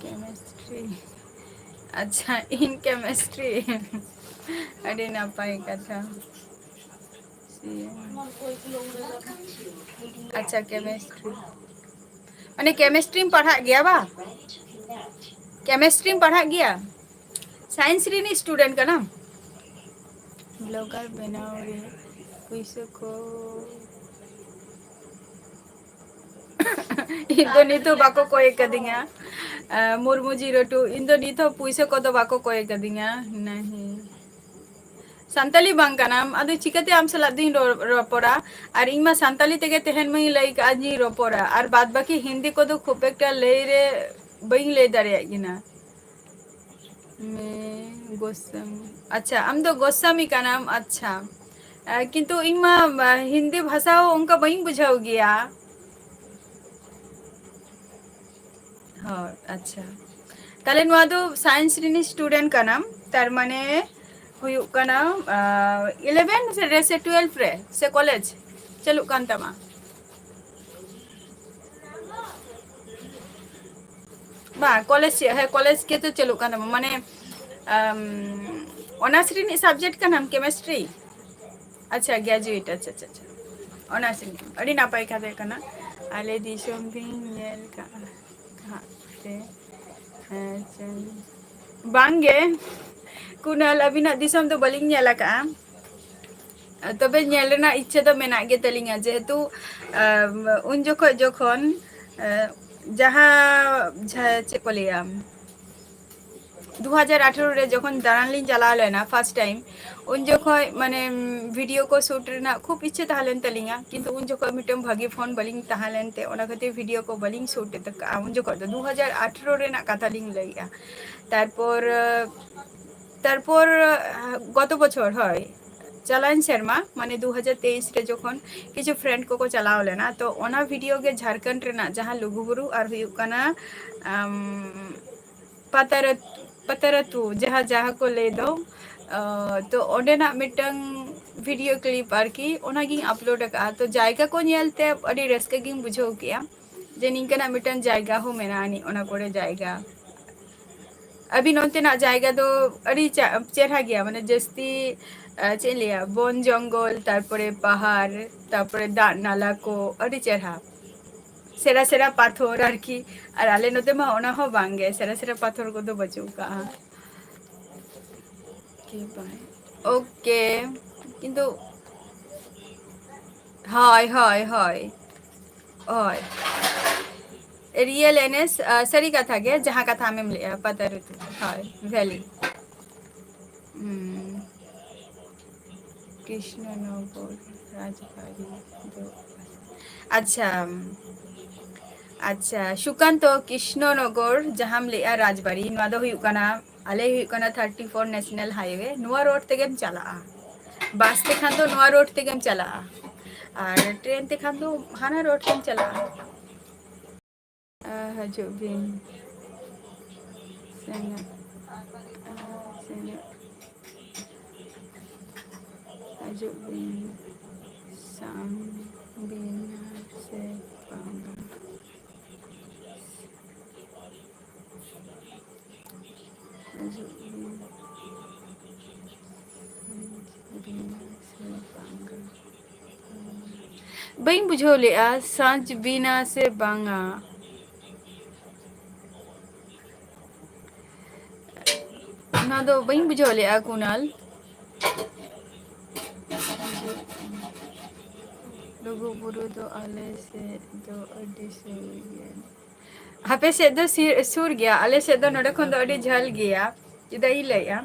Chemistry. ᱟᱪᱪᱷᱟ, ᱤᱧ ᱠᱮᱢᱮᱥᱴᱨᱤ᱾ ᱟᱹᱰᱤ ᱱᱟᱯᱟᱭ ᱠᱟᱛᱷᱟ᱾ ᱟᱪᱪᱷᱟ, ᱠᱮᱢᱮᱥᱴᱨᱤ᱾ ᱢᱟᱱᱮ ᱠᱮᱢᱮᱥᱴᱨᱤᱢ ᱯᱟᱲᱦᱟᱜ ᱜᱮᱭᱟ ᱵᱟ? ᱠᱮᱢᱮᱥᱴᱨᱤᱢ ᱯᱟᱲᱦᱟᱜ ᱜᱮᱭᱟ? ᱥᱟᱭᱮᱱᱥ ᱨᱤᱱᱤᱡ ᱥᱴᱩᱰᱮᱱᱴ ᱠᱟᱱᱟᱢ? ᱵᱞᱚᱜᱟᱨ ᱵᱮᱱᱟᱣ ᱨᱮ ᱯᱩᱭᱥᱟᱹ ᱠᱚ ᱤᱧ ᱫᱚ ᱱᱤᱛ ᱦᱚᱸ ᱵᱟᱠᱚ ᱠᱚᱭ ᱠᱟᱫᱤᱧᱟ᱾ ᱟᱸ, ᱢᱩᱨᱢᱩ ᱡᱤᱨᱳ ᱴᱩ, ᱤᱧ ᱫᱚ ᱱᱤᱛ ᱦᱚᱸ ᱯᱩᱭᱥᱟᱹ ᱠᱚᱫᱚ ᱵᱟᱠᱚ ᱠᱚᱭ ᱠᱟᱫᱤᱧᱟ᱾ ᱱᱟᱦᱤ᱾ ᱥᱟᱱᱛᱟᱞᱤ ᱵᱟᱝ ᱠᱟᱱᱟᱢ, ᱟᱫᱚ ᱪᱤᱠᱟᱹᱛᱮ ᱟᱢ ᱥᱟᱞᱟᱜ ᱫᱚᱧ ᱨᱚ-, ᱨᱚᱯᱚᱲᱟ? ᱟᱨ ᱤᱧ ᱢᱟ ᱥᱟᱱᱛᱟᱞᱤ ᱛᱮᱜᱮ ᱛᱮᱦᱮᱧ ᱢᱟᱧ ᱞᱟᱹᱭ ᱠᱟᱜᱼᱟ ᱡᱮᱧ ᱨᱚᱯᱚᱲᱟ, ᱟᱨ ᱵᱟᱫ ᱵᱟᱹᱠᱤ ᱦᱤᱱᱫᱤ ᱠᱚᱫᱚ ᱠᱷᱩᱵ ᱮᱠᱴᱟ ᱞᱟᱹᱭ ᱨᱮ ᱵᱟᱹᱧ ᱞᱟᱹᱭ ᱫᱟᱲᱮᱭᱟᱜ ᱠᱤᱱᱟ᱾ ᱢᱮ ᱜᱳᱥᱟᱢᱤ᱾ ᱟᱪᱪᱷᱟ, ᱟᱢ ᱫᱚ ᱜᱳᱥᱟᱢᱤ ᱠᱟᱱᱟᱢ, ᱟᱪᱪᱷᱟ᱾ ᱟᱸ, ᱠᱤᱱᱛᱩ ᱤᱧ ᱢᱟ, ᱟᱸ, ᱦᱤᱱᱫᱤ ᱵᱷᱟᱥᱟ ᱦᱚᱸ ᱚᱱᱠᱟ ᱵᱟᱹᱧ ᱵᱩᱡᱷᱟᱹᱣ ᱜᱮᱭᱟ᱾ ᱦᱳᱭ, ᱟᱪᱪᱷᱟ᱾ ᱛᱟᱦᱞᱮ ᱱᱚᱣᱟ ᱫᱚ science ᱨᱤᱱᱤᱡ student ᱠᱟᱱᱟᱢ, ᱛᱟᱨ ᱢᱟᱱᱮ ᱦᱩᱭᱩᱜ ᱠᱟᱱᱟ, ᱟᱸ, eleven ᱨᱮ ᱥᱮ twelve ᱨᱮ ᱥᱮ college ᱪᱟᱹᱞᱩᱜ ᱠᱟᱱ ᱛᱟᱢᱟ? ᱵᱟᱝ, college ᱪᱮᱫ, ᱦᱮᱸ, college ᱜᱮᱛᱚ ᱪᱟᱹᱞᱩᱜ ᱠᱟᱱ ᱛᱟᱢᱟ, ᱢᱟᱱᱮ, ᱟᱢ, honours ᱨᱤᱱᱤᱡ subject ᱠᱟᱱᱟᱢ, chemistry? ᱟᱪᱪᱷᱟ, graduate, ᱟᱪᱪᱷᱟ, ᱟᱪᱪᱷᱟ, ᱟᱪᱪᱷᱟ᱾ Honours ᱨᱤᱱᱤᱡ, ᱟᱹᱰᱤ ᱱᱟᱯᱟᱭ ᱠᱟᱛᱷᱟ ᱠᱟᱱᱟ᱾ ᱟᱞᱮ ᱫᱤᱥᱚᱢ ᱵᱤᱱ ᱧᱮᱞ ᱠᱟᱜᱼᱟ ᱦᱟᱸᱜ ᱛᱮ? ᱟᱪᱪᱷᱟ᱾ ᱵᱟᱝᱜᱮ, ᱠᱩᱱᱟᱞ, ᱟᱹᱵᱤᱱᱟᱜ ᱫᱤᱥᱚᱢ ᱫᱚ ᱵᱟᱹᱞᱤᱧ ᱧᱮᱞ ᱟᱠᱟᱜᱼᱟ᱾ ᱛᱚᱵᱮ ᱧᱮᱞ ᱨᱮᱱᱟᱜ ᱤᱪᱪᱷᱟᱹ ᱫᱚ ᱢᱮᱱᱟᱜ ᱜᱮ ᱛᱟᱹᱞᱤᱧᱟ, ᱡᱮᱦᱮᱛᱩ, ᱟᱢ, ᱩᱱ ᱡᱚᱠᱷᱚᱡ ᱡᱚᱠᱷᱚᱱ, ᱮ, ᱡᱟᱦᱟᱸ, ᱡᱟᱦᱟᱸ, ᱪᱮᱫ ᱠᱚ ᱞᱟᱹᱭᱟ, ᱫᱩ ᱦᱟᱡᱟᱨ ᱟᱴᱷᱟᱨᱚ ᱨᱮ ᱡᱚᱠᱷᱚᱱ ᱫᱟᱬᱟᱱ ᱞᱤᱧ ᱪᱟᱞᱟᱣ ᱞᱮᱱᱟ first time, ᱩᱱ ᱡᱚᱠᱷᱚᱡ ᱢᱟᱱᱮ video ᱠᱚ shoot ᱨᱮᱱᱟᱜ ᱠᱷᱩᱵ ᱤᱪᱪᱷᱟᱹ ᱛᱟᱦᱮᱸ ᱞᱮᱱ ᱛᱟᱹᱞᱤᱧᱟ, ᱠᱤᱱᱛᱩ ᱩᱱ ᱡᱚᱠᱷᱚᱡ ᱢᱤᱫᱴᱟᱝ ᱵᱷᱟᱹᱜᱤ phone ᱵᱟᱹᱞᱤᱧ ᱛᱟᱦᱮᱸ ᱞᱮᱱᱛᱮ ᱚᱱᱟ ᱠᱷᱟᱹᱛᱤᱨ video ᱠᱚ ᱵᱟᱹᱞᱤᱧ shoot ᱟᱠᱟᱫᱼᱟ᱾ ᱩᱱ ᱡᱚᱠᱷᱚᱡ ᱫᱚ ᱫᱩ ᱦᱟᱡᱟᱨ ᱟᱴᱷᱟᱨᱚ ᱨᱮᱱᱟᱜ ᱠᱟᱛᱷᱟ ᱞᱤᱧ ᱞᱟᱹᱭᱮᱫᱼᱟ᱾ ᱛᱟᱨᱯᱚᱨ, ᱛᱟᱨᱯᱚᱨ, ᱜᱚᱛᱚ ᱵᱚᱪᱷᱚᱨ, ᱦᱳᱭ, ᱪᱟᱞᱟᱣᱮᱱ ᱥᱮᱨᱢᱟ, ᱢᱟᱱᱮ ᱫᱩ ᱦᱟᱡᱟᱨ ᱛᱮᱭᱤᱥ ᱨᱮ ᱡᱚᱠᱷᱚᱱ ᱠᱤᱪᱷᱩ friend ᱠᱚᱠᱚ ᱪᱟᱞᱟᱣ ᱞᱮᱱᱟ, ᱛᱚ ᱚᱱᱟ video ᱜᱮ ᱡᱷᱟᱲᱠᱷᱚᱸᱰ ᱨᱮᱱᱟᱜ ᱡᱟᱦᱟᱸ ᱞᱩᱜᱩᱵᱩᱨᱩ ᱟᱨ ᱦᱩᱭᱩᱜ ᱠᱟᱱᱟ, ᱟᱢ, ᱯᱟᱛᱟᱨ-, ᱯᱟᱛᱟᱨᱟᱛᱩ, ᱡᱟᱦᱟᱸ, ᱡᱟᱦᱟᱸ ᱠᱚ ᱞᱟᱹᱭ ᱫᱚ, ᱟᱸ, ᱛᱚ ᱚᱸᱰᱮᱱᱟᱜ ᱢᱤᱫᱴᱟᱝ video clip ᱟᱨᱠᱤ, ᱚᱱᱟᱜᱤᱧ upload ᱟᱠᱟᱫᱼᱟ᱾ ᱛᱚ ᱡᱟᱭᱜᱟ ᱠᱚ ᱧᱮᱞᱛᱮ ᱟᱹᱰᱤ ᱨᱟᱹᱥᱠᱟᱹ ᱜᱤᱧ ᱵᱩᱡᱷᱟᱹᱣ ᱠᱮᱜᱼᱟ ᱡᱮ ᱱᱤᱝᱠᱟᱹᱱᱟᱜ ᱢᱤᱫᱴᱟᱝ ᱡᱟᱭᱜᱟ ᱦᱚᱸ ᱢᱮᱱᱟᱜᱼᱟ ᱟᱹᱱᱤᱡ, ᱚᱱᱟ ᱠᱚᱨᱮ ᱡᱟᱭᱜᱟ᱾ ᱟᱹᱵᱤᱱ ᱚᱱᱛᱮᱱᱟᱜ ᱡᱟᱭᱜᱟ ᱫᱚ ᱟᱹᱰᱤ ᱪᱟ-, ᱪᱮᱦᱨᱟ ᱜᱮᱭᱟ, ᱢᱟᱱᱮ ᱡᱟᱹᱥᱛᱤ, ᱟᱸ, ᱪᱮᱫ ᱤᱧ ᱞᱟᱹᱭᱟ, ᱵᱚᱱ ᱡᱚᱝᱜᱚᱞ, ᱛᱟᱨᱯᱚᱨᱮ ᱯᱟᱦᱟᱲ, ᱛᱟᱨᱯᱚᱨᱮ ᱫᱟᱜ ᱱᱟᱞᱟ ᱠᱚ, ᱟᱹᱰᱤ ᱪᱮᱦᱨᱟ᱾ ᱥᱮᱬᱟ ᱥᱮᱬᱟ ᱯᱟᱛᱷᱚᱨ ᱟᱨᱠᱤ, ᱟᱨ ᱟᱞᱮ ᱱᱚᱛᱮ ᱢᱟ ᱚᱱᱟ ᱦᱚᱸ ᱵᱟᱝ ᱜᱮ, ᱥᱮᱬᱟ ᱥᱮᱬᱟ ᱯᱟᱛᱷᱚᱨ ᱠᱚᱫᱚ ᱵᱟᱹᱪᱩᱜ ᱠᱟᱜᱼᱟ᱾ ᱠᱮ ᱵᱟᱭ᱾ ᱳᱠᱮ, ᱠᱤᱱᱛᱩ ᱦᱳᱭ, ᱦᱳᱭ, ᱦᱳᱭ, ᱦᱳᱭ, ᱨᱤᱭᱮᱞ ᱮᱱᱮᱥ, ᱟᱸ, ᱥᱟᱹᱨᱤ ᱠᱟᱛᱷᱟ ᱜᱮ, ᱡᱟᱦᱟᱸ ᱠᱟᱛᱷᱟ ᱟᱢᱮᱢ ᱞᱟᱹᱭᱮᱜᱼᱟ, ᱯᱟᱛᱟ ᱨᱩᱛᱩ, ᱦᱳᱭ, ᱵᱷᱮᱞᱤ᱾ ᱦᱩᱸ᱾ ᱠᱨᱤᱥᱱᱚᱱᱚᱜᱚᱨ ᱨᱟᱡᱽᱵᱟᱲᱤ ᱫᱚ, ᱟᱪᱪᱷᱟ, ᱟᱪᱪᱷᱟ, ᱥᱩᱠᱟᱱᱛᱚ, ᱠᱨᱤᱥᱱᱚᱱᱚᱜᱚᱨ ᱡᱟᱦᱟᱸᱢ ᱞᱟᱹᱭᱮᱜᱼᱟ ᱨᱟᱡᱽᱵᱟᱲᱤ, ᱱᱚᱣᱟ ᱫᱚ ᱦᱩᱭᱩᱜ ᱠᱟᱱᱟ, ᱟᱞᱮ ᱦᱩᱭᱩᱜ ᱠᱟᱱᱟ thirty four national highway, ᱱᱚᱣᱟ ᱨᱳᱰ ᱛᱮᱜᱮᱢ ᱪᱟᱞᱟᱜᱼᱟ᱾ ᱵᱟᱥ ᱛᱮᱠᱷᱟᱱ ᱫᱚ ᱱᱚᱣᱟ ᱨᱳᱰ ᱛᱮᱜᱮᱢ ᱪᱟᱞᱟᱜᱼᱟ, ᱟᱨ ᱴᱨᱮᱱ ᱛᱮᱠᱷᱟᱱ ᱫᱚ ᱦᱟᱱᱟ ᱨᱳᱰ ᱛᱮᱢ ᱪᱟᱞᱟᱜᱼᱟ᱾ ᱟ, ᱦᱤᱡᱩᱜ ᱵᱤᱱ᱾ ᱥᱮᱱᱚᱜ, ᱥᱮᱱᱚᱜ, ᱦᱤᱡᱩᱜ ᱵᱤᱱ᱾ ᱥᱟᱢᱵᱤᱱᱟ ᱥᱮ ᱵᱟᱝᱟ? ᱦᱤᱡᱩᱜ ᱵᱤᱱ᱾ ᱵᱤᱱᱟ ᱥᱮ ᱵᱟᱝᱟ? ᱵᱟᱹᱧ ᱵᱩᱡᱷᱟᱹᱣ ᱞᱮᱜᱼᱟ, ᱥᱟᱸᱪ ᱵᱤᱱᱟ ᱥᱮ ᱵᱟᱝᱟ? ᱚᱱᱟ ᱫᱚ ᱵᱟᱹᱧ ᱵᱩᱡᱷᱟᱹᱣ ᱞᱮᱜᱼᱟ, ᱠᱩᱱᱟᱞ᱾ ᱞᱩᱜᱩ ᱵᱩᱨᱩ ᱫᱚ ᱟᱞᱮ ᱥᱮᱫ ᱫᱚ ᱟᱹᱰᱤ ᱥᱩᱨ ᱜᱮᱭᱟ᱾ ᱟᱯᱮ ᱥᱮᱫ ᱫᱚ ᱥᱤ-, ᱥᱩᱨ ᱜᱮᱭᱟ, ᱟᱞᱮ ᱥᱮᱫ ᱫᱚ ᱱᱚᱰᱮ ᱠᱷᱚᱱ ᱫᱚ ᱟᱹᱰᱤ ᱡᱷᱟᱹᱞ ᱜᱮᱭᱟ᱾ ᱪᱮᱫᱟᱜ ᱤᱧ ᱞᱟᱹᱭᱮᱜᱼᱟ,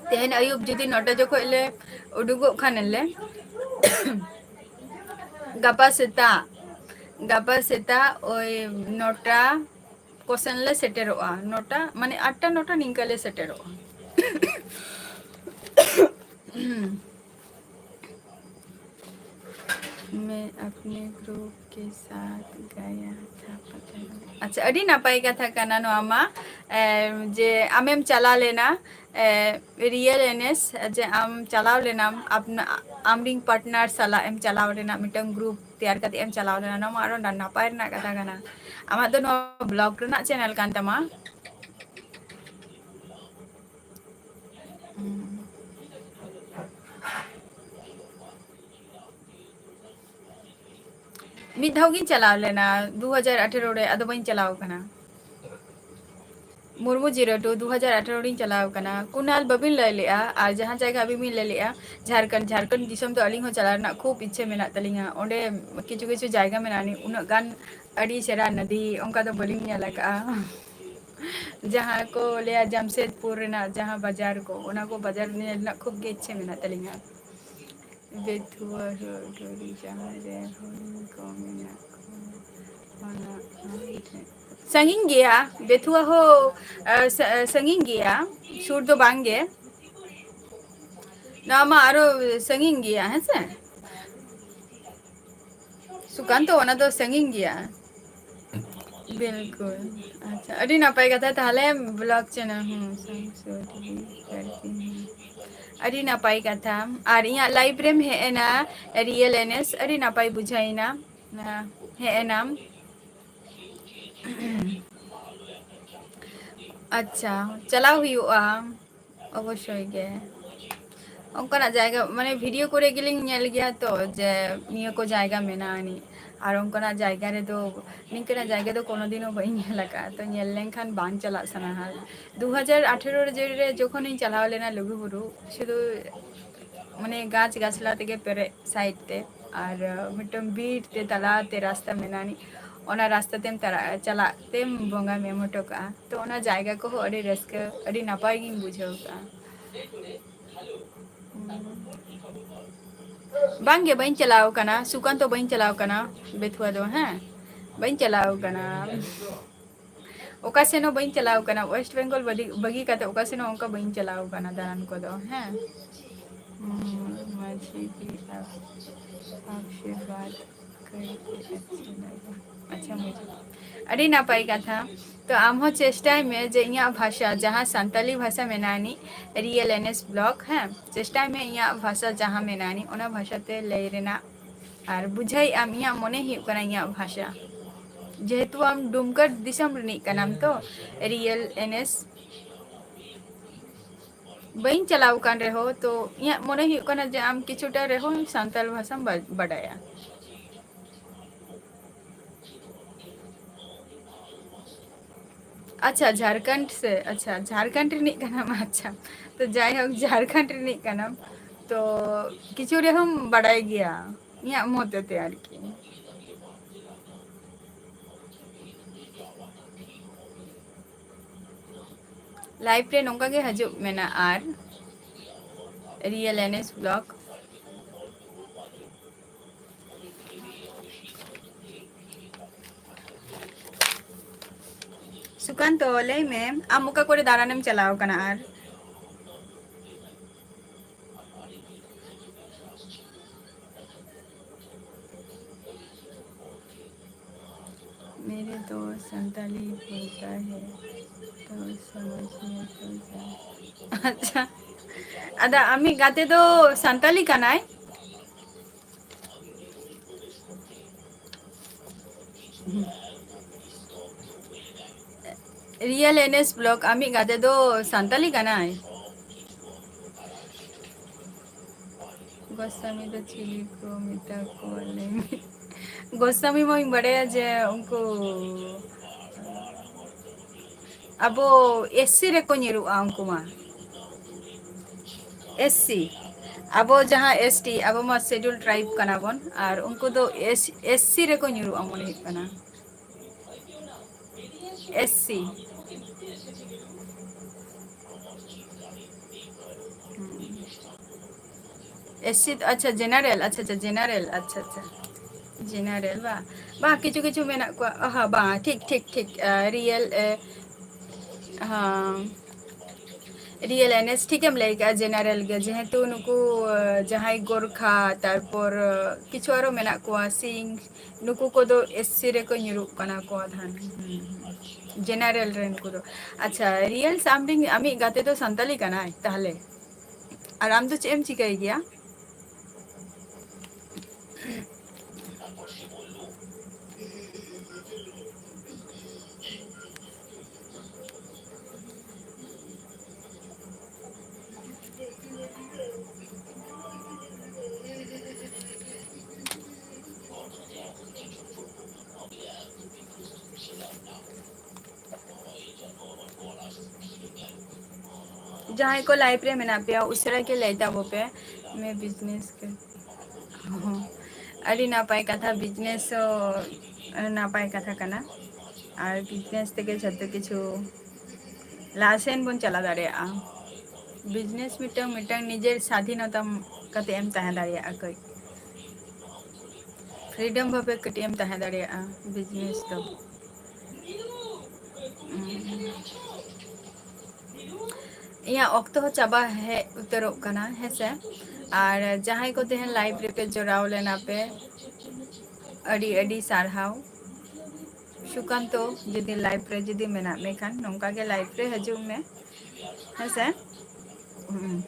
ᱛᱮᱦᱮᱧ ᱟᱹᱭᱩᱵ ᱡᱩᱫᱤ ᱱᱚᱴᱟ ᱡᱚᱠᱷᱚᱡ ᱞᱮ ᱩᱰᱩᱠᱚᱜ ᱠᱷᱟᱱ ᱞᱮ, ᱜᱟᱯᱟ ᱥᱮᱛᱟᱜ, ᱜᱟᱯᱟ ᱥᱮᱛᱟᱜ ᱳᱭ ᱱᱚᱴᱟ ᱠᱚᱥᱮᱱ ᱞᱮ ᱥᱮᱴᱮᱨᱚᱜᱼᱟ, ᱱᱚᱴᱟ, ᱢᱟᱱᱮ ᱟᱴᱴᱟ ᱱᱚᱴᱟ ᱱᱤᱝᱠᱟᱹ ᱞᱮ ᱥᱮᱴᱮᱨᱚᱜᱼᱟ᱾ ᱦᱩᱸ᱾ मैं अपने ग्रुप के साथ गया था, पता नहीं। ᱟᱪᱪᱷᱟ, ᱟᱹᱰᱤ ᱱᱟᱯᱟᱭ ᱠᱟᱛᱷᱟ ᱠᱟᱱᱟ ᱱᱚᱣᱟ ᱢᱟ, ᱮ, ᱡᱮ ᱟᱢᱮᱢ ᱪᱟᱞᱟᱣ ᱞᱮᱱᱟ, ᱮ, ᱨᱤᱭᱮᱞ ᱮᱱᱮᱥ, ᱡᱮ ᱟᱢ ᱪᱟᱞᱟᱣ ᱞᱮᱱᱟᱢ, ᱟᱯᱱᱟ-, ᱟᱢᱨᱤᱱ ᱯᱟᱨᱴᱱᱟᱨ ᱥᱟᱞᱟᱜ ᱮᱢ ᱪᱟᱞᱟᱣ ᱞᱮᱱᱟ, ᱢᱤᱫᱴᱟᱝ ᱜᱨᱩᱯ ᱛᱮᱭᱟᱨ ᱠᱟᱛᱮ ᱮᱢ ᱪᱟᱞᱟᱣ ᱞᱮᱱᱟ, ᱱᱚᱣᱟ ᱢᱟ ᱟᱨᱚ ᱱᱟ-, ᱱᱟᱯᱟᱭ ᱨᱮᱱᱟᱜ ᱠᱟᱛᱷᱟ ᱠᱟᱱᱟ᱾ ᱟᱢᱟᱜ ᱫᱚ ᱱᱚᱣᱟ ᱵᱞᱚᱜ ᱨᱮᱱᱟᱜ ᱪᱮᱱᱮᱞ ᱠᱟᱱ ᱛᱟᱢᱟ᱾ ᱦᱩᱸ᱾ ᱢᱤᱫ ᱫᱷᱟᱣ ᱜᱤᱧ ᱪᱟᱞᱟᱣ ᱞᱮᱱᱟ ᱫᱩ ᱦᱟᱡᱟᱨ ᱟᱴᱷᱮᱨᱚ ᱨᱮ, ᱟᱫᱚ ᱵᱟᱹᱧ ᱪᱟᱞᱟᱣ ᱠᱟᱱᱟ᱾ ᱢᱩᱨᱢᱩ ᱡᱤᱨᱟᱹᱴᱩ ᱫᱩ ᱦᱟᱡᱟᱨ ᱟᱴᱷᱟᱨᱚ ᱨᱤᱧ ᱪᱟᱞᱟᱣ ᱟᱠᱟᱱᱟ᱾ ᱠᱩᱱᱟᱞ ᱵᱟᱹᱵᱤᱱ ᱞᱟᱹᱭ ᱞᱮᱜᱼᱟ, ᱟᱨ ᱡᱟᱦᱟᱸ ᱡᱟᱭᱜᱟ ᱟᱹᱵᱤᱱ ᱵᱤᱱ ᱞᱟᱹᱭ ᱞᱮᱜᱼᱟ, ᱡᱷᱟᱲᱠᱷᱚᱸᱰ, ᱡᱷᱟᱲᱠᱷᱚᱸᱰ ᱫᱤᱥᱚᱢ ᱫᱚ ᱟᱹᱞᱤᱧ ᱦᱚᱸ ᱪᱟᱞᱟᱣ ᱨᱮᱱᱟᱜ ᱠᱷᱩᱵ ᱤᱪᱪᱷᱟᱹ ᱢᱮᱱᱟᱜ ᱛᱟᱹᱞᱤᱧᱟ᱾ ᱚᱸᱰᱮ ᱠᱤᱪᱷᱩ ᱠᱤᱪᱷᱩ ᱡᱟᱭᱜᱟ ᱢᱮᱱᱟᱜᱼᱟ, ᱩᱱᱟᱹᱜ ᱜᱟᱱ ᱟᱹᱰᱤ ᱪᱮᱦᱨᱟ ᱱᱚᱫᱤ, ᱚᱱᱠᱟ ᱫᱚ ᱵᱟᱹᱞᱤᱧ ᱧᱮᱞ ᱟᱠᱟᱫᱼᱟ᱾ ᱡᱟᱦᱟᱸ ᱠᱚ ᱞᱟᱹᱭᱟ ᱡᱟᱢᱥᱮᱫᱽᱯᱩᱨ ᱨᱮᱱᱟᱜ ᱡᱟᱦᱟᱸ ᱵᱟᱡᱟᱨ ᱠᱚ, ᱚᱱᱟ ᱠᱚ ᱵᱟᱡᱟᱨ ᱧᱮᱞ ᱨᱮᱱᱟᱜ ᱠᱷᱩᱵ ᱜᱮ ᱤᱪᱪᱷᱟᱹ ᱢᱮᱱᱟᱜ ᱛᱟᱹᱞᱤᱧᱟ᱾ ᱵᱮᱛᱷᱩᱣᱟ ᱨᱳᱰ ᱨᱮ ᱡᱟᱦᱟᱸ ᱨᱮ ᱦᱚᱲ ᱠᱚ ᱢᱮᱱᱟᱜ ᱠᱚᱣᱟ, ᱚᱱᱟ ᱥᱟᱺᱜᱤᱧ ᱜᱮᱭᱟ᱾ ᱵᱮᱛᱷᱩᱣᱟ ᱦᱚᱸ, ᱟ, ᱥᱟ-, ᱥᱟᱺᱜᱤᱧ ᱜᱮᱭᱟ, ᱥᱩᱨ ᱫᱚ ᱵᱟᱝ ᱜᱮ᱾ ᱱᱚᱣᱟ ᱢᱟ ᱟᱨᱚ ᱥᱟᱺᱜᱤᱧ ᱜᱮᱭᱟ, ᱦᱮᱸ ᱥᱮ? ᱥᱩᱠᱟᱱᱛᱚ, ᱚᱱᱟ ᱫᱚ ᱥᱟᱺᱜᱤᱧ ᱜᱮᱭᱟ᱾ ᱵᱤᱞᱠᱩᱞ᱾ ᱟᱪᱪᱷᱟ, ᱟᱹᱰᱤ ᱱᱟᱯᱟᱭ ᱠᱟᱛᱷᱟ᱾ ᱛᱟᱦᱚᱞᱮ vlog channel, ᱦᱩᱸ, ᱥᱟᱢᱥᱩᱫᱤ ᱠᱟᱨᱛᱤ, ᱦᱩᱸ᱾ ᱟᱹᱰᱤ ᱱᱟᱯᱟᱭ ᱠᱟᱛᱷᱟ᱾ ᱟᱨ ᱤᱧᱟᱹᱜ live ᱨᱮᱢ ᱦᱮᱡ ᱮᱱᱟ, ᱨᱤᱭᱮᱞ ᱮᱱᱮᱥ, ᱟᱹᱰᱤ ᱱᱟᱯᱟᱭ ᱵᱩᱡᱷᱟᱹᱣ ᱮᱱᱟ᱾ ᱦᱮᱡ ᱮᱱᱟᱢ᱾ ᱟᱪᱪᱷᱟ, ᱪᱟᱞᱟᱣ ᱦᱩᱭᱩᱜᱼᱟ᱾ ᱚᱵᱚᱥᱥᱳᱭ ᱜᱮ᱾ ᱚᱱᱠᱟᱱᱟᱜ ᱡᱟᱭᱜᱟ, ᱢᱟᱱᱮ, video ᱠᱚᱨᱮ ᱜᱮᱞᱤᱧ ᱧᱮᱞ ᱜᱮᱭᱟ ᱛᱚ, ᱡᱮ ᱱᱤᱭᱟᱹ ᱠᱚ ᱡᱟᱭᱜᱟ ᱢᱮᱱᱟᱜᱼᱟ ᱟᱹᱱᱤᱡ᱾ ᱟᱨ ᱚᱱᱠᱟᱱᱟᱜ ᱡᱟᱭᱜᱟ ᱨᱮᱫᱚ, ᱱᱤᱝᱠᱟᱹᱱᱟᱜ ᱡᱟᱭᱜᱟ ᱫᱚ ᱠᱳᱱᱳ ᱫᱤᱱ ᱦᱚᱸ ᱵᱟᱹᱧ ᱧᱮᱞ ᱟᱠᱟᱫᱼᱟ᱾ ᱛᱚ, ᱧᱮᱞ ᱞᱮᱱᱠᱷᱟᱱ ᱵᱟᱝ ᱪᱟᱞᱟᱜ ᱥᱟᱱᱟᱣᱟ᱾ ᱫᱩ ᱦᱟᱡᱟᱨ ᱟᱴᱷᱮᱨᱚ ᱨᱮ ᱡᱮ, ᱨᱮ ᱡᱚᱠᱷᱚᱱᱤᱧ ᱪᱟᱞᱟᱣ ᱞᱮᱱᱟ ᱞᱩᱜᱩᱵᱩᱨᱩ, ᱥᱩᱫᱷᱩ, ᱢᱟᱱᱮ, ᱜᱟᱪᱷ ᱜᱟᱪᱷᱞᱟ ᱛᱮᱜᱮ ᱯᱮᱨᱮᱡ side ᱛᱮ᱾ ᱟᱨ, ᱟᱸ, ᱢᱤᱫᱴᱟᱝ ᱵᱤᱨ ᱛᱮ ᱛᱟᱞᱟ ᱛᱮ ᱨᱟᱥᱛᱟ ᱢᱮᱱᱟᱜᱼᱟ ᱟᱹᱱᱤᱡ᱾ ᱚᱱᱟ ᱨᱟᱥᱛᱟ ᱛᱮᱢ ᱛᱟᱲᱟ-, ᱪᱟᱞᱟᱜ ᱛᱮᱢ ᱵᱚᱸᱜᱟᱢ ᱮᱢ ᱦᱚᱴᱚ ᱠᱟᱜᱼᱟ᱾ ᱛᱚ, ᱚᱱᱟ ᱡᱟᱭᱜᱟ ᱠᱚᱦᱚᱸ ᱟᱹᱰᱤ ᱨᱟᱹᱥᱠᱟᱹ, ᱟᱹᱰᱤ ᱱᱟᱯᱟᱭ ᱜᱤᱧ ᱵᱩᱡᱷᱟᱹᱣ ᱠᱟᱜᱼᱟ᱾ ᱵᱟᱝ ᱜᱮ, ᱵᱟᱹᱧ ᱪᱟᱞᱟᱣ ᱠᱟᱱᱟ, ᱥᱩᱠᱟᱱᱛᱚ ᱵᱟᱹᱧ ᱪᱟᱞᱟᱣ ᱠᱟᱱᱟ, ᱵᱮᱛᱷᱩᱣᱟ ᱫᱚ, ᱦᱮᱸ, ᱵᱟᱹᱧ ᱪᱟᱞᱟᱣ ᱠᱟᱱᱟ᱾ ᱚᱠᱟ ᱥᱮᱱ ᱦᱚᱸ ᱵᱟᱹᱧ ᱪᱟᱞᱟᱣ ᱠᱟᱱᱟ, West Bengal ᱵᱟᱹᱜᱤ, ᱵᱟᱹᱜᱤ ᱠᱟᱛᱮ ᱚᱠᱟ ᱥᱮᱱ ᱦᱚᱸ ᱚᱱᱠᱟ ᱵᱟᱹᱧ ᱪᱟᱞᱟᱣ ᱠᱟᱱᱟ ᱫᱟᱬᱟᱱ ᱠᱚᱫᱚ, ᱦᱮᱸ᱾ ᱦᱩᱸ, ᱢᱟᱹᱡᱷᱤ ᱡᱤ, ᱟᱯ, ᱟᱯ ᱥᱮ ᱵᱟᱛ ᱠᱟᱨᱠᱮ ᱟᱪᱪᱷᱟ ᱞᱟᱜᱟ᱾ ᱟᱪᱪᱷᱟ, ᱢᱩᱡᱷᱮ, ᱟᱹᱰᱤ ᱱᱟᱯᱟᱭ ᱠᱟᱛᱷᱟ᱾ ᱛᱚ, ᱟᱢ ᱦᱚᱸ ᱪᱮᱥᱴᱟᱭ ᱢᱮ ᱡᱮ ᱤᱧᱟᱹᱜ ᱵᱷᱟᱥᱟ, ᱡᱟᱦᱟᱸ ᱥᱟᱱᱛᱟᱞᱤ ᱵᱷᱟᱥᱟ ᱢᱮᱱᱟᱜᱼᱟ ᱟᱹᱱᱤᱡ, ᱨᱤᱭᱮᱞ ᱮᱱᱮᱥ ᱵᱞᱚᱜ, ᱦᱮᱸ, ᱪᱮᱥᱴᱟᱭ ᱢᱮ ᱤᱧᱟᱹᱜ ᱵᱷᱟᱥᱟ ᱡᱟᱦᱟᱸ ᱢᱮᱱᱟᱜᱼᱟ ᱟᱹᱱᱤᱡ, ᱚᱱᱟ ᱵᱷᱟᱥᱟ ᱛᱮ ᱞᱟᱹᱭ ᱨᱮᱱᱟᱜ᱾ ᱟᱨ ᱵᱩᱡᱷᱟᱹᱣᱮᱫ ᱟᱢ, ᱤᱧᱟᱹᱜ ᱢᱚᱱᱮ ᱦᱩᱭᱩᱜ ᱠᱟᱱᱟ ᱤᱧᱟᱹᱜ ᱵᱷᱟᱥᱟ, ᱡᱮᱦᱮᱛᱩ ᱟᱢ ᱰᱩᱢᱠᱟ ᱫᱤᱥᱚᱢ ᱨᱤᱱᱤᱡ ᱠᱟᱱᱟᱢ ᱛᱚ, ᱨᱤᱭᱮᱞ ᱮᱱᱮᱥ᱾ ᱵᱟᱹᱧ ᱪᱟᱞᱟᱣ ᱟᱠᱟᱱ ᱨᱮᱦᱚᱸ, ᱛᱚ ᱤᱧᱟᱹᱜ ᱢᱚᱱᱮ ᱦᱩᱭᱩᱜ ᱠᱟᱱᱟ ᱡᱮ ᱟᱢ ᱠᱤᱪᱷᱩᱴᱟ ᱨᱮᱦᱚᱸ ᱥᱟᱱᱛᱟᱲ ᱵᱷᱟᱥᱟᱢ ᱵᱟ-, ᱵᱟᱰᱟᱭᱟ᱾ ᱟᱪᱪᱷᱟ, ᱡᱷᱟᱲᱠᱷᱚᱸᱰ ᱥᱮ, ᱟᱪᱪᱷᱟ, ᱡᱷᱟᱲᱠᱷᱚᱸᱰ ᱨᱤᱱᱤᱡ ᱠᱟᱱᱟᱢ, ᱟᱪᱪᱷᱟ᱾ ᱛᱚ ᱡᱟᱭᱦᱳᱠ, ᱡᱷᱟᱲᱠᱷᱚᱸᱰ ᱨᱤᱱᱤᱡ ᱠᱟᱱᱟᱢ, ᱛᱚ ᱠᱤᱪᱷᱩ ᱨᱮᱦᱚᱸᱢ ᱵᱟᱰᱟᱭ ᱜᱮᱭᱟ, ᱤᱧᱟᱹᱜ ᱢᱚᱛ ᱛᱮ ᱟᱨᱠᱤ᱾ Live ᱨᱮ ᱱᱚᱝᱠᱟ ᱜᱮ ᱦᱤᱡᱩᱜ ᱢᱮᱱᱟᱜ ᱟᱨ Real NS Vlog᱾ ᱥᱩᱠᱟᱱᱛᱚ, ᱞᱟᱹᱭ ᱢᱮ, ᱟᱢ ᱚᱠᱟ ᱠᱚᱨᱮ ᱫᱟᱬᱟᱱᱮᱢ ᱪᱟᱞᱟᱣ ᱠᱟᱱᱟ? ᱟᱨ मेरे दोस्त संताली बोलता है, तो समझ में तो जा। ᱟᱪᱪᱷᱟ, ᱟᱫᱚ ᱟᱢᱤᱡ ᱜᱟᱛᱮ ᱫᱚ ᱥᱟᱱᱛᱟᱞᱤ ᱠᱟᱱᱟᱭ? Real NS Vlog, ᱟᱢᱤᱡ ᱜᱟᱛᱮ ᱫᱚ ᱥᱟᱱᱛᱟᱞᱤ ᱠᱟᱱᱟᱭ? ᱜᱳᱥᱟᱢᱤ ᱫᱚ ᱪᱤᱞᱤ ᱠᱚ ᱢᱮᱛᱟ ᱠᱚᱣᱟ, ᱞᱟᱹᱭ ᱢᱮ? ᱜᱳᱥᱟᱢᱤ ᱢᱟᱧ ᱵᱟᱰᱟᱭᱟ ᱡᱮ ᱩᱱᱠᱩ ᱟᱵᱚ SC ᱨᱮᱠᱚ ᱧᱩᱨᱩᱜᱼᱟ ᱩᱱᱠᱩ ᱢᱟ᱾ SC, ᱟᱵᱚ ᱡᱟᱦᱟᱸ ST, ᱟᱵᱚ ᱢᱟ Scheduled Tribe ᱠᱟᱱᱟ ᱵᱚᱱ, ᱟᱨ ᱩᱱᱠᱩ ᱫᱚ SC ᱨᱮᱠᱚ ᱧᱩᱨᱩᱜᱼᱟ ᱢᱚᱱᱮ ᱦᱩᱭᱩᱜ ᱠᱟᱱᱟ᱾ SC᱾ ᱦᱩᱸ᱾ SC, ᱟᱪᱪᱷᱟ, general, ᱟᱪᱪᱷᱟ, ᱟᱪᱪᱷᱟ, general, ᱟᱪᱪᱷᱟ, ᱟᱪᱪᱷᱟ, general ᱵᱟ? ᱵᱟᱝ, ᱠᱤᱪᱷᱩ ᱠᱤᱪᱷᱩ ᱢᱮᱱᱟᱜ ᱠᱚᱣᱟ, ᱦᱚᱸ, ᱵᱟᱝ, ᱴᱷᱤᱠ, ᱴᱷᱤᱠ, ᱴᱷᱤᱠ, ᱟ, real, ᱮ, ᱦᱚᱸ, Real NS, ᱴᱷᱤᱠᱮᱢ ᱞᱟᱹᱭ ᱠᱮᱜᱼᱟ, general ᱜᱮ, ᱡᱮᱦᱮᱛᱩ ᱱᱩᱠᱩ, ᱟ, ᱡᱟᱦᱟᱸᱭ ᱜᱳᱨᱠᱷᱟ, ᱛᱟᱨᱯᱚᱨ, ᱟ, ᱠᱤᱪᱷᱩ ᱟᱨᱚ ᱢᱮᱱᱟᱜ ᱠᱚᱣᱟ, ᱥᱤᱝ, ᱱᱩᱠᱩ ᱠᱚᱫᱚ SC ᱨᱮᱠᱚ ᱧᱩᱨᱩᱜ ᱠᱟᱱᱟ ᱠᱚ ᱟᱫᱷᱟᱱ᱾ ᱦᱩᱸ, ᱦᱩᱸ᱾ General ᱨᱮᱱ ᱠᱚᱫᱚ᱾ ᱟᱪᱪᱷᱟ, real ᱥᱮ ᱟᱢ ᱨᱮᱱ, ᱟᱢᱤᱡ ᱜᱟᱛᱮ ᱫᱚ ᱥᱟᱱᱛᱟᱞᱤ ᱠᱟᱱᱟᱭ ᱛᱟᱦᱞᱮ? ᱟᱨ ᱟᱢ ᱫᱚ ᱪᱮᱫ ᱮᱢ ᱪᱤᱠᱟᱹᱭ ᱜᱮᱭᱟ? ᱡᱟᱦᱟᱸᱭ ᱠᱚ live ᱨᱮ ᱢᱮᱱᱟᱜ ᱯᱮᱭᱟ, ᱩᱥᱟᱹᱨᱟ ᱜᱮ ᱞᱟᱹᱭ ᱛᱟᱵᱚ ᱯᱮ᱾ ᱢᱮ business ᱠᱚ᱾ ᱦᱚᱸ, ᱟᱹᱰᱤ ᱱᱟᱯᱟᱭ ᱠᱟᱛᱷᱟ, business ᱦᱚᱸ ᱱᱟᱯᱟᱭ ᱠᱟᱛᱷᱟ ᱠᱟᱱᱟ᱾ ᱟᱨ business ᱛᱮᱜᱮ ᱡᱷᱚᱛᱚ ᱠᱤᱪᱷᱩ ᱞᱟᱦᱟ ᱥᱮᱱ ᱵᱚᱱ ᱪᱟᱞᱟᱣ ᱫᱟᱲᱮᱭᱟᱜᱼᱟ᱾ Business ᱢᱤᱫᱴᱟᱝ, ᱢᱤᱫᱴᱟᱝ ᱱᱤᱡᱮᱨ ᱥᱟᱫᱷᱤᱱᱚᱛᱟ ᱠᱟᱛᱮ ᱮᱢ ᱛᱟᱦᱮᱸ ᱫᱟᱲᱮᱭᱟᱜᱼᱟ ᱠᱟᱹᱡ᱾ Freedom ᱵᱷᱟᱵᱮ ᱠᱟᱹᱴᱤᱡ ᱮᱢ ᱛᱟᱦᱮᱸ ᱫᱟᱲᱮᱭᱟᱜᱼᱟ business ᱫᱚ᱾ ᱩᱸ᱾ ᱤᱧᱟᱹᱜ ᱚᱠᱛᱚ ᱦᱚᱸ ᱪᱟᱵᱟ ᱦᱮᱡ ᱩᱛᱟᱹᱨᱚᱜ ᱠᱟᱱᱟ, ᱦᱮᱸᱥᱮ? ᱟᱨ ᱡᱟᱦᱟᱸᱭ ᱠᱚ ᱛᱮᱦᱮᱧ live ᱨᱮᱯᱮ ᱡᱚᱲᱟᱣ ᱞᱮᱱᱟ ᱯᱮ, ᱟᱹᱰᱤ ᱟᱹᱰᱤ ᱥᱟᱨᱦᱟᱣ᱾ ᱥᱩᱠᱟᱱᱛᱚ, ᱡᱩᱫᱤ live ᱨᱮ ᱡᱩᱫᱤ ᱢᱮᱱᱟᱜ ᱢᱮ ᱠᱷᱟᱱ, ᱱᱚᱝᱠᱟ ᱜᱮ live ᱨᱮ ᱦᱤᱡᱩᱜ ᱢᱮ, ᱦᱮᱸᱥᱮ? ᱦᱩᱸ᱾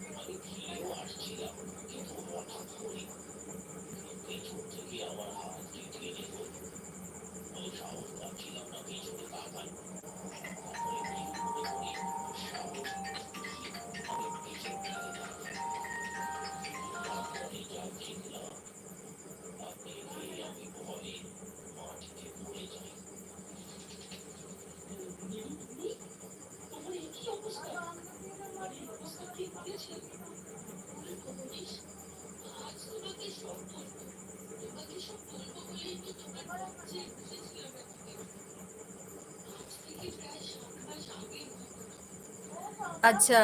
ᱟᱪᱪᱷᱟ,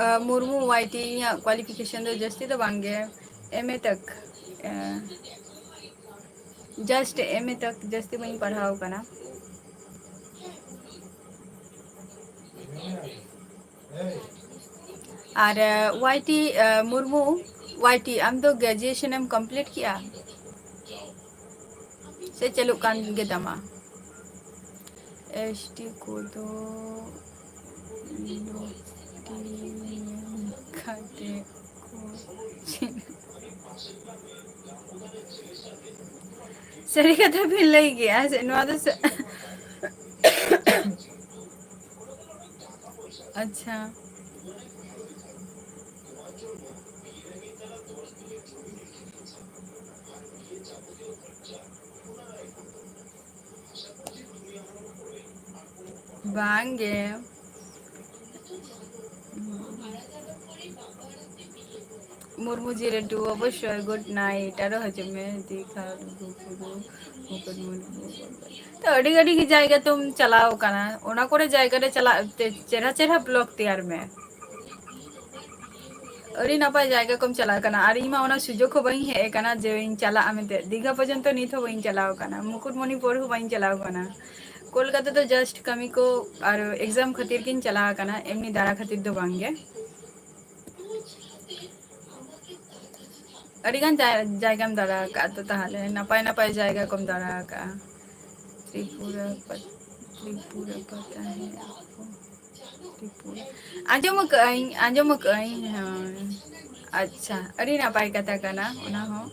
ᱟᱸ, ᱢᱩᱨᱢᱩ ᱣᱟᱭ ᱴᱤ, ᱤᱧᱟᱹᱜ qualification ᱫᱚ ᱡᱟᱹᱥᱛᱤ ᱫᱚ ᱵᱟᱝ ᱜᱮ, ᱮᱢ ᱮ ᱛᱚᱠ, ᱟᱸ, just ᱮᱢ ᱮ ᱛᱚᱠ, ᱡᱟᱹᱥᱛᱤ ᱵᱟᱹᱧ ᱯᱟᱲᱦᱟᱣ ᱟᱠᱟᱱᱟ᱾ ᱟᱨ, ᱟᱸ, ᱣᱟᱭ ᱴᱤ, ᱟᱸ, ᱢᱩᱨᱢᱩ ᱣᱟᱭ ᱴᱤ, ᱟᱢ ᱫᱚ graduation ᱮᱢ complete ᱠᱮᱜᱼᱟ? ᱥᱮ ᱪᱟᱹᱞᱩᱜ ᱠᱟᱱ ᱜᱮ ᱛᱟᱢᱟ? ᱮᱥ ᱴᱤ ᱠᱚᱫᱚ ᱞᱩᱴᱤ ᱠᱟᱛᱮ ᱠᱚ ᱪᱤᱱ-, ᱥᱟᱹᱨᱤ ᱠᱟᱛᱷᱟ ᱵᱤᱱ ᱞᱟᱹᱭ ᱜᱮᱭᱟ ᱥᱮ ᱱᱚᱣᱟ ᱫᱚ ᱥᱟ-, ᱟᱪᱪᱷᱟ᱾ ᱵᱟᱝ ᱜᱮ᱾ ᱢᱩᱨᱢᱩ ᱡᱤ ᱨᱮᱰᱰᱩ, ᱚᱵᱚᱥᱥᱳᱭ, good night, ᱟᱨᱚ ᱦᱤᱡᱩᱜ ᱢᱮ, ᱫᱤᱜᱷᱟ, ᱞᱩᱜᱩᱵᱩᱨᱩ, ᱢᱩᱠᱩᱴᱢᱩᱱᱤᱯᱩᱨ᱾ ᱛᱚ, ᱟᱹᱰᱤ, ᱟᱹᱰᱤ ᱜᱮ ᱡᱟᱭᱜᱟ ᱛᱚᱢ ᱪᱟᱞᱟᱣ ᱠᱟᱱᱟ, ᱚᱱᱟ ᱠᱚᱨᱮ ᱡᱟᱭᱜᱟ ᱨᱮ ᱪᱟᱞᱟᱜ ᱛᱮ ᱪᱮᱨᱦᱟ, ᱪᱮᱨᱦᱟ vlog ᱛᱮᱭᱟᱨ ᱢᱮ᱾ ᱟᱹᱰᱤ ᱱᱟᱯᱟᱭ ᱡᱟᱭᱜᱟ ᱠᱚᱢ ᱪᱟᱞᱟᱣ ᱠᱟᱱᱟ, ᱟᱨ ᱤᱧ ᱢᱟ ᱚᱱᱟ ᱥᱩᱡᱳᱜᱽ ᱦᱚᱸ ᱵᱟᱹᱧ ᱦᱮᱡ ᱟᱠᱟᱱᱟ ᱡᱮ ᱤᱧ ᱪᱟᱞᱟᱜᱼᱟ ᱢᱮᱱᱛᱮ᱾ ᱫᱤᱜᱷᱟ ᱯᱚᱨᱡᱚᱱᱛᱚ ᱱᱤᱛ ᱦᱚᱸ ᱵᱟᱹᱧ ᱪᱟᱞᱟᱣ ᱟᱠᱟᱱᱟ, ᱢᱩᱠᱩᱴᱢᱚᱱᱤᱯᱩᱨ ᱦᱚᱸ ᱵᱟᱹᱧ ᱪᱟᱞᱟᱣ ᱟᱠᱟᱱᱟ᱾ ᱠᱳᱞᱠᱟᱛᱟ ᱫᱚ just ᱠᱟᱹᱢᱤ ᱠᱚ ᱟᱨ exam ᱠᱷᱟᱹᱛᱤᱨ ᱜᱤᱧ ᱪᱟᱞᱟᱣ ᱟᱠᱟᱱᱟ, ᱮᱢᱱᱤ ᱫᱟᱬᱟ ᱠᱷᱟᱹᱛᱤᱨ ᱫᱚ ᱵᱟᱝ ᱜᱮ᱾ ᱟᱹᱰᱤᱜᱟᱱ ᱡᱟᱭ-, ᱡᱟᱭᱜᱟᱢ ᱫᱟᱬᱟ ᱟᱠᱟᱫᱼᱟ ᱛᱚ, ᱛᱟᱦᱚᱞᱮ ᱱᱟᱯᱟᱭ ᱱᱟᱯᱟᱭ ᱡᱟᱭᱜᱟ ᱠᱚᱢ ᱫᱟᱬᱟ ᱟᱠᱟᱫᱼᱟ᱾ ᱛᱨᱤᱯᱩᱨᱟ ᱯᱟ-, ᱛᱨᱤᱯᱩᱨᱟ ᱯᱟᱛᱟ, ᱦᱮᱸ, ᱛᱨᱤᱯᱩᱨᱟ᱾ ᱟᱸᱡᱚᱢ ᱟᱠᱟᱫᱟᱹᱧ, ᱟᱸᱡᱚᱢ ᱟᱠᱟᱫᱟᱹᱧ, ᱦᱳᱭ᱾ ᱟᱪᱪᱷᱟ, ᱟᱹᱰᱤ ᱱᱟᱯᱟᱭ ᱠᱟᱛᱷᱟ ᱠᱟᱱᱟ ᱚᱱᱟ ᱦᱚᱸ᱾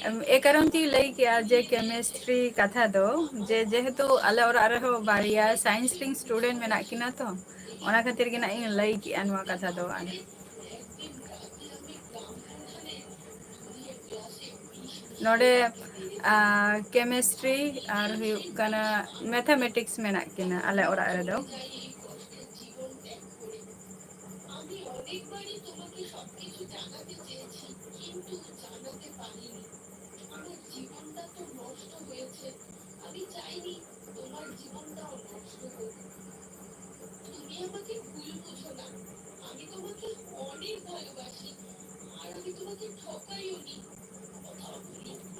ᱮᱢ, ᱮ ᱠᱟᱨᱚᱱ ᱛᱤᱧ ᱞᱟᱹᱭ ᱠᱮᱜᱼᱟ ᱡᱮ chemistry ᱠᱟᱛᱷᱟ ᱫᱚ, ᱡᱮ ᱡᱮᱦᱮᱛᱩ ᱟᱞᱮ ᱚᱲᱟᱜ ᱨᱮᱦᱚᱸ ᱵᱟᱨᱭᱟ science stream student ᱢᱮᱱᱟᱜ ᱠᱤᱱᱟ ᱛᱚ, ᱚᱱᱟ ᱠᱷᱟᱹᱛᱤᱨ ᱜᱮ ᱱᱟᱜ ᱤᱧ ᱞᱟᱹᱭ ᱠᱮᱜᱼᱟ ᱱᱚᱣᱟ ᱠᱟᱛᱷᱟ ᱫᱚ᱾ ᱟᱨ ᱱᱚᱰᱮ, ᱟ, chemistry ᱟᱨ ᱦᱩᱭᱩᱜ ᱠᱟᱱᱟ mathematics ᱢᱮᱱᱟᱜ ᱠᱤᱱᱟ ᱟᱞᱮ ᱚᱲᱟᱜ ᱨᱮᱫᱚ᱾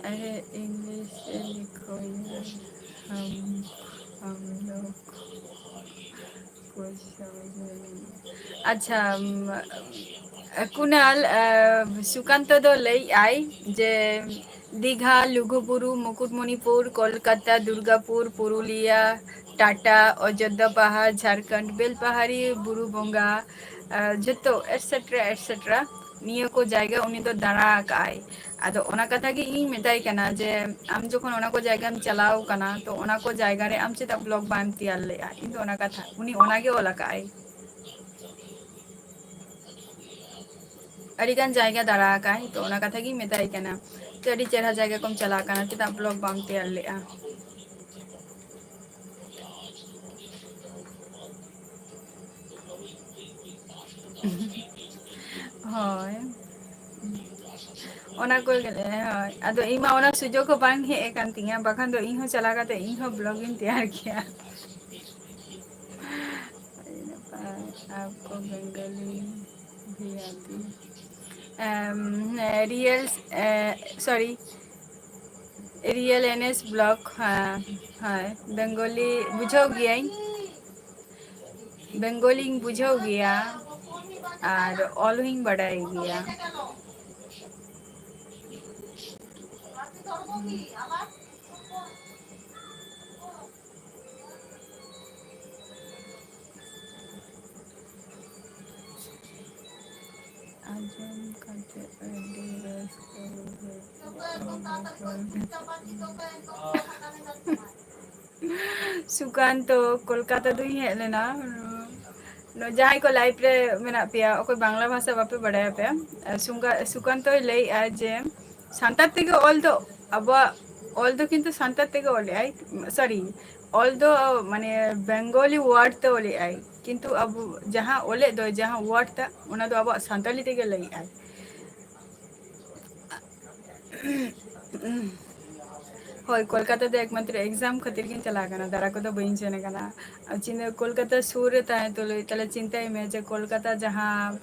अरे, इंग्लिश से लिखो यार, हम, हम लोग कुछ समझ में नहीं। ᱟᱪᱪᱷᱟ, ᱩᱢ, ᱠᱩᱱᱟᱞ, ᱟ, ᱥᱩᱠᱟᱱᱛᱚ ᱫᱚ ᱞᱟᱹᱭᱮᱫ ᱟᱭ ᱡᱮ ᱫᱤᱜᱷᱟ, ᱞᱩᱜᱩᱵᱩᱨᱩ, ᱢᱩᱠᱩᱴᱢᱚᱱᱤᱯᱩᱨ, ᱠᱳᱞᱠᱟᱛᱟ, ᱫᱩᱨᱜᱟᱯᱩᱨ, ᱯᱩᱨᱩᱞᱤᱭᱟ, ᱴᱟᱴᱟ, ᱚᱡᱳᱫᱽᱫᱷᱟ ᱯᱟᱦᱟᱲ, ᱡᱷᱟᱲᱠᱷᱚᱸᱰ, ᱵᱮᱞᱯᱟᱦᱟᱲᱤ ᱵᱩᱨᱩ ᱵᱚᱸᱜᱟ, ᱟ, ᱡᱚᱛᱚ etcetera etcetera, ᱱᱤᱭᱟᱹ ᱠᱚ ᱡᱟᱭᱜᱟ ᱩᱱᱤ ᱫᱚ ᱫᱟᱬᱟ ᱟᱠᱟᱫ ᱟᱭ᱾ ᱟᱫᱚ ᱚᱱᱟ ᱠᱟᱛᱷᱟ ᱜᱮ ᱤᱧ ᱢᱮᱛᱟᱭ ᱠᱟᱱᱟ ᱡᱮ ᱟᱢ ᱡᱚᱠᱷᱚᱱ ᱚᱱᱟ ᱠᱚ ᱡᱟᱭᱜᱟᱢ ᱪᱟᱞᱟᱣ ᱠᱟᱱᱟ, ᱛᱚ ᱚᱱᱟ ᱠᱚ ᱡᱟᱭᱜᱟ ᱨᱮ ᱟᱢ ᱪᱮᱫᱟᱜ vlog ᱵᱟᱢ ᱛᱮᱭᱟᱨ ᱞᱮᱫᱼᱟ? ᱤᱧ ᱫᱚ ᱚᱱᱟ ᱠᱟᱛᱷᱟ, ᱩᱱᱤ ᱚᱱᱟ ᱜᱮ ᱚᱞ ᱟᱠᱟᱫ ᱟᱭ᱾ ᱟᱹᱰᱤᱜᱟᱱ ᱡᱟᱭᱜᱟ ᱫᱟᱬᱟ ᱟᱠᱟᱫ ᱟᱭ, ᱛᱚ ᱚᱱᱟ ᱠᱟᱛᱷᱟ ᱜᱤᱧ ᱢᱮᱛᱟᱭ ᱠᱟᱱᱟ ᱡᱮ ᱟᱹᱰᱤ ᱪᱮᱦᱨᱟ ᱡᱟᱭᱜᱟ ᱠᱚᱢ ᱪᱟᱞᱟᱣ ᱠᱟᱱᱟ, ᱪᱮᱫᱟᱜ vlog ᱵᱟᱢ ᱛᱮᱭᱟᱨ ᱞᱮᱫᱼᱟ? ᱦᱳᱭ᱾ ᱚᱱᱟ ᱠᱚ ᱜᱮᱞᱮ, ᱦᱳᱭ᱾ ᱟᱫᱚ ᱤᱧ ᱢᱟ ᱚᱱᱟ ᱥᱩᱡᱳᱜᱽ ᱦᱚᱸ ᱵᱟᱝ ᱦᱮᱡ ᱟᱠᱟᱱ ᱛᱤᱧᱟ, ᱵᱟᱠᱷᱟᱱ ᱫᱚ ᱤᱧ ᱦᱚᱸ ᱪᱟᱞᱟᱣ ᱠᱟᱛᱮ ᱤᱧ ᱦᱚᱸ ᱵᱞᱚᱜ ᱤᱧ ᱛᱮᱭᱟᱨ ᱠᱮᱭᱟ᱾ ᱟᱯᱠᱳ ᱵᱮᱝᱜᱚᱞᱤ ᱵᱷᱤ ᱟᱭ ᱯᱤ, ᱮᱢ, ᱨᱤᱭᱮᱞ, ᱮ, sorry, real N S blog, ᱦᱮᱸ, ᱦᱳᱭ, ᱵᱮᱝᱜᱚᱞᱤ ᱵᱩᱡᱷᱟᱹᱣ ᱜᱤᱭᱟᱹᱧ, ᱵᱮᱝᱜᱚᱞᱤᱧ ᱵᱩᱡᱷᱟᱹᱣ ᱜᱮᱭᱟ ᱟᱨ ᱚᱞ ᱦᱚᱸᱧ ᱵᱟᱰᱟᱭ ᱜᱮᱭᱟ᱾ ᱟᱸᱡᱚᱢ ᱠᱟᱛᱮ ᱟᱹᱰᱤ ᱨᱟᱹᱥᱠᱟᱹ ᱵᱩᱡᱷᱟᱹᱣ ᱠᱮᱫᱟ᱾ ᱥᱩᱠᱟᱱᱛᱚ, ᱠᱳᱞᱠᱟᱛᱟ ᱫᱚᱧ ᱦᱮᱡ ᱞᱮᱱᱟ᱾ ᱱᱚ-, ᱡᱟᱦᱟᱸᱭ ᱠᱚ ᱞᱟᱭᱤᱵᱷ ᱨᱮ ᱢᱮᱱᱟᱜ ᱯᱮᱭᱟ, ᱚᱠᱚᱭ ᱵᱟᱝᱞᱟ ᱵᱷᱟᱥᱟ ᱵᱟᱯᱮ ᱵᱟᱲᱟᱭᱟ ᱯᱮ, ᱥᱩᱝᱜᱟ-, ᱥᱩᱠᱟᱱᱛᱚᱭ ᱞᱟᱹᱭᱮᱜᱼᱟ ᱡᱮ ᱥᱟᱱᱛᱟᱲ ᱛᱮᱜᱮ ᱚᱞ ᱫᱚ, ᱟᱵᱚᱣᱟᱜ ᱚᱞ ᱫᱚ ᱠᱤᱱᱛᱩ ᱥᱟᱱᱛᱟᱲ ᱛᱮᱜᱮ ᱚᱞᱮᱜᱼᱟᱭ, ᱥᱚᱨᱤ, ᱚᱞ ᱫᱚ ᱢᱟᱱᱮ ᱵᱮᱝᱜᱚᱞᱤ ᱣᱟᱨᱰ ᱛᱮ ᱚᱞᱮᱜᱼᱟᱭ, ᱠᱤᱱᱛᱩ ᱟᱵᱚ ᱡᱟᱦᱟᱸ ᱚᱞᱮᱫ ᱫᱚ, ᱡᱟᱦᱟᱸ ᱣᱟᱨᱰ ᱛᱟᱜ, ᱚᱱᱟ ᱫᱚ ᱟᱵᱚᱣᱟᱜ ᱥᱟᱱᱛᱟᱲᱤ ᱛᱮᱜᱮ ᱞᱟᱹᱭᱮᱜᱼᱟᱭ᱾ ᱦᱳᱭ, ᱠᱳᱞᱠᱟᱛᱟ ᱫᱚ ᱮᱠᱢᱟᱛᱨᱚ ᱮᱠᱡᱟᱢ ᱠᱷᱟᱹᱛᱤᱨ ᱜᱤᱧ ᱪᱟᱞᱟᱣ ᱠᱟᱱᱟ, ᱫᱟᱨᱟ ᱠᱚᱫᱚ ᱵᱟᱹᱧ ᱥᱮᱱ ᱠᱟᱱᱟ᱾ ᱟᱨ ᱪᱤᱱᱛᱟᱹ, ᱠᱳᱞᱠᱟᱛᱟ ᱥᱩᱨ ᱨᱮ ᱛᱟᱦᱮᱸ ᱛᱩᱞᱩᱡ, ᱛᱟᱦᱞᱮ ᱪᱤᱱᱛᱟᱹᱭ ᱢᱮ ᱡᱮ ᱠᱳᱞᱠᱟᱛᱟ ᱡᱟᱦᱟᱸ,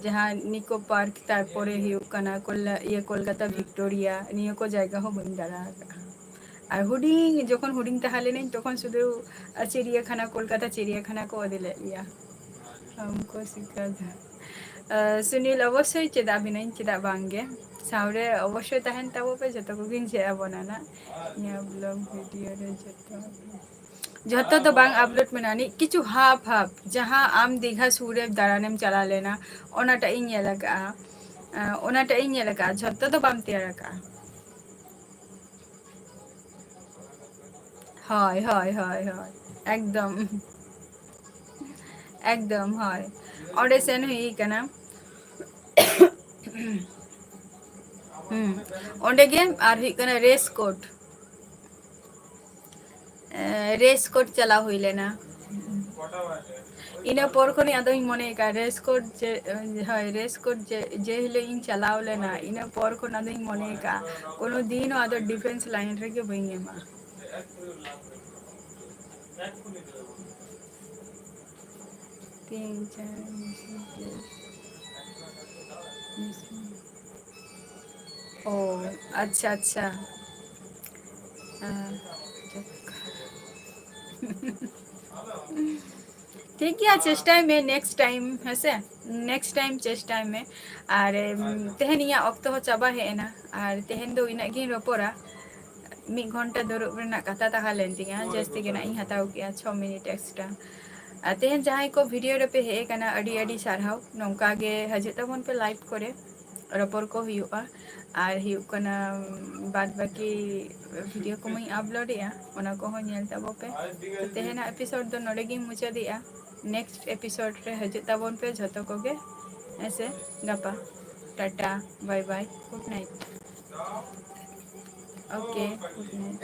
ᱡᱟᱦᱟᱸ ᱱᱤᱠᱳ ᱯᱟᱨᱠ, ᱛᱟᱨᱯᱚᱨᱮ ᱦᱩᱭᱩᱜ ᱠᱟᱱᱟ ᱠᱳᱞ-, ᱤᱭᱟᱹ, ᱠᱳᱞᱠᱟᱛᱟ ᱵᱷᱤᱠᱴᱳᱨᱤᱭᱟ, ᱱᱤᱭᱟᱹ ᱠᱚ ᱡᱟᱭᱜᱟ ᱦᱚᱸ ᱵᱟᱹᱧ ᱫᱟᱬᱟ ᱟᱠᱟᱫᱼᱟ᱾ ᱟᱨ ᱦᱩᱰᱤᱧ, ᱡᱚᱠᱷᱚᱱ ᱦᱩᱰᱤᱧ ᱛᱟᱦᱮᱸ ᱞᱮᱱᱟᱹᱧ, ᱛᱚᱠᱷᱚᱱ ᱥᱩᱫᱷᱩ, ᱟᱨ, ᱪᱤᱲᱤᱭᱟᱹᱠᱷᱟᱱᱟ, ᱠᱳᱞᱠᱟᱛᱟ ᱪᱤᱲᱤᱭᱟᱹᱠᱷᱟᱱᱟ ᱠᱚ ᱤᱫᱤ ᱞᱮᱫ ᱞᱮᱭᱟ᱾ ᱦᱟᱢᱠᱳ ᱥᱤᱠᱷᱟ ᱫᱷᱟ᱾ ᱟᱨ, ᱥᱩᱱᱤᱞ, ᱚᱵᱚᱥᱥᱳᱭ ᱪᱮᱫᱟᱜ ᱵᱤᱱᱟᱹᱧ, ᱪᱮᱫᱟᱜ ᱵᱟᱝ ᱜᱮ? ᱥᱟᱶᱨᱮ ᱚᱵᱚᱥᱥᱳᱭ ᱛᱟᱦᱮᱱ ᱛᱟᱵᱚ ᱯᱮ, ᱡᱚᱛᱚ ᱠᱚᱜᱮᱧ ᱪᱮᱫ ᱟᱵᱚᱱᱟ ᱱᱟᱜ᱾ ᱱᱤᱭᱟᱹ ᱵᱞᱚᱜ ᱵᱷᱤᱰᱤᱭᱳ ᱨᱮ ᱡᱚᱛᱚ, ᱡᱚᱛᱚ ᱫᱚ ᱵᱟᱝ ᱟᱯᱞᱳᱰ ᱢᱮᱱᱟᱜᱼᱟ, ᱱᱤᱡ ᱠᱤᱪᱷᱩ ᱦᱟᱯ ᱦᱟᱯ, ᱡᱟᱦᱟᱸ ᱟᱢ ᱫᱤᱜᱷᱟ ᱥᱩᱨ ᱨᱮ ᱫᱟᱬᱟᱱᱮᱢ ᱪᱟᱞᱟᱣ ᱞᱮᱱᱟ, ᱚᱱᱟᱴᱟᱜ ᱤᱧ ᱧᱮᱞ ᱟᱠᱟᱫᱼᱟ᱾ ᱟᱸ, ᱚᱱᱟᱴᱟᱜ ᱤᱧ ᱧᱮᱞ ᱟᱠᱟᱫᱼᱟ, ᱡᱷᱚᱛᱚ ᱫᱚ ᱵᱟᱢ ᱛᱮᱭᱟᱨ ᱟᱠᱟᱫᱼᱟ᱾ ᱦᱳᱭ, ᱦᱳᱭ, ᱦᱳᱭ, ᱦᱳᱭ, ᱮᱠᱫᱚᱢ᱾ ᱮᱠᱫᱚᱢ, ᱦᱳᱭ᱾ ᱚᱸᱰᱮ ᱥᱮᱱ ᱦᱩᱭ ᱠᱟᱱᱟ᱾ ᱦᱩᱸ᱾ ᱚᱸᱰᱮ ᱜᱮ ᱟᱨ ᱦᱩᱭᱩᱜ ᱠᱟᱱᱟ ᱨᱮᱥ ᱠᱳᱨᱴ᱾ ᱮ, ᱨᱮᱥ ᱠᱳᱨᱴ ᱪᱟᱞᱟᱣ ᱦᱩᱭ ᱞᱮᱱᱟ᱾ ᱤᱱᱟᱹ ᱯᱚᱨ ᱠᱷᱚᱱᱤᱧ ᱟᱫᱚᱧ ᱢᱚᱱᱮ ᱠᱟᱜᱼᱟ, ᱨᱮᱥ ᱠᱳᱨᱥ ᱡᱮ, ᱦᱳᱭ, ᱨᱮᱥ ᱠᱳᱨᱥ ᱡᱮ, ᱡᱮ ᱦᱤᱞᱳᱜ ᱤᱧ ᱪᱟᱞᱟᱣ ᱞᱮᱱᱟ, ᱤᱱᱟᱹ ᱯᱚᱨ ᱠᱷᱚᱱ ᱟᱫᱚᱧ ᱢᱚᱱᱮ ᱠᱟᱜᱼᱟ, ᱠᱳᱱᱳ ᱫᱤᱱ ᱦᱚᱸ ᱟᱫᱚ ᱰᱤᱯᱷᱮᱱᱥ ᱞᱟᱭᱤᱱ ᱨᱮᱜᱮ ᱵᱟᱹᱧ ᱮᱢᱟ᱾ ᱛᱤᱱ, ᱪᱟᱨ, ᱚ, ᱟᱪᱪᱷᱟ, ᱟᱪᱪᱷᱟ᱾ ᱦᱮᱸ, ᱡᱟᱠ᱾ ᱴᱷᱤᱠ ᱜᱮᱭᱟ, ᱪᱮᱥᱴᱟᱭ ᱢᱮ next time, ᱦᱮᱸᱥᱮ? Next time ᱪᱮᱥᱴᱟᱭ ᱢᱮ᱾ ᱟᱨ, ᱮᱢ, ᱛᱮᱦᱮᱧ ᱤᱧᱟᱹᱜ ᱚᱠᱛᱚ ᱦᱚᱸ ᱪᱟᱵᱟ ᱦᱮᱡ ᱮᱱᱟ, ᱟᱨ ᱛᱮᱦᱮᱧ ᱫᱚ ᱤᱱᱟᱹᱜ ᱜᱤᱧ ᱨᱚᱯᱚᱲᱟ᱾ ᱢᱤᱫ ᱜᱷᱚᱱᱴᱟ ᱫᱩᱲᱩᱵ ᱨᱮᱱᱟᱜ ᱠᱟᱛᱷᱟ ᱛᱟᱦᱮᱸ ᱞᱮᱱ ᱛᱤᱧᱟ, ᱡᱟᱹᱥᱛᱤ ᱜᱮ ᱱᱟᱜ ᱤᱧ ᱦᱟᱛᱟᱣ ᱠᱮᱜᱼᱟ, ᱪᱷᱚ ᱢᱤᱱᱤᱴ extra᱾ ᱟᱨ ᱛᱮᱦᱮᱧ ᱡᱟᱦᱟᱸᱭ ᱠᱚ video ᱨᱮᱯᱮ ᱦᱮᱡ ᱟᱠᱟᱱᱟ, ᱟᱹᱰᱤ ᱟᱹᱰᱤ ᱥᱟᱨᱦᱟᱣ᱾ ᱱᱚᱝᱠᱟ ᱜᱮ ᱦᱤᱡᱩᱜ ᱛᱟᱵᱚᱱ ᱯᱮ live ᱠᱚᱨᱮ, ᱨᱚᱯᱚᱲ ᱠᱚ ᱦᱩᱭᱩᱜᱼᱟ᱾ ᱟᱨ ᱦᱩᱭᱩᱜ ᱠᱟᱱᱟ, ᱵᱟᱫ ᱵᱟᱹᱠᱤ video ᱠᱚᱢᱟᱧ upload ᱮᱜᱼᱟ, ᱚᱱᱟ ᱠᱚᱦᱚᱸ ᱧᱮᱞ ᱛᱟᱵᱚ ᱯᱮ᱾ ᱛᱚ ᱛᱮᱦᱮᱧᱟᱜ episode ᱫᱚ ᱱᱚᱰᱮ ᱜᱤᱧ ᱢᱩᱪᱟᱹᱫᱮᱜᱼᱟ᱾ Next episode ᱨᱮ ᱦᱤᱡᱩᱜ ᱛᱟᱵᱚᱱ ᱯᱮ ᱡᱷᱚᱛᱚ ᱠᱚᱜᱮ, ᱦᱮᱸ ᱥᱮ? ᱜᱟᱯᱟ᱾ Tata, bye bye, good night᱾ Okay, good night.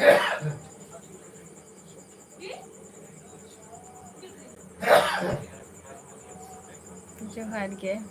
ᱡᱚᱦᱟᱨ ᱜᱮ᱾